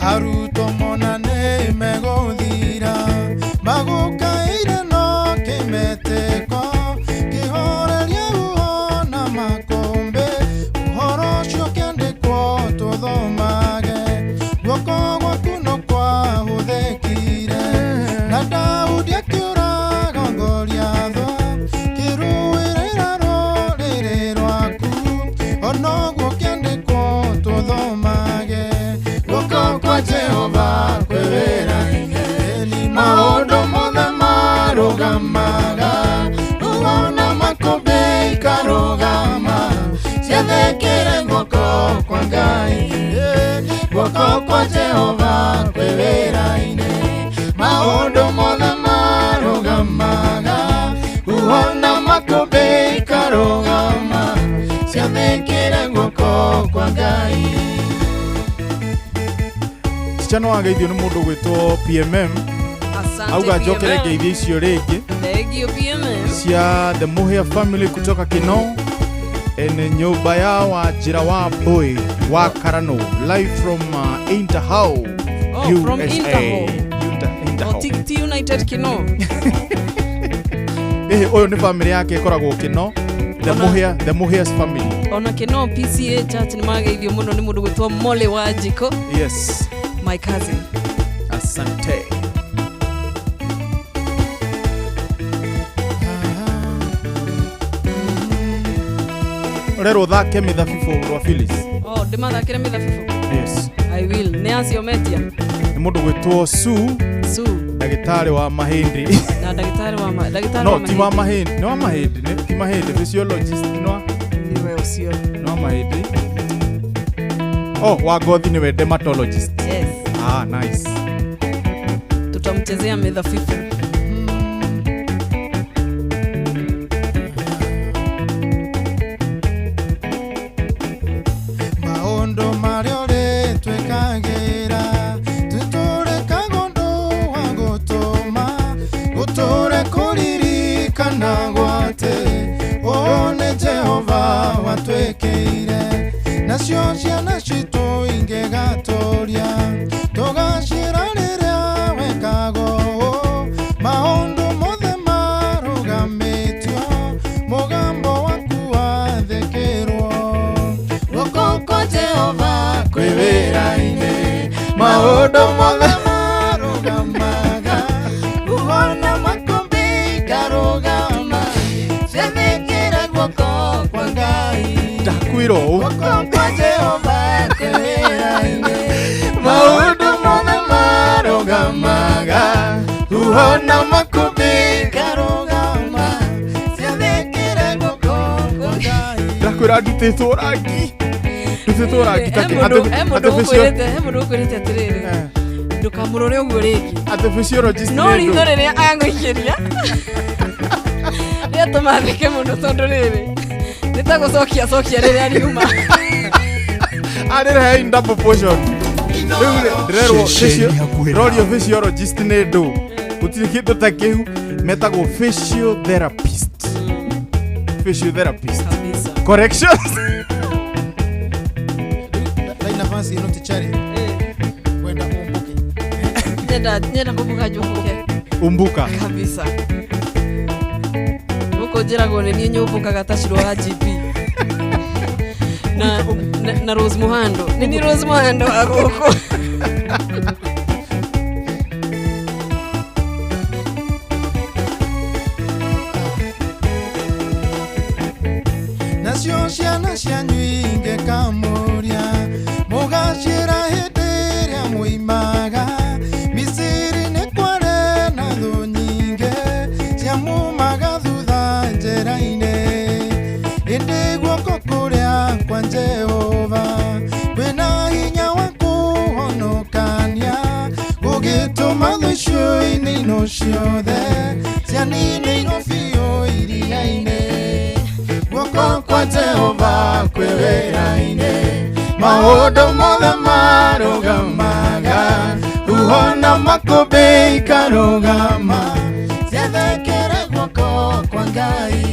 Arutwo mona nĩ megũthira, magũkaire no kĩmetĩko, kĩhoreria huho na makũmbĩ, ũhoro ũcio ũkĩandĩkwo tũthomage. Guoko gwaku no kwahũthĩkire, na Daudi akĩũraga Goliathũ, kĩrũĩrĩra rũrĩrĩ rwaku, onoguo kĩandĩkwo tũthomage. Guoko kwa Jehova kwĩ wĩra-inĩ, maũndũ mothe marũgamaga, huho na makũmbĩ ikarũgama, ciathĩkĩre guoko kwa Ngai. Guoko kwa Jehova kwĩ wĩra-inĩ, maũndũ mothe marũgamaga, huho na makũmbĩ ikarũgama, ciathĩkĩre guoko kwa Ngai. Msichana wageithio nĩ mũndũ ũgwĩtwo PMM. Asante Auga njokere PMM. ngeithio icio rĩngĩ Thank you PMM. cia the Muhia family kutoka Kinoo, ene nyũmba ya Wanjĩra wa Boy wa Karano, live from Interhall, Oh, from USA. Interhall. Interhall. Oh, T United Kinoo. Ũyũ nĩ family yake ĩkoragwo Kinoo, the Muhia, the Muhia's family. Ona Kinoo PCA Church nĩ mageithio mũno nĩ mũndũ gwĩtwo Molly Wanjikũ. Yes. My cousin. Asante. Ũrerwo ũthake mĩthabibũ rwa Phyllis. Oh, ndĩmathakĩre mĩthabibũ? Yes. I will. Nĩ acio metia? Nĩ mũndũ gwĩtwo Sue. Sue. Ndagĩtarĩ wa mahĩndĩ. Na ndagĩtarĩ wa ndagĩtarĩ No, wa ti wa mahĩndĩ, nĩ wa mahĩndĩ, nĩ ti mahĩndĩ, physiologist nĩ wa Nĩwe ũcio. Nĩ wa mahĩndĩ. Oh, wa ngothi nĩwe dermatologist. Yes. Ah, nice. Tutamchezea mĩthabibũ. Maũndũ marĩa ũrĩtwĩkagĩra, tũtũrekaga ũndũ wa gũtũma gũtũre kũririkanagwo atĩ ũũ nĩ Jehova watwĩkĩire. Nacio ciana citũ ingĩgatũria, tũgacĩra rĩrĩa wekaga ũũ. Maũndũ mothe marũgamĩtio, mũgambo waku wathĩkĩrwo. Guoko kwa Jehova kwĩ wĩra-inĩ, maũndũ mothe marũgamaga, huho na makũmbĩ ikarũgama, ciathĩkĩre guoko kwa Ngai. Ndĩrakwĩra ũũ. Maũndũ mothe marũgamaga, huho na makũmbĩ ikarũgama, ciathĩkĩre guoko kwa Ngai. Ndĩrakwĩra ndutĩtwo rangi. Ndutĩtwo rangi ta He kĩ- mũndũ he mũndũ atĩ physio- ũkwĩrĩte he mũndũ ũkwĩrĩte atĩrĩrĩ ndũkamũrore ũguo rĩngĩ atĩ physiologist no nĩ ritho ndũ. rĩrĩa angũikĩria rĩatũma theke mũno tondũ rĩrĩ nĩ ta gũcokia cokia rĩrĩa riuma. Arĩrehe in double portion. Rĩu rĩ, ndĩrerwo Ceceni hakuhĩ ndĩrorio physiologist nĩ ndũ. Gũtirĩ kĩndũ ta kĩu metagwo physiotherapist. Physiotherapist. Corrections. Ndaina fancy ĩno ti cherry. Wenda ũmbũke. Nyenda nyenda kũmbuka njũmbũke. Umbuka. Kabisa. Gũkũ njĩragwo nĩ niĩ nyũmbũkaga ta Shiro wa GP na Rose Muhando. Nĩ niĩ Rose Muhando wa gũkũ. Nacio ciana cianyu ingĩkamũria mũgaciĩra hĩndĩ ĩrĩa mũimaga Misiri nĩ kwarĩ na thũ nyingĩ ciamumaga thutha njĩra-inĩ ĩndĩ guoko kũrĩa kwa Jehova kwĩna hinya wa kũhonokania gũgĩtũma thũ icio inino ciothe cianinĩirwo biũ iria-inĩ. Guoko kwa Jehova kwĩ wĩra-inĩ, maũndũ mothe marũgamaga, huho na makũmbĩ ikarũgama, ciathekere guoko kwa Ngai.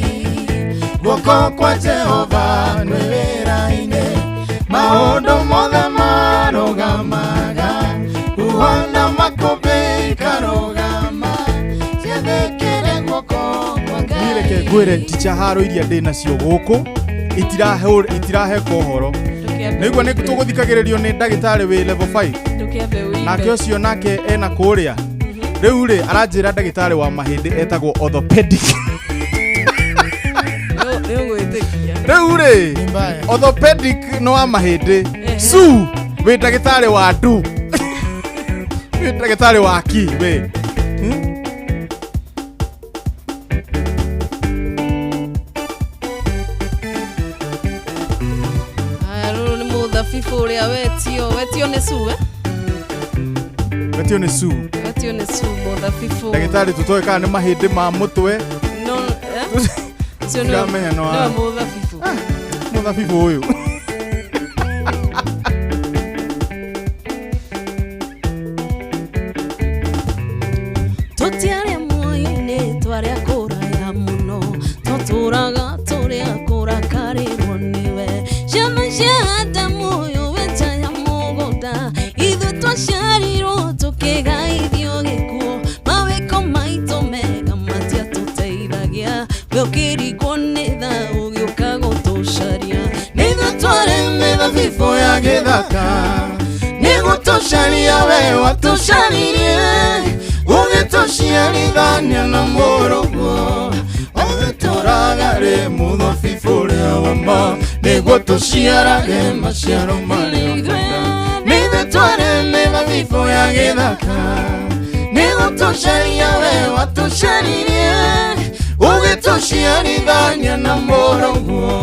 Guoko kwa Jehova kwĩ wĩra-inĩ, maũndũ mothe marũgamaga, huho na makũmbĩ ikarũgama, ciathekere guoko kwa Ngai. Niĩ reke ngwĩre ticha haro iria ndĩ nacio gũkũ itiraheka ũhoro. Nĩguo nĩ tũgũthikagĩrĩrio nĩ ndagĩtarĩ wĩ level 5. Ndũkĩambe ũimbe. Nake ũcio nake ena kũrĩa. Rĩu rĩ aranjĩra ndagĩtarĩ wa mahĩndĩ etagwo orthopedic. Nĩ ũgwĩtĩkia. Rĩu rĩ orthopedic nĩ wa mahĩndĩ. Su wĩ ndagĩtarĩ wa ndu. Wĩ ndagĩtarĩ wa ki wĩ. Haya, rũrũ nĩ mũthabibũ ũrĩa wetio wetio nĩ su eh? Wetio nĩ su. Wetio nĩ su mũthabibũ. Ndagĩtarĩ tũtoĩ kana nĩ mahĩndĩ ma mũtwe. No eh? Ũcio nĩwe Ndiramenya no wa- nĩwe mũthabibũ. Mũthabibũ ũyũ. Tũtiarĩ muoyo-inĩ twarĩ a kũraya mũno tũtũraga tũrĩ a kũrakarĩrwo nĩwe ciana cia Adamu ũyũ wĩ nja ya mũgũnda ithuĩ twaciarirwo tũkĩgaithio gĩkuũ mawĩko maitũ mega matiatũteithagia we ũkĩringwo nĩ tha ũgĩũka gũtũcaria Nĩithuĩ twarĩ mĩthabibũ ya gĩthaka nĩgũtũcaria we watũcaririe ũgĩtũciarithania na mũrũguo ũgĩtũraga rĩ mũthabibũ ũrĩa wa ma nĩguo tũciarage maciaro marĩa ũkwenda. Nĩithuĩ twarĩ mĩthabibũ ya gĩthaka nĩgũtũcaria we watũcaririe ũgĩtũciarithania na mũrũguo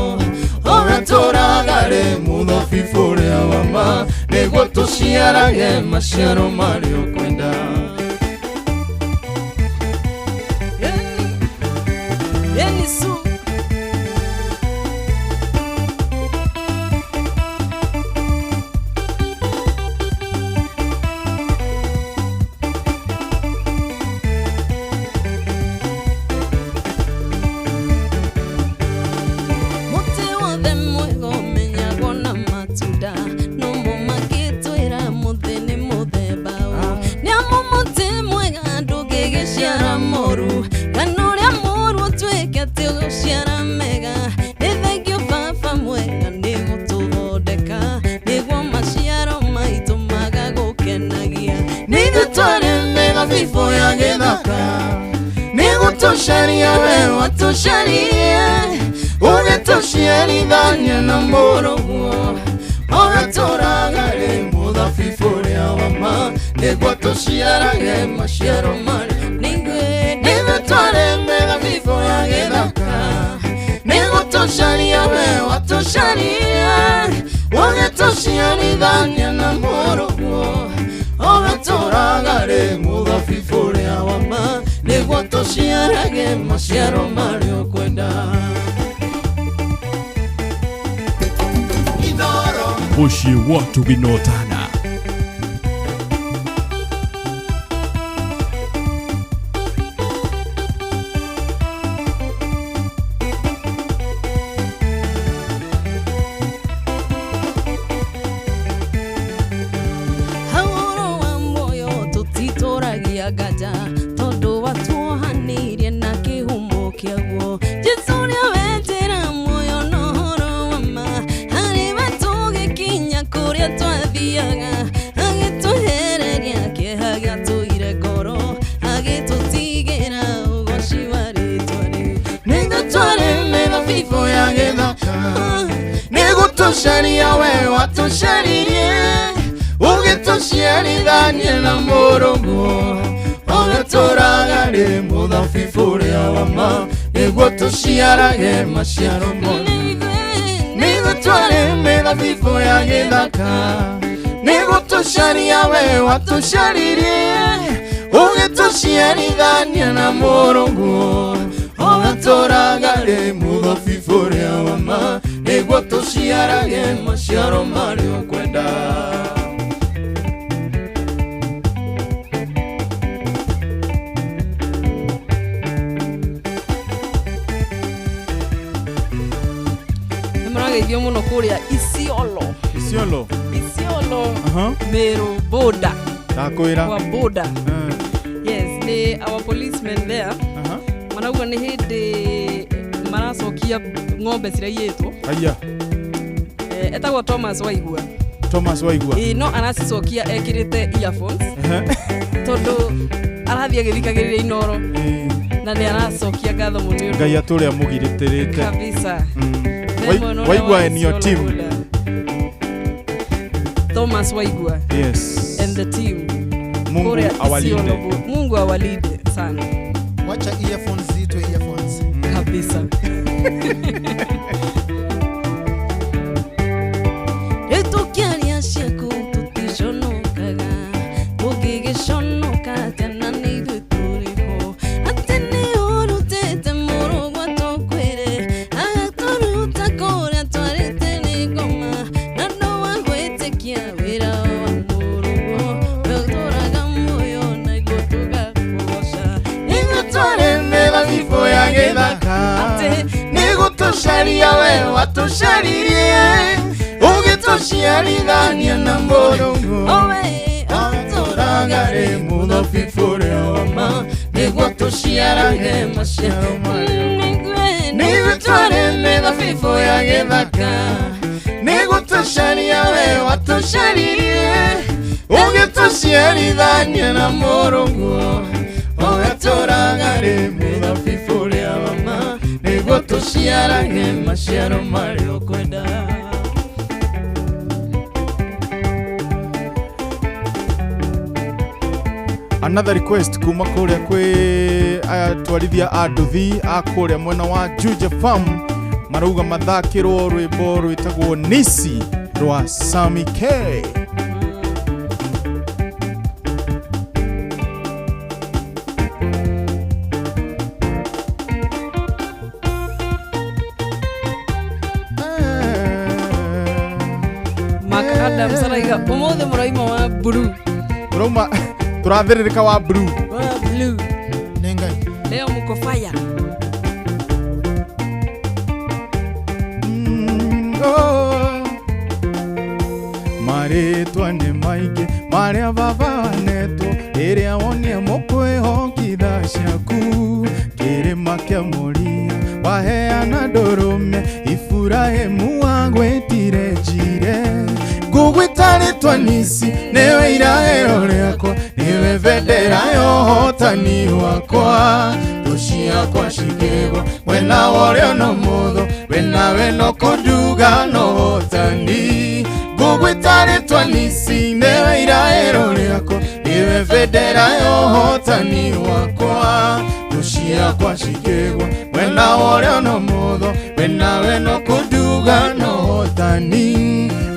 ũgatũraga rĩ mũthabibũ ũrĩa wa ma nĩguo tũciarage maciaro marĩa ũkwenda. Eni su. Mũtĩ wothe mwega ũmenyagwo na matunda nomo magĩtwĩra mũthĩ nĩ mũthemba ũ nĩamu mũtĩ mwega ndũngĩgĩciara mũru kana ũrĩa mũru ũtuĩke atĩ ũgũciara mega nĩ thengio baba mwega nĩ gũtũthondeka nĩguo maciaro maitũ magagũkenagia. Nĩithuĩ twarĩ mĩthabibũ ya gĩthaka nĩgũtũcaria we watũcaririe ũgĩtũciarithania Ũgĩtũciarithania na mũrũguo ũgatũraga rĩ mũthabibũ ũrĩa wa ma nĩguo tũciarage maciaro marĩa nĩguo tware mĩthabibũ ya gĩthaka nĩguo tũcaria we watũcaria ũgĩtũciarithania na mũrũguo ũgatũraga rĩ mũthabibũ ũrĩa wa ma nĩguo tũciarage maciaro marĩa ũkwenda. Mũciĩ wa Tuginotana. Hauro wa muoyo tũtitũragia nganja tondũ watuohanĩirie na kĩhumo kĩaguo Jesũ ũrĩa wetĩra muoyo na ũhoro wa ma harĩ we tũgĩkinya kũrĩa twathiaga agĩtũhereria kĩeha gĩatũire ngoro agĩtũtigĩra ũgoci wa rĩtwa rĩu nĩguo tware mĩthabibũ ya gĩthaka nĩguo tũcaria we watũcaririe ũgĩtũciarithania na mũrũguo ũgatũraga rĩ mũthabibũ ũrĩa wa ma nĩguo tũciarage maciaro mothe nĩguo tware mĩthabibũ ya gĩthaka nĩguo tũcaria we watũcaririe ũgĩtũciarithania na mũrũguo ũgatũraga rĩ mũthabibũ ũrĩa wa ma nĩguo tũciarage maciaro marĩa ũkwenda. Nĩmũrageithio mũno kũrĩa Isiolo. Isiolo. Isiolo. Meru border. Ndakwĩra. Kwa border. Yes, nĩ our policemen there. Marauga nĩ hĩndĩ maracokia ng'ombe ciraiyĩtwo. Aya. Etagwo Thomas Waigua. Thomas Waigua. Ĩĩ no aracicokia ekĩrĩte earphones. Tondũ arathiĩ agĩthikagĩrĩria Inooro. Na nĩ aracokia ngatho mũno nĩ ũndũ. Ngai atũre amũgirĩtĩrĩte. Kabisa. Waigua and your team. Thomas Waigua. Yes. And the team. Mungu awalinde. Mungu awalinde sana. Wacha earphones zitwe earphones. Kabisa. Rĩu tũkĩaria ciaku tũticonokaga tũngĩgĩconoka atĩa na nĩ ithuĩ tũrĩ ho atĩ nĩ ũrutĩte mũrũgwa tũkwĩre agatũruta kũrĩa twarĩte nĩ ngoma na ndũ wa gwĩtĩkia wĩra wa mũrũgwo we ũtũraga muoyo naguo tũgakũgoca nĩguo tware mĩthabibũ ya gĩthaka nĩguo tũcaria we watũcaririe ũgĩtũciarithania na mũrũguo ũgatũraga rĩ mũthabibũ ũrĩa wa ma nĩguo tũciarage maciaro marĩa nĩguo tware mĩthabibũ ya gĩthaka nĩguo tũcaria we watũcaririe ũgĩtũciarithania na mũrũguo ũgatũraga rĩ mũthabibũ ũrĩa wa ma nĩguo tũciarage maciaro marĩa ũkwenda. Another request kuma kũrĩa kwĩ atwarithia a nduthi a kũrĩa mwena wa Juja Farm marauga mathakĩrwo rwĩmbo rwĩtagwo Nisi rwa Sammy K. Mark Adams araiga ũmũthĩ mũraima wa blue. Mũrauma tũrathĩrĩrĩka wa blue. Wa blue. Nĩ Ngai. Leo mko fire. Marĩtwa nĩ maingĩ marĩa baba anetwo rĩrĩa wonie mũkwĩhokitha ciaku kĩrĩma kĩa mũria waheana ndũrũme Iburahĩmu wagwĩtire njire ngũgwĩta rĩtwa Nisi nĩwe iraĩro rĩakwa nĩwe bendera ya ũhotani wakwa thũ ciakwa cikĩgwa mwena wa ũrĩo no mũthũ Wenawe no kũnduga no hotani ngũgwĩta rĩtwa nisi nĩwe iraĩro rĩakwa nĩwe bendera ya ũhotani wakwa thũ ciakwa cikĩgwa mwena wa ũrĩo no mũtho wenawe no kũnduga no hotani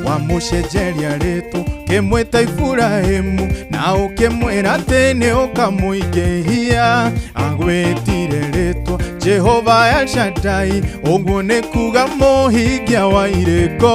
wamũcenjeria rĩtwa ũkĩmwĩta Iburahĩmu na ũkĩmwĩra atĩ nĩ ũkamũingĩhia agwĩtire rĩtwa Jehova El Shaddai ũguo nĩ kuga mũhingia wa irĩko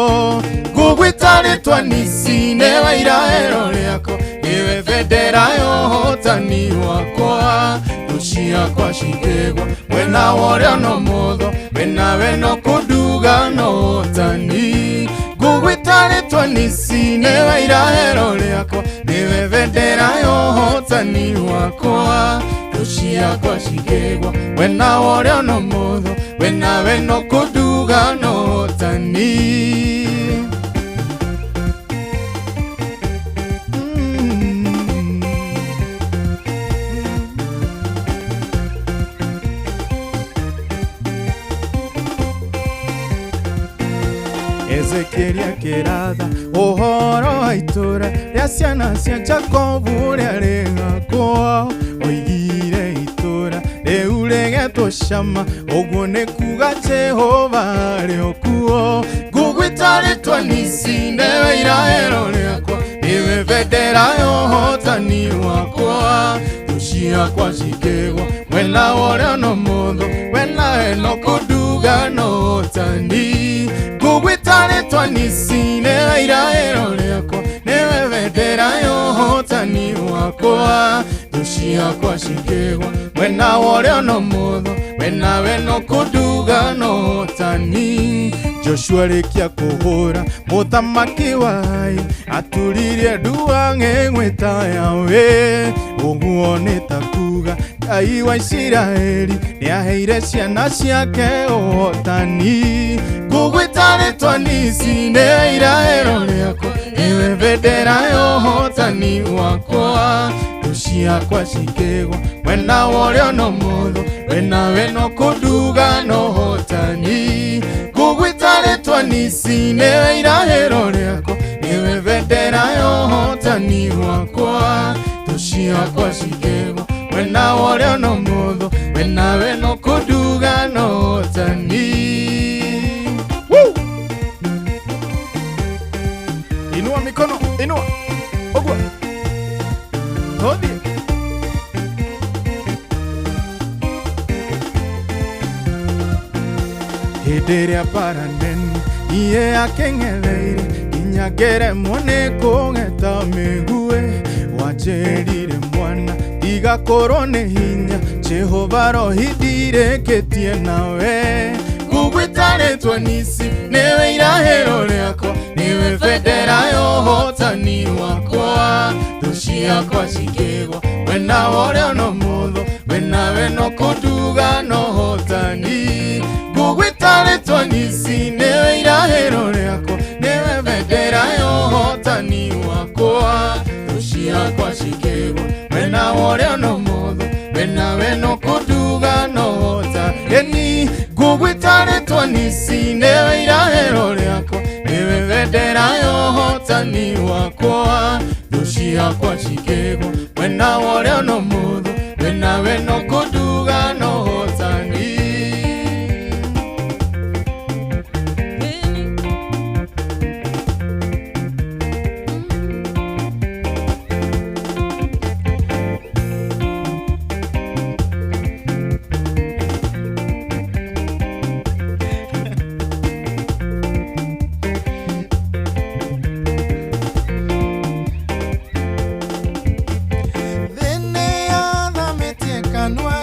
ngũgwĩta rĩtwa nisi nĩwe iraĩro rĩakwa nĩwe bendera ya ũhotani wakwa thũ ciakwa cikĩgwa mwena wa ũrĩo no mũtho wenawe no kũnduga no ũhotani ngũgwĩta rĩtwa nisi nĩwe iraĩro rĩakwa nĩwe bendera ya ũhotani wakwa thũ ciakwa cikĩgwa mwena wa ũrĩo no mũtho wenawe no kũnduga no ũhotani. Ezekieli akĩratha ũhoro wa itũũra rĩa ciana cia Jakobu ũrĩa rĩgakwo oigire itũũra rĩu rĩgetwo Shama ũguo nĩ kuga Jehova arĩ o kuo ngũgwĩta rĩtwa nisi nĩwe iraĩro rĩakwa nĩwe bendera ya ũhotani wakwa thũ ciakwa cikĩgwa mwena wa ũrĩo no mũtho wenawe no kũnduga no ũhotani ngũgwĩta rĩtwa nisi nĩwe iraĩro rĩakwa nĩwe bendera ya ũhotani wakwa thũ ciakwa cikĩgwa mwena wa ũrĩo no mũtho wenawe no kũnduga no ũhotani. Joshua rĩkia kũhũra mũthamaki wa Ai aturirie ndua ng'eng'wĩta Yahweh ũguo nĩ ta kuga Ngai wa Isiraeli nĩaheire ciana ciake ũhotani ngũgwĩta rĩtwa nisi nĩwe iraĩro rĩakwa nĩwe bendera ya ũhotani wakwa thũ ciakwa cikĩgwa mwena wa ũrĩo no mũtho wenawe no kũnduga no ũhotani ngũgwĩta rĩtwa nisi nĩwe iraĩro rĩakwa nĩwe bendera ya ũhotani wakwa thũ ciakwa cikĩgwa mwena wa ũrĩo no mũtho wenawe no kũnduga no ũhotani. Inua mikono, inua. Ogua. Tũthiĩ. Hĩndĩ ĩrĩa mbara nene niĩ akĩng'etheire nginya ngeremwo nĩ kũng'eta mĩguĩ wanjĩrire mwana tiga kũrwo nĩ hinya Jehova rohi ndirĩkĩtie nawe ngũgwĩta rĩtwa nisi nĩwe iraĩro rĩakwa nĩwe bendera ya ũhotani wakwa thũ ciakwa cikĩgwa mwena wa ũrĩo no mũtho wenawe no kũnduga no ũhotani ngũgwĩta rĩtwa nisi nĩwe iraĩro rĩakwa nĩwe bendera ya ũhotani wakwa thũ ciakwa cikĩgwa mwena wa ũrĩo no mũtho wenawe no kũnduga no ũhotani ngũgwĩta rĩtwa nisi nĩwe iraĩro rĩakwa nĩwe bendera ya ũhotani wakwa thũ ciakwa cikĩgwa mwena wa ũrĩo no mũtho wenawe no kũnduga no ũhotani. Thĩ nĩyathamĩtie kanua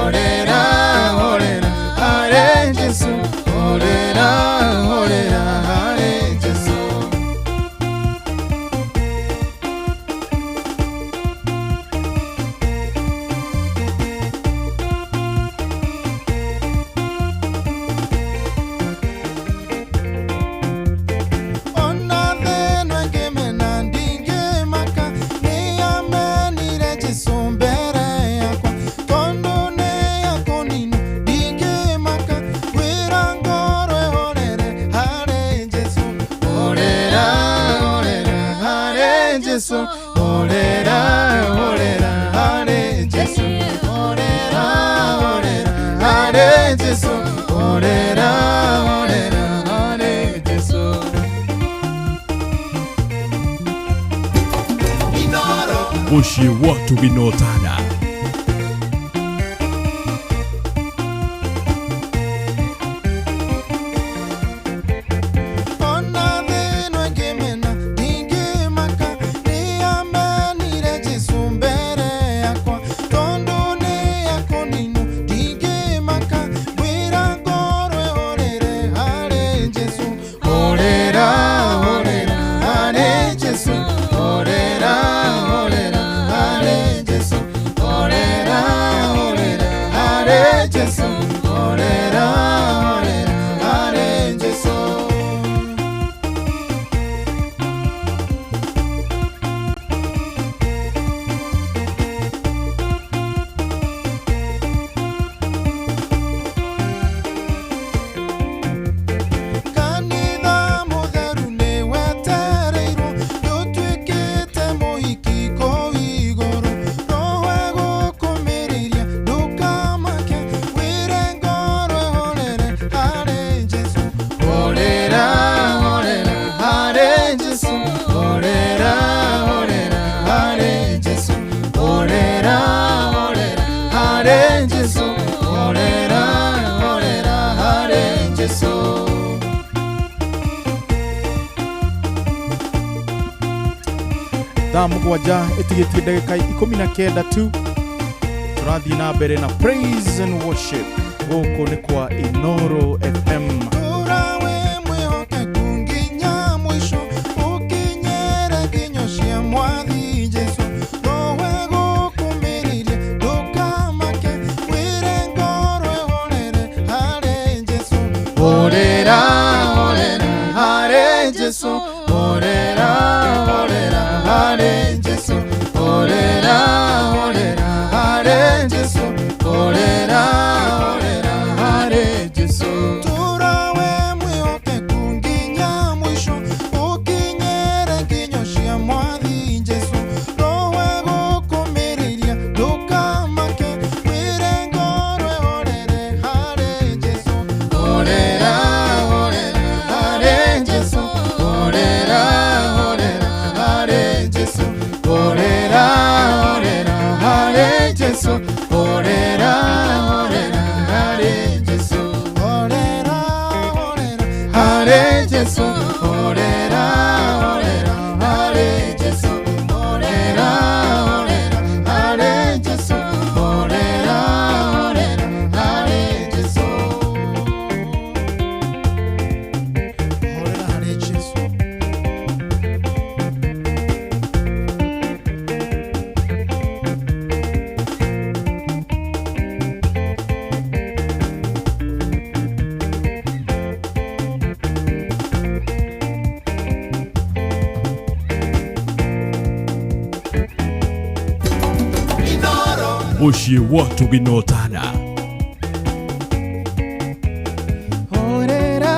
Horera horera harĩ Jesu, horera horera harĩ Jesu. Ona thĩna ngĩmena ndingĩmaka, nĩamenire Jesũ mbere yakwa, tondũ nĩekũnina ndingĩmaka, ngwĩra ngoro ĩhorere harĩ Jesũ. Horera horera harĩ Jesũ, horera horera harĩ Jesũ, horera horera harĩ Jesũ, horera horera harĩ Jesũ. Mũciĩ wa Tũginotana. Ona thĩna ngĩmena ndingĩmaka, nĩamenire Jesũ mbere yakwa, tondũ nĩekũninwo ndingĩmaka, ngwĩra ngoro ĩhorere harĩ Jesũ. Horera horera harĩ Jesũ, horera horera harĩ Jesũ, horera horera harĩ Jesũ, horera horera harĩ Jesũ. Kanitha mũtheru nĩwetereirwo, nĩũtuĩkĩte mũhiki kũu igũrũ, Roho egũkũmĩrĩria ndũkamake, wĩre ngoro ĩhorere harĩ Jesũ. Horera horera harĩ Jesũ, horera horera harĩ Jesũ, horera horera harĩ Jesũ, horera horera harĩ Jesũ. Thaa mũgwanja ĩtigĩtie ndagĩka 19 tu, tũrathiĩ na mbere na praise and worship. Gũkũ nĩ kwa Inoro FM. Tura wĩ mwĩhokeku nginya mũico, ũkinyĩre nginyo cia mwathi Jesũ. Roho egũkũmĩrĩria ndũkamake, wĩre ngoro ĩhorere harĩ Jesũ. Horera horera harĩ Jesũ, horera horera harĩ Jesũ, horera horera harĩ Jesũ, horera horera harĩ Jesũ. Tura wĩ mwĩhokeku nginya mũico, ũkinyĩre nginyo cia mwathi Jesũ. Roho egũkũmĩrĩria ndũkamake, wĩre ngoro ĩhorere harĩ Jesũ. Horera horera harĩ Jesũ, horera horera harĩ Jesũ, horera horera harĩ Jesũ, horera horera harĩ Jesũ, horera horera harĩ Jesũ, horera horera harĩ Jesũ, horera horera harĩ Jesũ, horera horera harĩ Jesũ. Horera harĩ Jesũ. Mũciĩ wa Tũginotana. Horera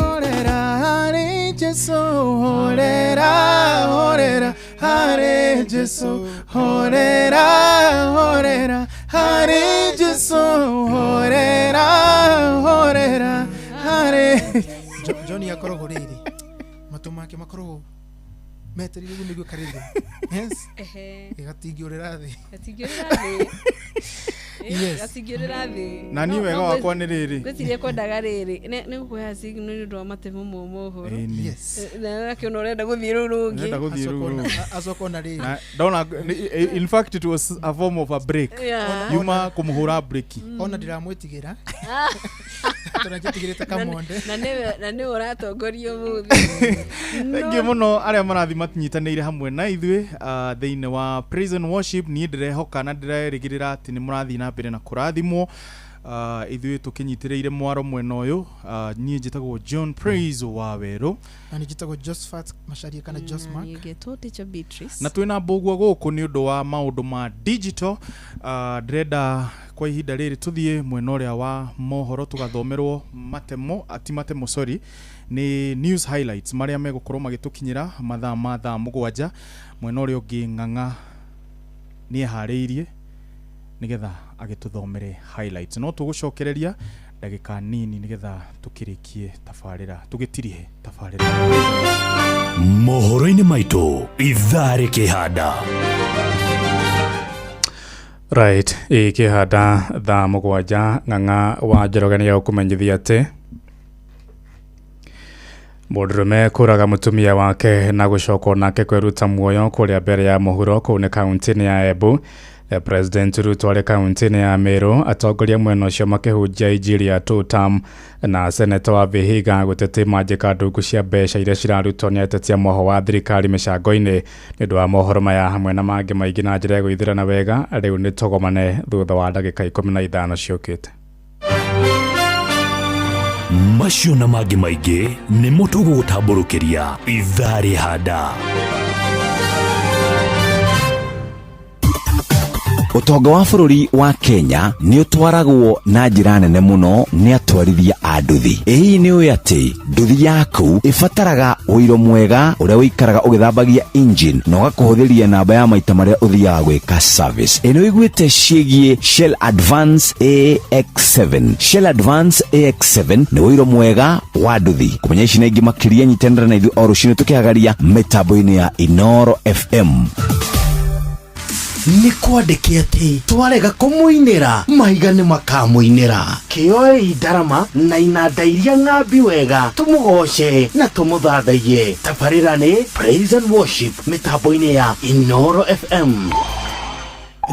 horera harĩ Jesũ, horera horera harĩ Jesũ, horera horera harĩ Jesũ, horera horera harĩ. John akoragwo rĩrĩ matũ make makoragwo metereire ũguo nĩguo karĩrĩ. Yes. Ehe. Gatingĩũrĩra thĩ. Gatingĩũrĩra thĩ. Yes. Gacingĩrĩra thĩ. Na niĩ wega wakwa nĩ rĩrĩ. Ngwĩciria kwendaga rĩrĩ nĩ gũkũhe signal nĩ ũndũ wa matemo ma mohoro. Ĩni. Yes. Na akĩona ũrenda gũthiĩ rũu rũngĩ. Ndĩrenda gũthiĩ rũu rũngĩ. Acoka ona rĩrĩ. Na ndona in fact it was a form of a break. Yeah. Yuma kũmũhũra break. Ona ndiramwĩtigĩra tondũ njĩtigĩrĩte Kamonde. Na nĩwe ũratongoria ũmũthĩ. Thank you mũno arĩa marathiĩ matinyitanĩire hamwe na ithuĩ thĩinĩ wa praise and worship. Niĩ ndĩrehoka na ndĩrerĩgĩrĩra atĩ nĩ mũrathiĩ na mbere na kũrathimwo. Ithuĩ tũkĩnyitĩrĩire mwaro mwena ũyũ. Niĩ njĩtagwo John Praise wa Werũ. Na nĩ njĩtagwo Josephat Macharia kana Josmark. Ngetwo Teacher Beatrice. Na twĩna mbũgua gũkũ nĩ ũndũ wa maũndũ ma digital. Ndĩrenda kwa ihinda rĩrĩ tũthiĩ mwena ũrĩa wa mohoro tũgathomerwo matemo, ti matemo sorry, nĩ news highlights marĩa megũkorwo magĩtũkinyĩra mathaa ma thaa 7. Mwena ũrĩa ũngĩ Ng'ang'a nĩ eharĩirie nĩgetha agĩtũthomere highlights. No tũgũcokereria ndagĩka nini nĩgetha tũkĩrĩkie tabarĩra, tũgĩtirihe tabarĩra. Mohoro-inĩ maitũ ithaa rĩkĩhanda. Right, ikĩhanda thaa 7 Ng'ang'a wa Njoroge nĩ egũkũmenyithia atĩ mũndũrũme kũraga mũtumia wake na gũcokwo nake kwĩruta muoyo kũrĩa mbere ya mũhuro kũu nĩ kaunti-inĩ ya Embu. President Ruto arĩ kaunti-inĩ ya Meru, atongoria mwena ũcio makĩhunjia injiri ya two term, na seneta wa Vihiga gũtetia manjĩka ndungu cia mbeca iria cirarutwo nĩ atetia mwoho wa thirikari mĩcango-inĩ. Nĩ ũndũ wa mohoro maya hamwe na mangĩ maingĩ na njĩra ya gũithĩrana wega, rĩu nĩ tũgomane thutha wa ndagĩka 15 ciũkĩte. Macio na mangĩ maingĩ nĩmo tũgũgũtambũrũkĩria ithaa rĩhanda. Ũtonga wa bũrũri wa Kenya nĩ ũtwaragwo na njĩra nene mũno nĩ atwarithia a nduthi. Ĩ hihi nĩ ũĩ atĩ nduthi yaku ĩbataraga ũiro mwega ũrĩa ũikaraga ũgĩthambagia engine na ũgakũhũthĩria namba ya maita marĩa ũthiaga gwĩka service. Ĩ nĩ ũiguĩte ciĩgiĩ Shell Advance AX7? Shell Advance AX7 nĩ ũiro mwega wa nduthi. Kũmenya ici na ingĩ makĩria nyitanĩra na ithuĩ o rũcinĩ tũkĩhagaria mĩtambo-inĩ ya Inoro FM. Nĩ kwandĩke atĩ twarega kũmũinĩra mahiga nĩ makamũinĩra. Kĩoei ndarama na inanda iria ng'ambi wega tũmũgoce na tũmũthathaiye. Tabarĩra nĩ Praise and Worship mĩtambo-inĩ ya Inoro FM.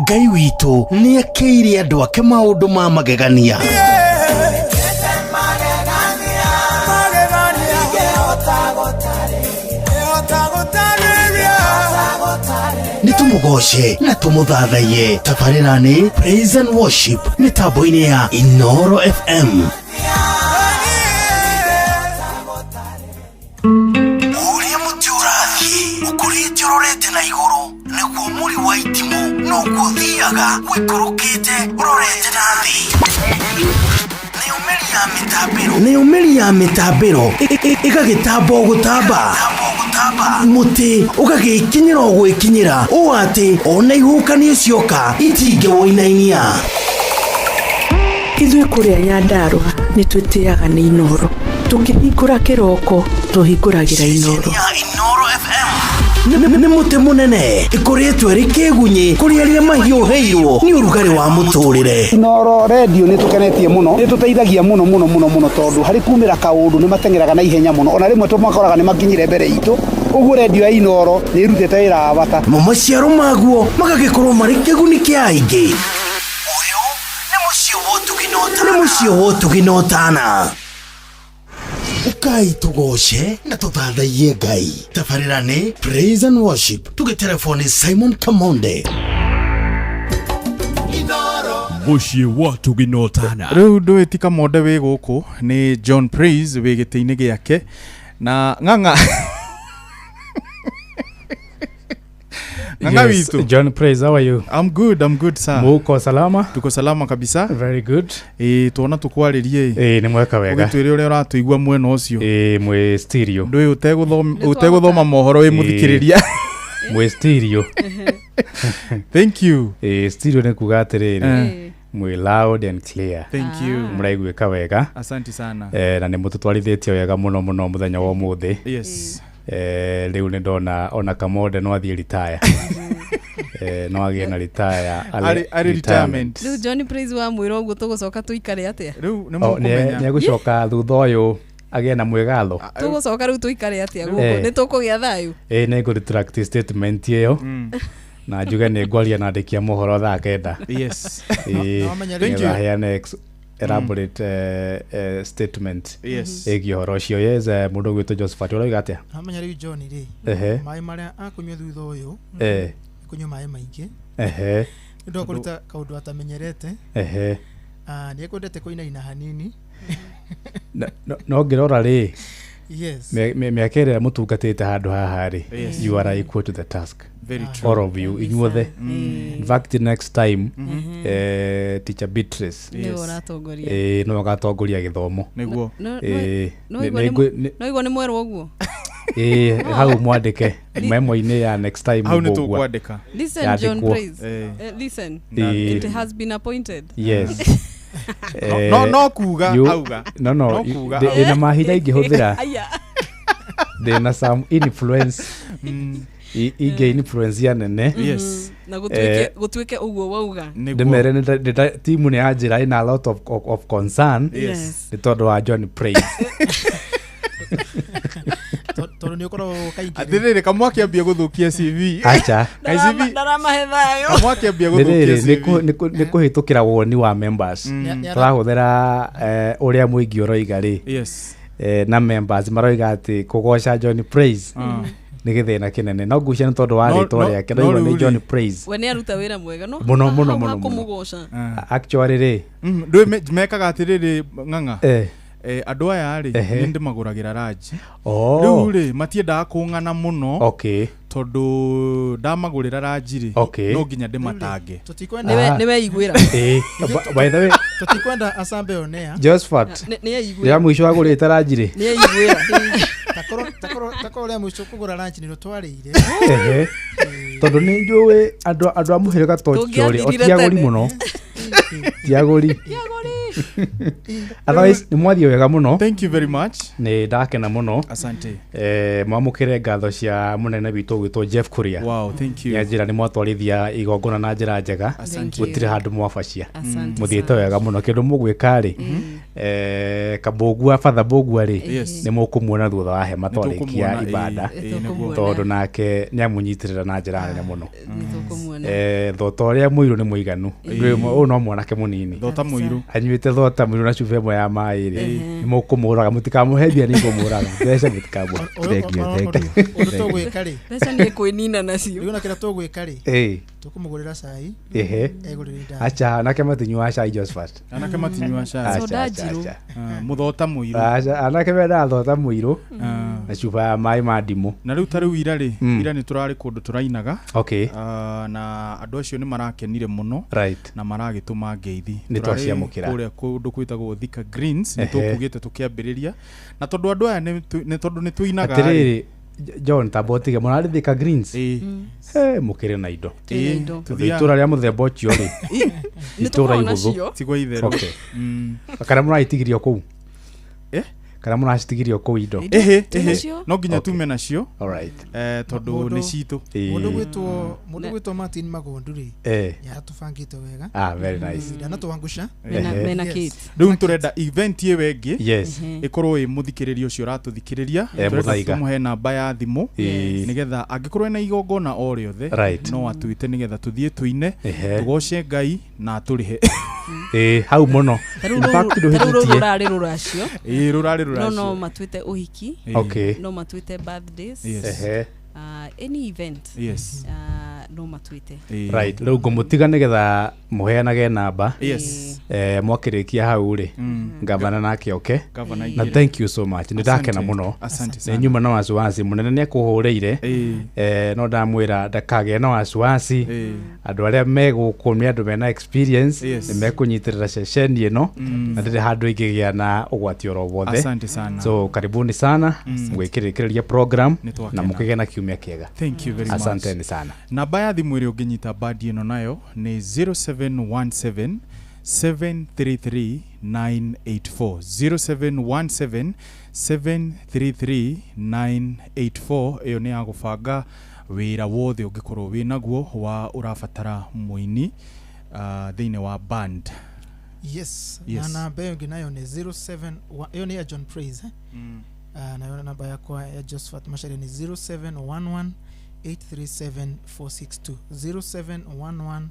Ngai witũ nĩ akĩire andũ ake maũndũ ma magegania. Nĩ tũmũgoce na tũmũthathaiye. Tabarĩra nĩ Praise and Worship mĩtambo-inĩ ya Inoro FM. Ũrĩa mũtĩ ũrathiĩ ũkũrĩte ũrorete na igũrũ nĩguo mũri wa itimũ noguo ũthiaga ũikũrũkĩte ũrorete na thĩ. Nayo mĩri ya mĩtambĩro ĩgagĩtamba o gũtamba, mũtĩ ũgagĩkinyĩra o gwĩkinyĩra ũũ atĩ ona ihuhũkanio cioka itingĩwũinainia. Ithuĩ kũrĩa Nyandarũa nĩ twĩtĩaga nĩ Inoro. Tũkĩhingũra kĩroko tũhingũragĩra Inoro. Nĩ mũtĩ mũnene ĩkũrĩtwo ĩrĩ kĩgunyĩ kũrĩ arĩa mahiũhĩirwo nĩ ũrugarĩ wa mũtũrĩre. Inoro redio nĩ tũkenetie mũno, nĩ tũteithagia mũno mũno mũno mũno tondũ harĩ kumĩra kaũndũ nĩ mateng'eraga na ihenya mũno, ona rĩmwe tũmakoraga nĩ makinyire mbere itũ. Ũguo redio ya Inoro nĩ ĩrutĩte wĩra wa bata. Mo maciaro maguo magagĩkorwo marĩ kĩguni kĩa aingĩ. Ũyũ nĩ mũciĩ wa ũtugi na ũtana. Ukai tũgoce na tũthathaiye Ngai. Tabarĩra nĩ Praise and Worship. Tũgĩtelefoni Simon Kamonde. Mũciĩ wa ũtugi na ũtana. Rĩu ndũĩ ti Kamonde wĩ gũkũ, nĩ John Praise wĩ gĩtĩ-inĩ gĩake na Ng'ang'a. Ng'ang'a Yes, witũ. John Praise, how are you? I'm good, I'm good sir. Muko salama? Tuko salama kabisa. Very good. Tuona tukwarĩrie. Nĩ mweka wega. Ũgĩtwĩre ũrĩa ũratũigua mwena ũcio. Mwĩ stereo. Ndũĩ ũtegũthoma mohoro wĩ mũthikĩrĩria. Mwĩ stereo. Thank you. Stereo nĩ kuga atĩrĩrĩ. Mwĩ loud and clear. Thank you. Mũraiguĩka wega. Asante sana. Na nĩ mũtũtwarithĩtie wega mũno mũno mũthenya wa ũmũthĩ. Yes. Rĩu nĩ ndona ona Kamonde no athiĩ retire. No agĩe na retire Arĩ retirement. Rĩu John Praise wa mwĩra ũguo tũgũcoka tũikare atĩa? Rĩu Oh, nĩ egũcoka thutha ũyũ agĩe na mwĩgatho. Tũgũcoka rĩu tũikare atĩa gũkũ? Nĩ tũkũgĩa thayũ? Ĩĩ, nĩ ngũ retract statement ĩyo na njuge nĩ ngwaria na andĩki a mohoro thaa 9. Yes. Ĩĩ, Na wamenya rĩu- nĩgetha heane elaborate statement Yes. ĩgiĩ ũhoro ũcio. Yes, mũndũ ũgwĩtwo Josephat ũroiga atĩa? Amenya rĩu John rĩ, Ehe. maĩ marĩa akũnyua thutha ũyũ, kũnyua maĩ maingĩ Ehe. nĩ ũndũ wa kũruta kaũndũ atamenyerete. Ehe. Ah, nĩ ekwendete kũinaina hanini. No ngĩrora rĩ, Yes. mĩaka ĩrĩa mũtungatĩte handũ haha rĩ, Yes. you are equal to the task. Very true. All of you, inyuothe. In fact, next time, teacher Beatrice Nĩwe ũratongoria. Nĩwe ũgatongoria gĩthomo. Nĩguo. No igua nĩ mwerwo ũguo. Hau mwandĩke memo-inĩ ya next time. Hau nĩ Mbũgua. tũkwandĩka. Listen, John Yandĩkwo. Praise. Listen. Eh. It has been appointed. Yes. No kuga auga. No, no, No kuga auga. ndĩna mahinda ingĩhũthĩra. Aya. Ndĩna some influence, ingĩ influence ya nene. Yes. Na gũtuĩke ũguo wauga. Ndĩmere timu nĩ yanjĩra ĩna a lot of concern Yes. nĩ tondũ wa John Praise. Tondũ nĩ ũkoragwo kaingĩ rĩ. Atĩrĩrĩ, kamwaki ambia gũthũkia CV. Acha. Kai CV. Ndaramahe thayũ. Kamwaki ambia Nĩ gũthũkia rĩrĩ, CV. nĩ kũhĩtũkĩra woni wa members. Tũrahũthĩra ũrĩa mũingĩ ũroiga rĩ. Yes. Na members maroiga atĩ kũgoca John Praise nĩ gĩthĩna kĩnene, no ngwĩciria nĩ tondũ wa rĩtwa rĩake. No Ndaigua rĩu nĩ rĩ. John Praise. We nĩ aruta wĩra mwega no Mũno, mũno, hau mũno, mũno. hakũmũgoca. Actually rĩ, Ndũĩ mekaga atĩrĩrĩ ng'ang'a. Andũ aya rĩ, nĩ ndĩmagũragĩra ranji. Oh. Rĩu rĩ, matiendaga kũng'ana mũno. Okay. Tondũ ndamagũrĩra ranji rĩ, Okay. no nginya ndĩmatange. Tũtikwenda- Ah. Nĩwe aiguĩra. By the way, Tũtikwenda acambe on air. Josephat, Nĩ aiguĩra. rĩa mũico wagũrĩte ranji rĩ? Nĩ aiguĩra. Takorwo rĩa mũico kũgũra ranji nĩrĩo twarĩire. Ehe. Tondũ nĩ njũĩ andũ a mũhĩrĩga ta ũcio rĩ, Tũngĩathirire ti agũri tene. mũno, ti agũri. Otherwise nĩ mwathiĩ wega mũno. Thank you very much. Nĩ ndakena mũno. Asante. Mwamũkĩre ngatho cia mũnene witũ ũgwĩtwo Jeff Kuria. Wow, thank you. Nĩ njĩra nĩ mwatwarithia igongona na njĩra njega. Asante. Gũtirĩ handũ mwabacia. Asante Mũthiĩte sana. wega mũno. Kĩndũ mũgwĩka rĩ, Kabũgua, Father Mbũgua rĩ, Yes. nĩ mũkũmuona thutha wa hema Nĩ twarĩkia tũkũmuona, ibanda, ĩĩ, nĩguo. tondũ nake nĩ amũnyitĩrĩra na njĩra nene mũno. Nĩ tũkũmuona. Thota ũrĩa mũirũ nĩ mũiganu. Ũyũ no mwanake mũnini. Thota mũirũ. Anyuĩte thota mũirũ na cuba ĩmwe ya maĩ rĩ, nĩ mũkũmũraga. Mũtikamũhe mbia, nĩ ngũmũraga. Mbeca mũtikamũhe. Thank you, thank you. Ũndũ tũgwĩka rĩ, Mbeca nĩ kwĩnina nacio. rĩu ona kĩrĩa tũgwĩka rĩ, tũkũmũgũrĩra cai, egũrĩre indathi. Acha, anake matinyuaga cai, Josephat. Anake matinyuaga cai. Acha, Soda acha, njirũ. acha. Mũthota mũirũ. Acha, anake mendaga thota mũirũ na cuba ya maĩ ma ndimũ. Na rĩu ta rĩu ira rĩ, ira nĩ tũrarĩ kũndũ tũrainaga. Okay. Na andũ acio nĩ marakenire mũno. Right. Na maragĩtũma ngeithi. Nĩ Tũrarĩ twaciamũkĩra. kũrĩa kũndũ kwĩtagwo Thika Greens, nĩ tũkugĩte tũkĩambĩrĩria. Na tondũ andũ aya nĩ tondũ nĩ tũinaga rĩ. Atĩrĩrĩ, John, tamba ũtige, mũrarĩ Thika Greens? Ĩĩ. Mũkĩrĩ na indo. Twĩna indo. Tondũ Tũthiaga- itũra rĩa mũthemba ũcio rĩ, Nĩ itũra tũkoragwo ihũthũ. nacio. Tigwa itherũ. Okay. Kana mũragĩtigirio kũu? Eh? Kana mũracitigirio kũu indo? Indo Ĩhĩ, twĩ ĩhĩ. nacio. No nginya Okay. tume nacio. Alright. Tondũ Mũndũ- nĩ citũ. Mũndũ gwĩtwo mũndũ gwĩtwo Martin Magondu rĩ, nĩ aratũbangĩte wega. Ah, very nice. Ndanatũangusha. Mena Yes. Kate. Rĩu tũrenda event ĩyo ĩngĩ Yes. ĩkorwo ĩ mũthikĩrĩria ũcio ũratũthikĩrĩria. Tũrenda Mũthaiga. tũmũhe namba ya thimũ nĩgetha angĩkorwo ena igongona o rĩothe, Right. no atwĩte nĩgetha tũthiĩ tũine, tũgoce Ngai na atũrĩhe. Hau mũno. Ta rĩu In fact, rũrũ ndũhĩtĩtie. rũrarĩ rũracio. Ĩĩ, rũrarĩ No rũracio. matuĩte ũhiki. Okay. No matuĩte birthdays. Yes. Any event. Yes. No matuĩte. Right. Rĩu ngũmũtiga nĩgetha mũheanage namba. Yes. Mwakĩrĩkia hau rĩ, gavana nake oke. Gavana Na aingĩre. thank you so much. Nĩ ndakena Asante. mũno. Asante Nĩ sana. nyuma na wasiwasi mũnene nĩ akũhũrĩire. No ndamwĩra ndakagĩe na wasiwasi. Andũ arĩa me gũkũ nĩ andũ mena experience, Yes. nĩ mekũnyitĩrĩra ceceni ĩno, na ndĩrĩ handũ ingĩgĩa na ũgwati oro wothe. Asante sana. So karibuni sana gwĩkĩrĩkĩrĩria program Nĩ twakena. na mũkĩgĩe na kiumia kĩega. Thank you very much. Asanteni sana. Namba ya thimũ ĩrĩa ũngĩnyita bandi ĩno nayo nĩ 0717 733 984, 0717 733 984. Ĩyo nĩ ya gũbanga Wĩra wothe ũngĩkorwo wĩ naguo wa ũrabatara mũini thĩinĩ wa band. Yes. Yes. Na namba ĩyo ĩngĩ nayo nĩ 07 ĩyo nĩ ya John Praise, eh? Nayo namba yakwa ya Josephat Macharia nĩ 0711 837 462, 0711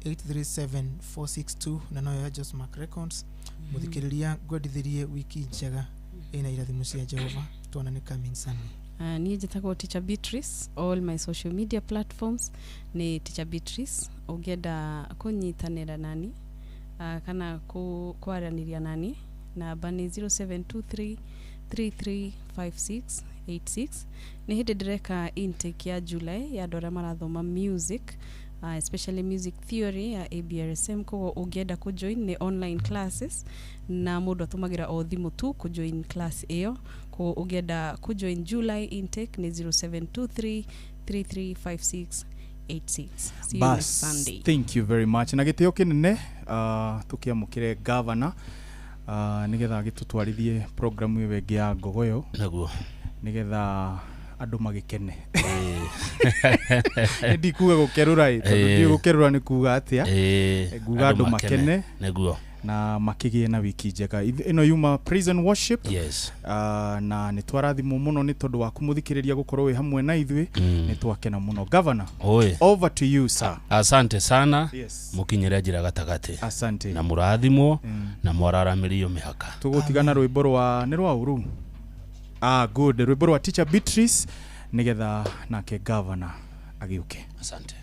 837 462, na noyo ya Josmark Records. Mũthikĩrĩria, ngwendithĩrie wiki njega ĩna irathimo cia Jehova. Tuonane coming Sunday. Niĩ njĩtagwo Teacher Beatrice. All my social media platforms nĩ Teacher Beatrice. Ũngĩenda kũnyitanĩra nani kana kwaranĩria nani, namba nĩ 0723 335686. Nĩ hĩndĩ ndĩreka intake ya July ya andũ arĩa marathoma music, especially music theory ya ABRSM. Koguo ũngĩenda kũjoin, nĩ online classes na mũndũ atũmagĩra o thimũ tu kũjoin class ĩyo. Koguo ũngĩenda kũjoin July intake nĩ 0723 335686. See you next Bas, Sunday. Thank you very much. Na gĩtĩo kĩnene, tũkĩamũkĩre governor nĩgetha agĩtũtwarithie programu ĩyo ĩngĩ ya ngogoyo. Naguo. Nĩgetha andũ magĩkene. Nĩ ndikuga gũkerũra ĩ, tondũ ndiũĩ gũkerũra nĩ kuga atĩa. Nguga andũ makene. Nĩguo. Na makĩgĩe na wiki njega. Ĩno yuma praise and worship. Yes. Na nĩ twarathimwo mũno nĩ tondũ wa kũmũthikĩrĩria gũkorwo wĩ hamwe na ithuĩ. Nĩ twakena mũno. Governor, Oi. over to you, sir. Asante sana. Yes. Mukinyĩre njĩra gatagatĩ. Asante. Na mũrathimwo na mwararamĩrio mĩhaka. Tũgũtigana rwĩmbo rwa nĩ rwa ũru, ah, good, rwĩmbo rwa Teacher Beatrice nĩgetha nake governor agĩũke. Asante.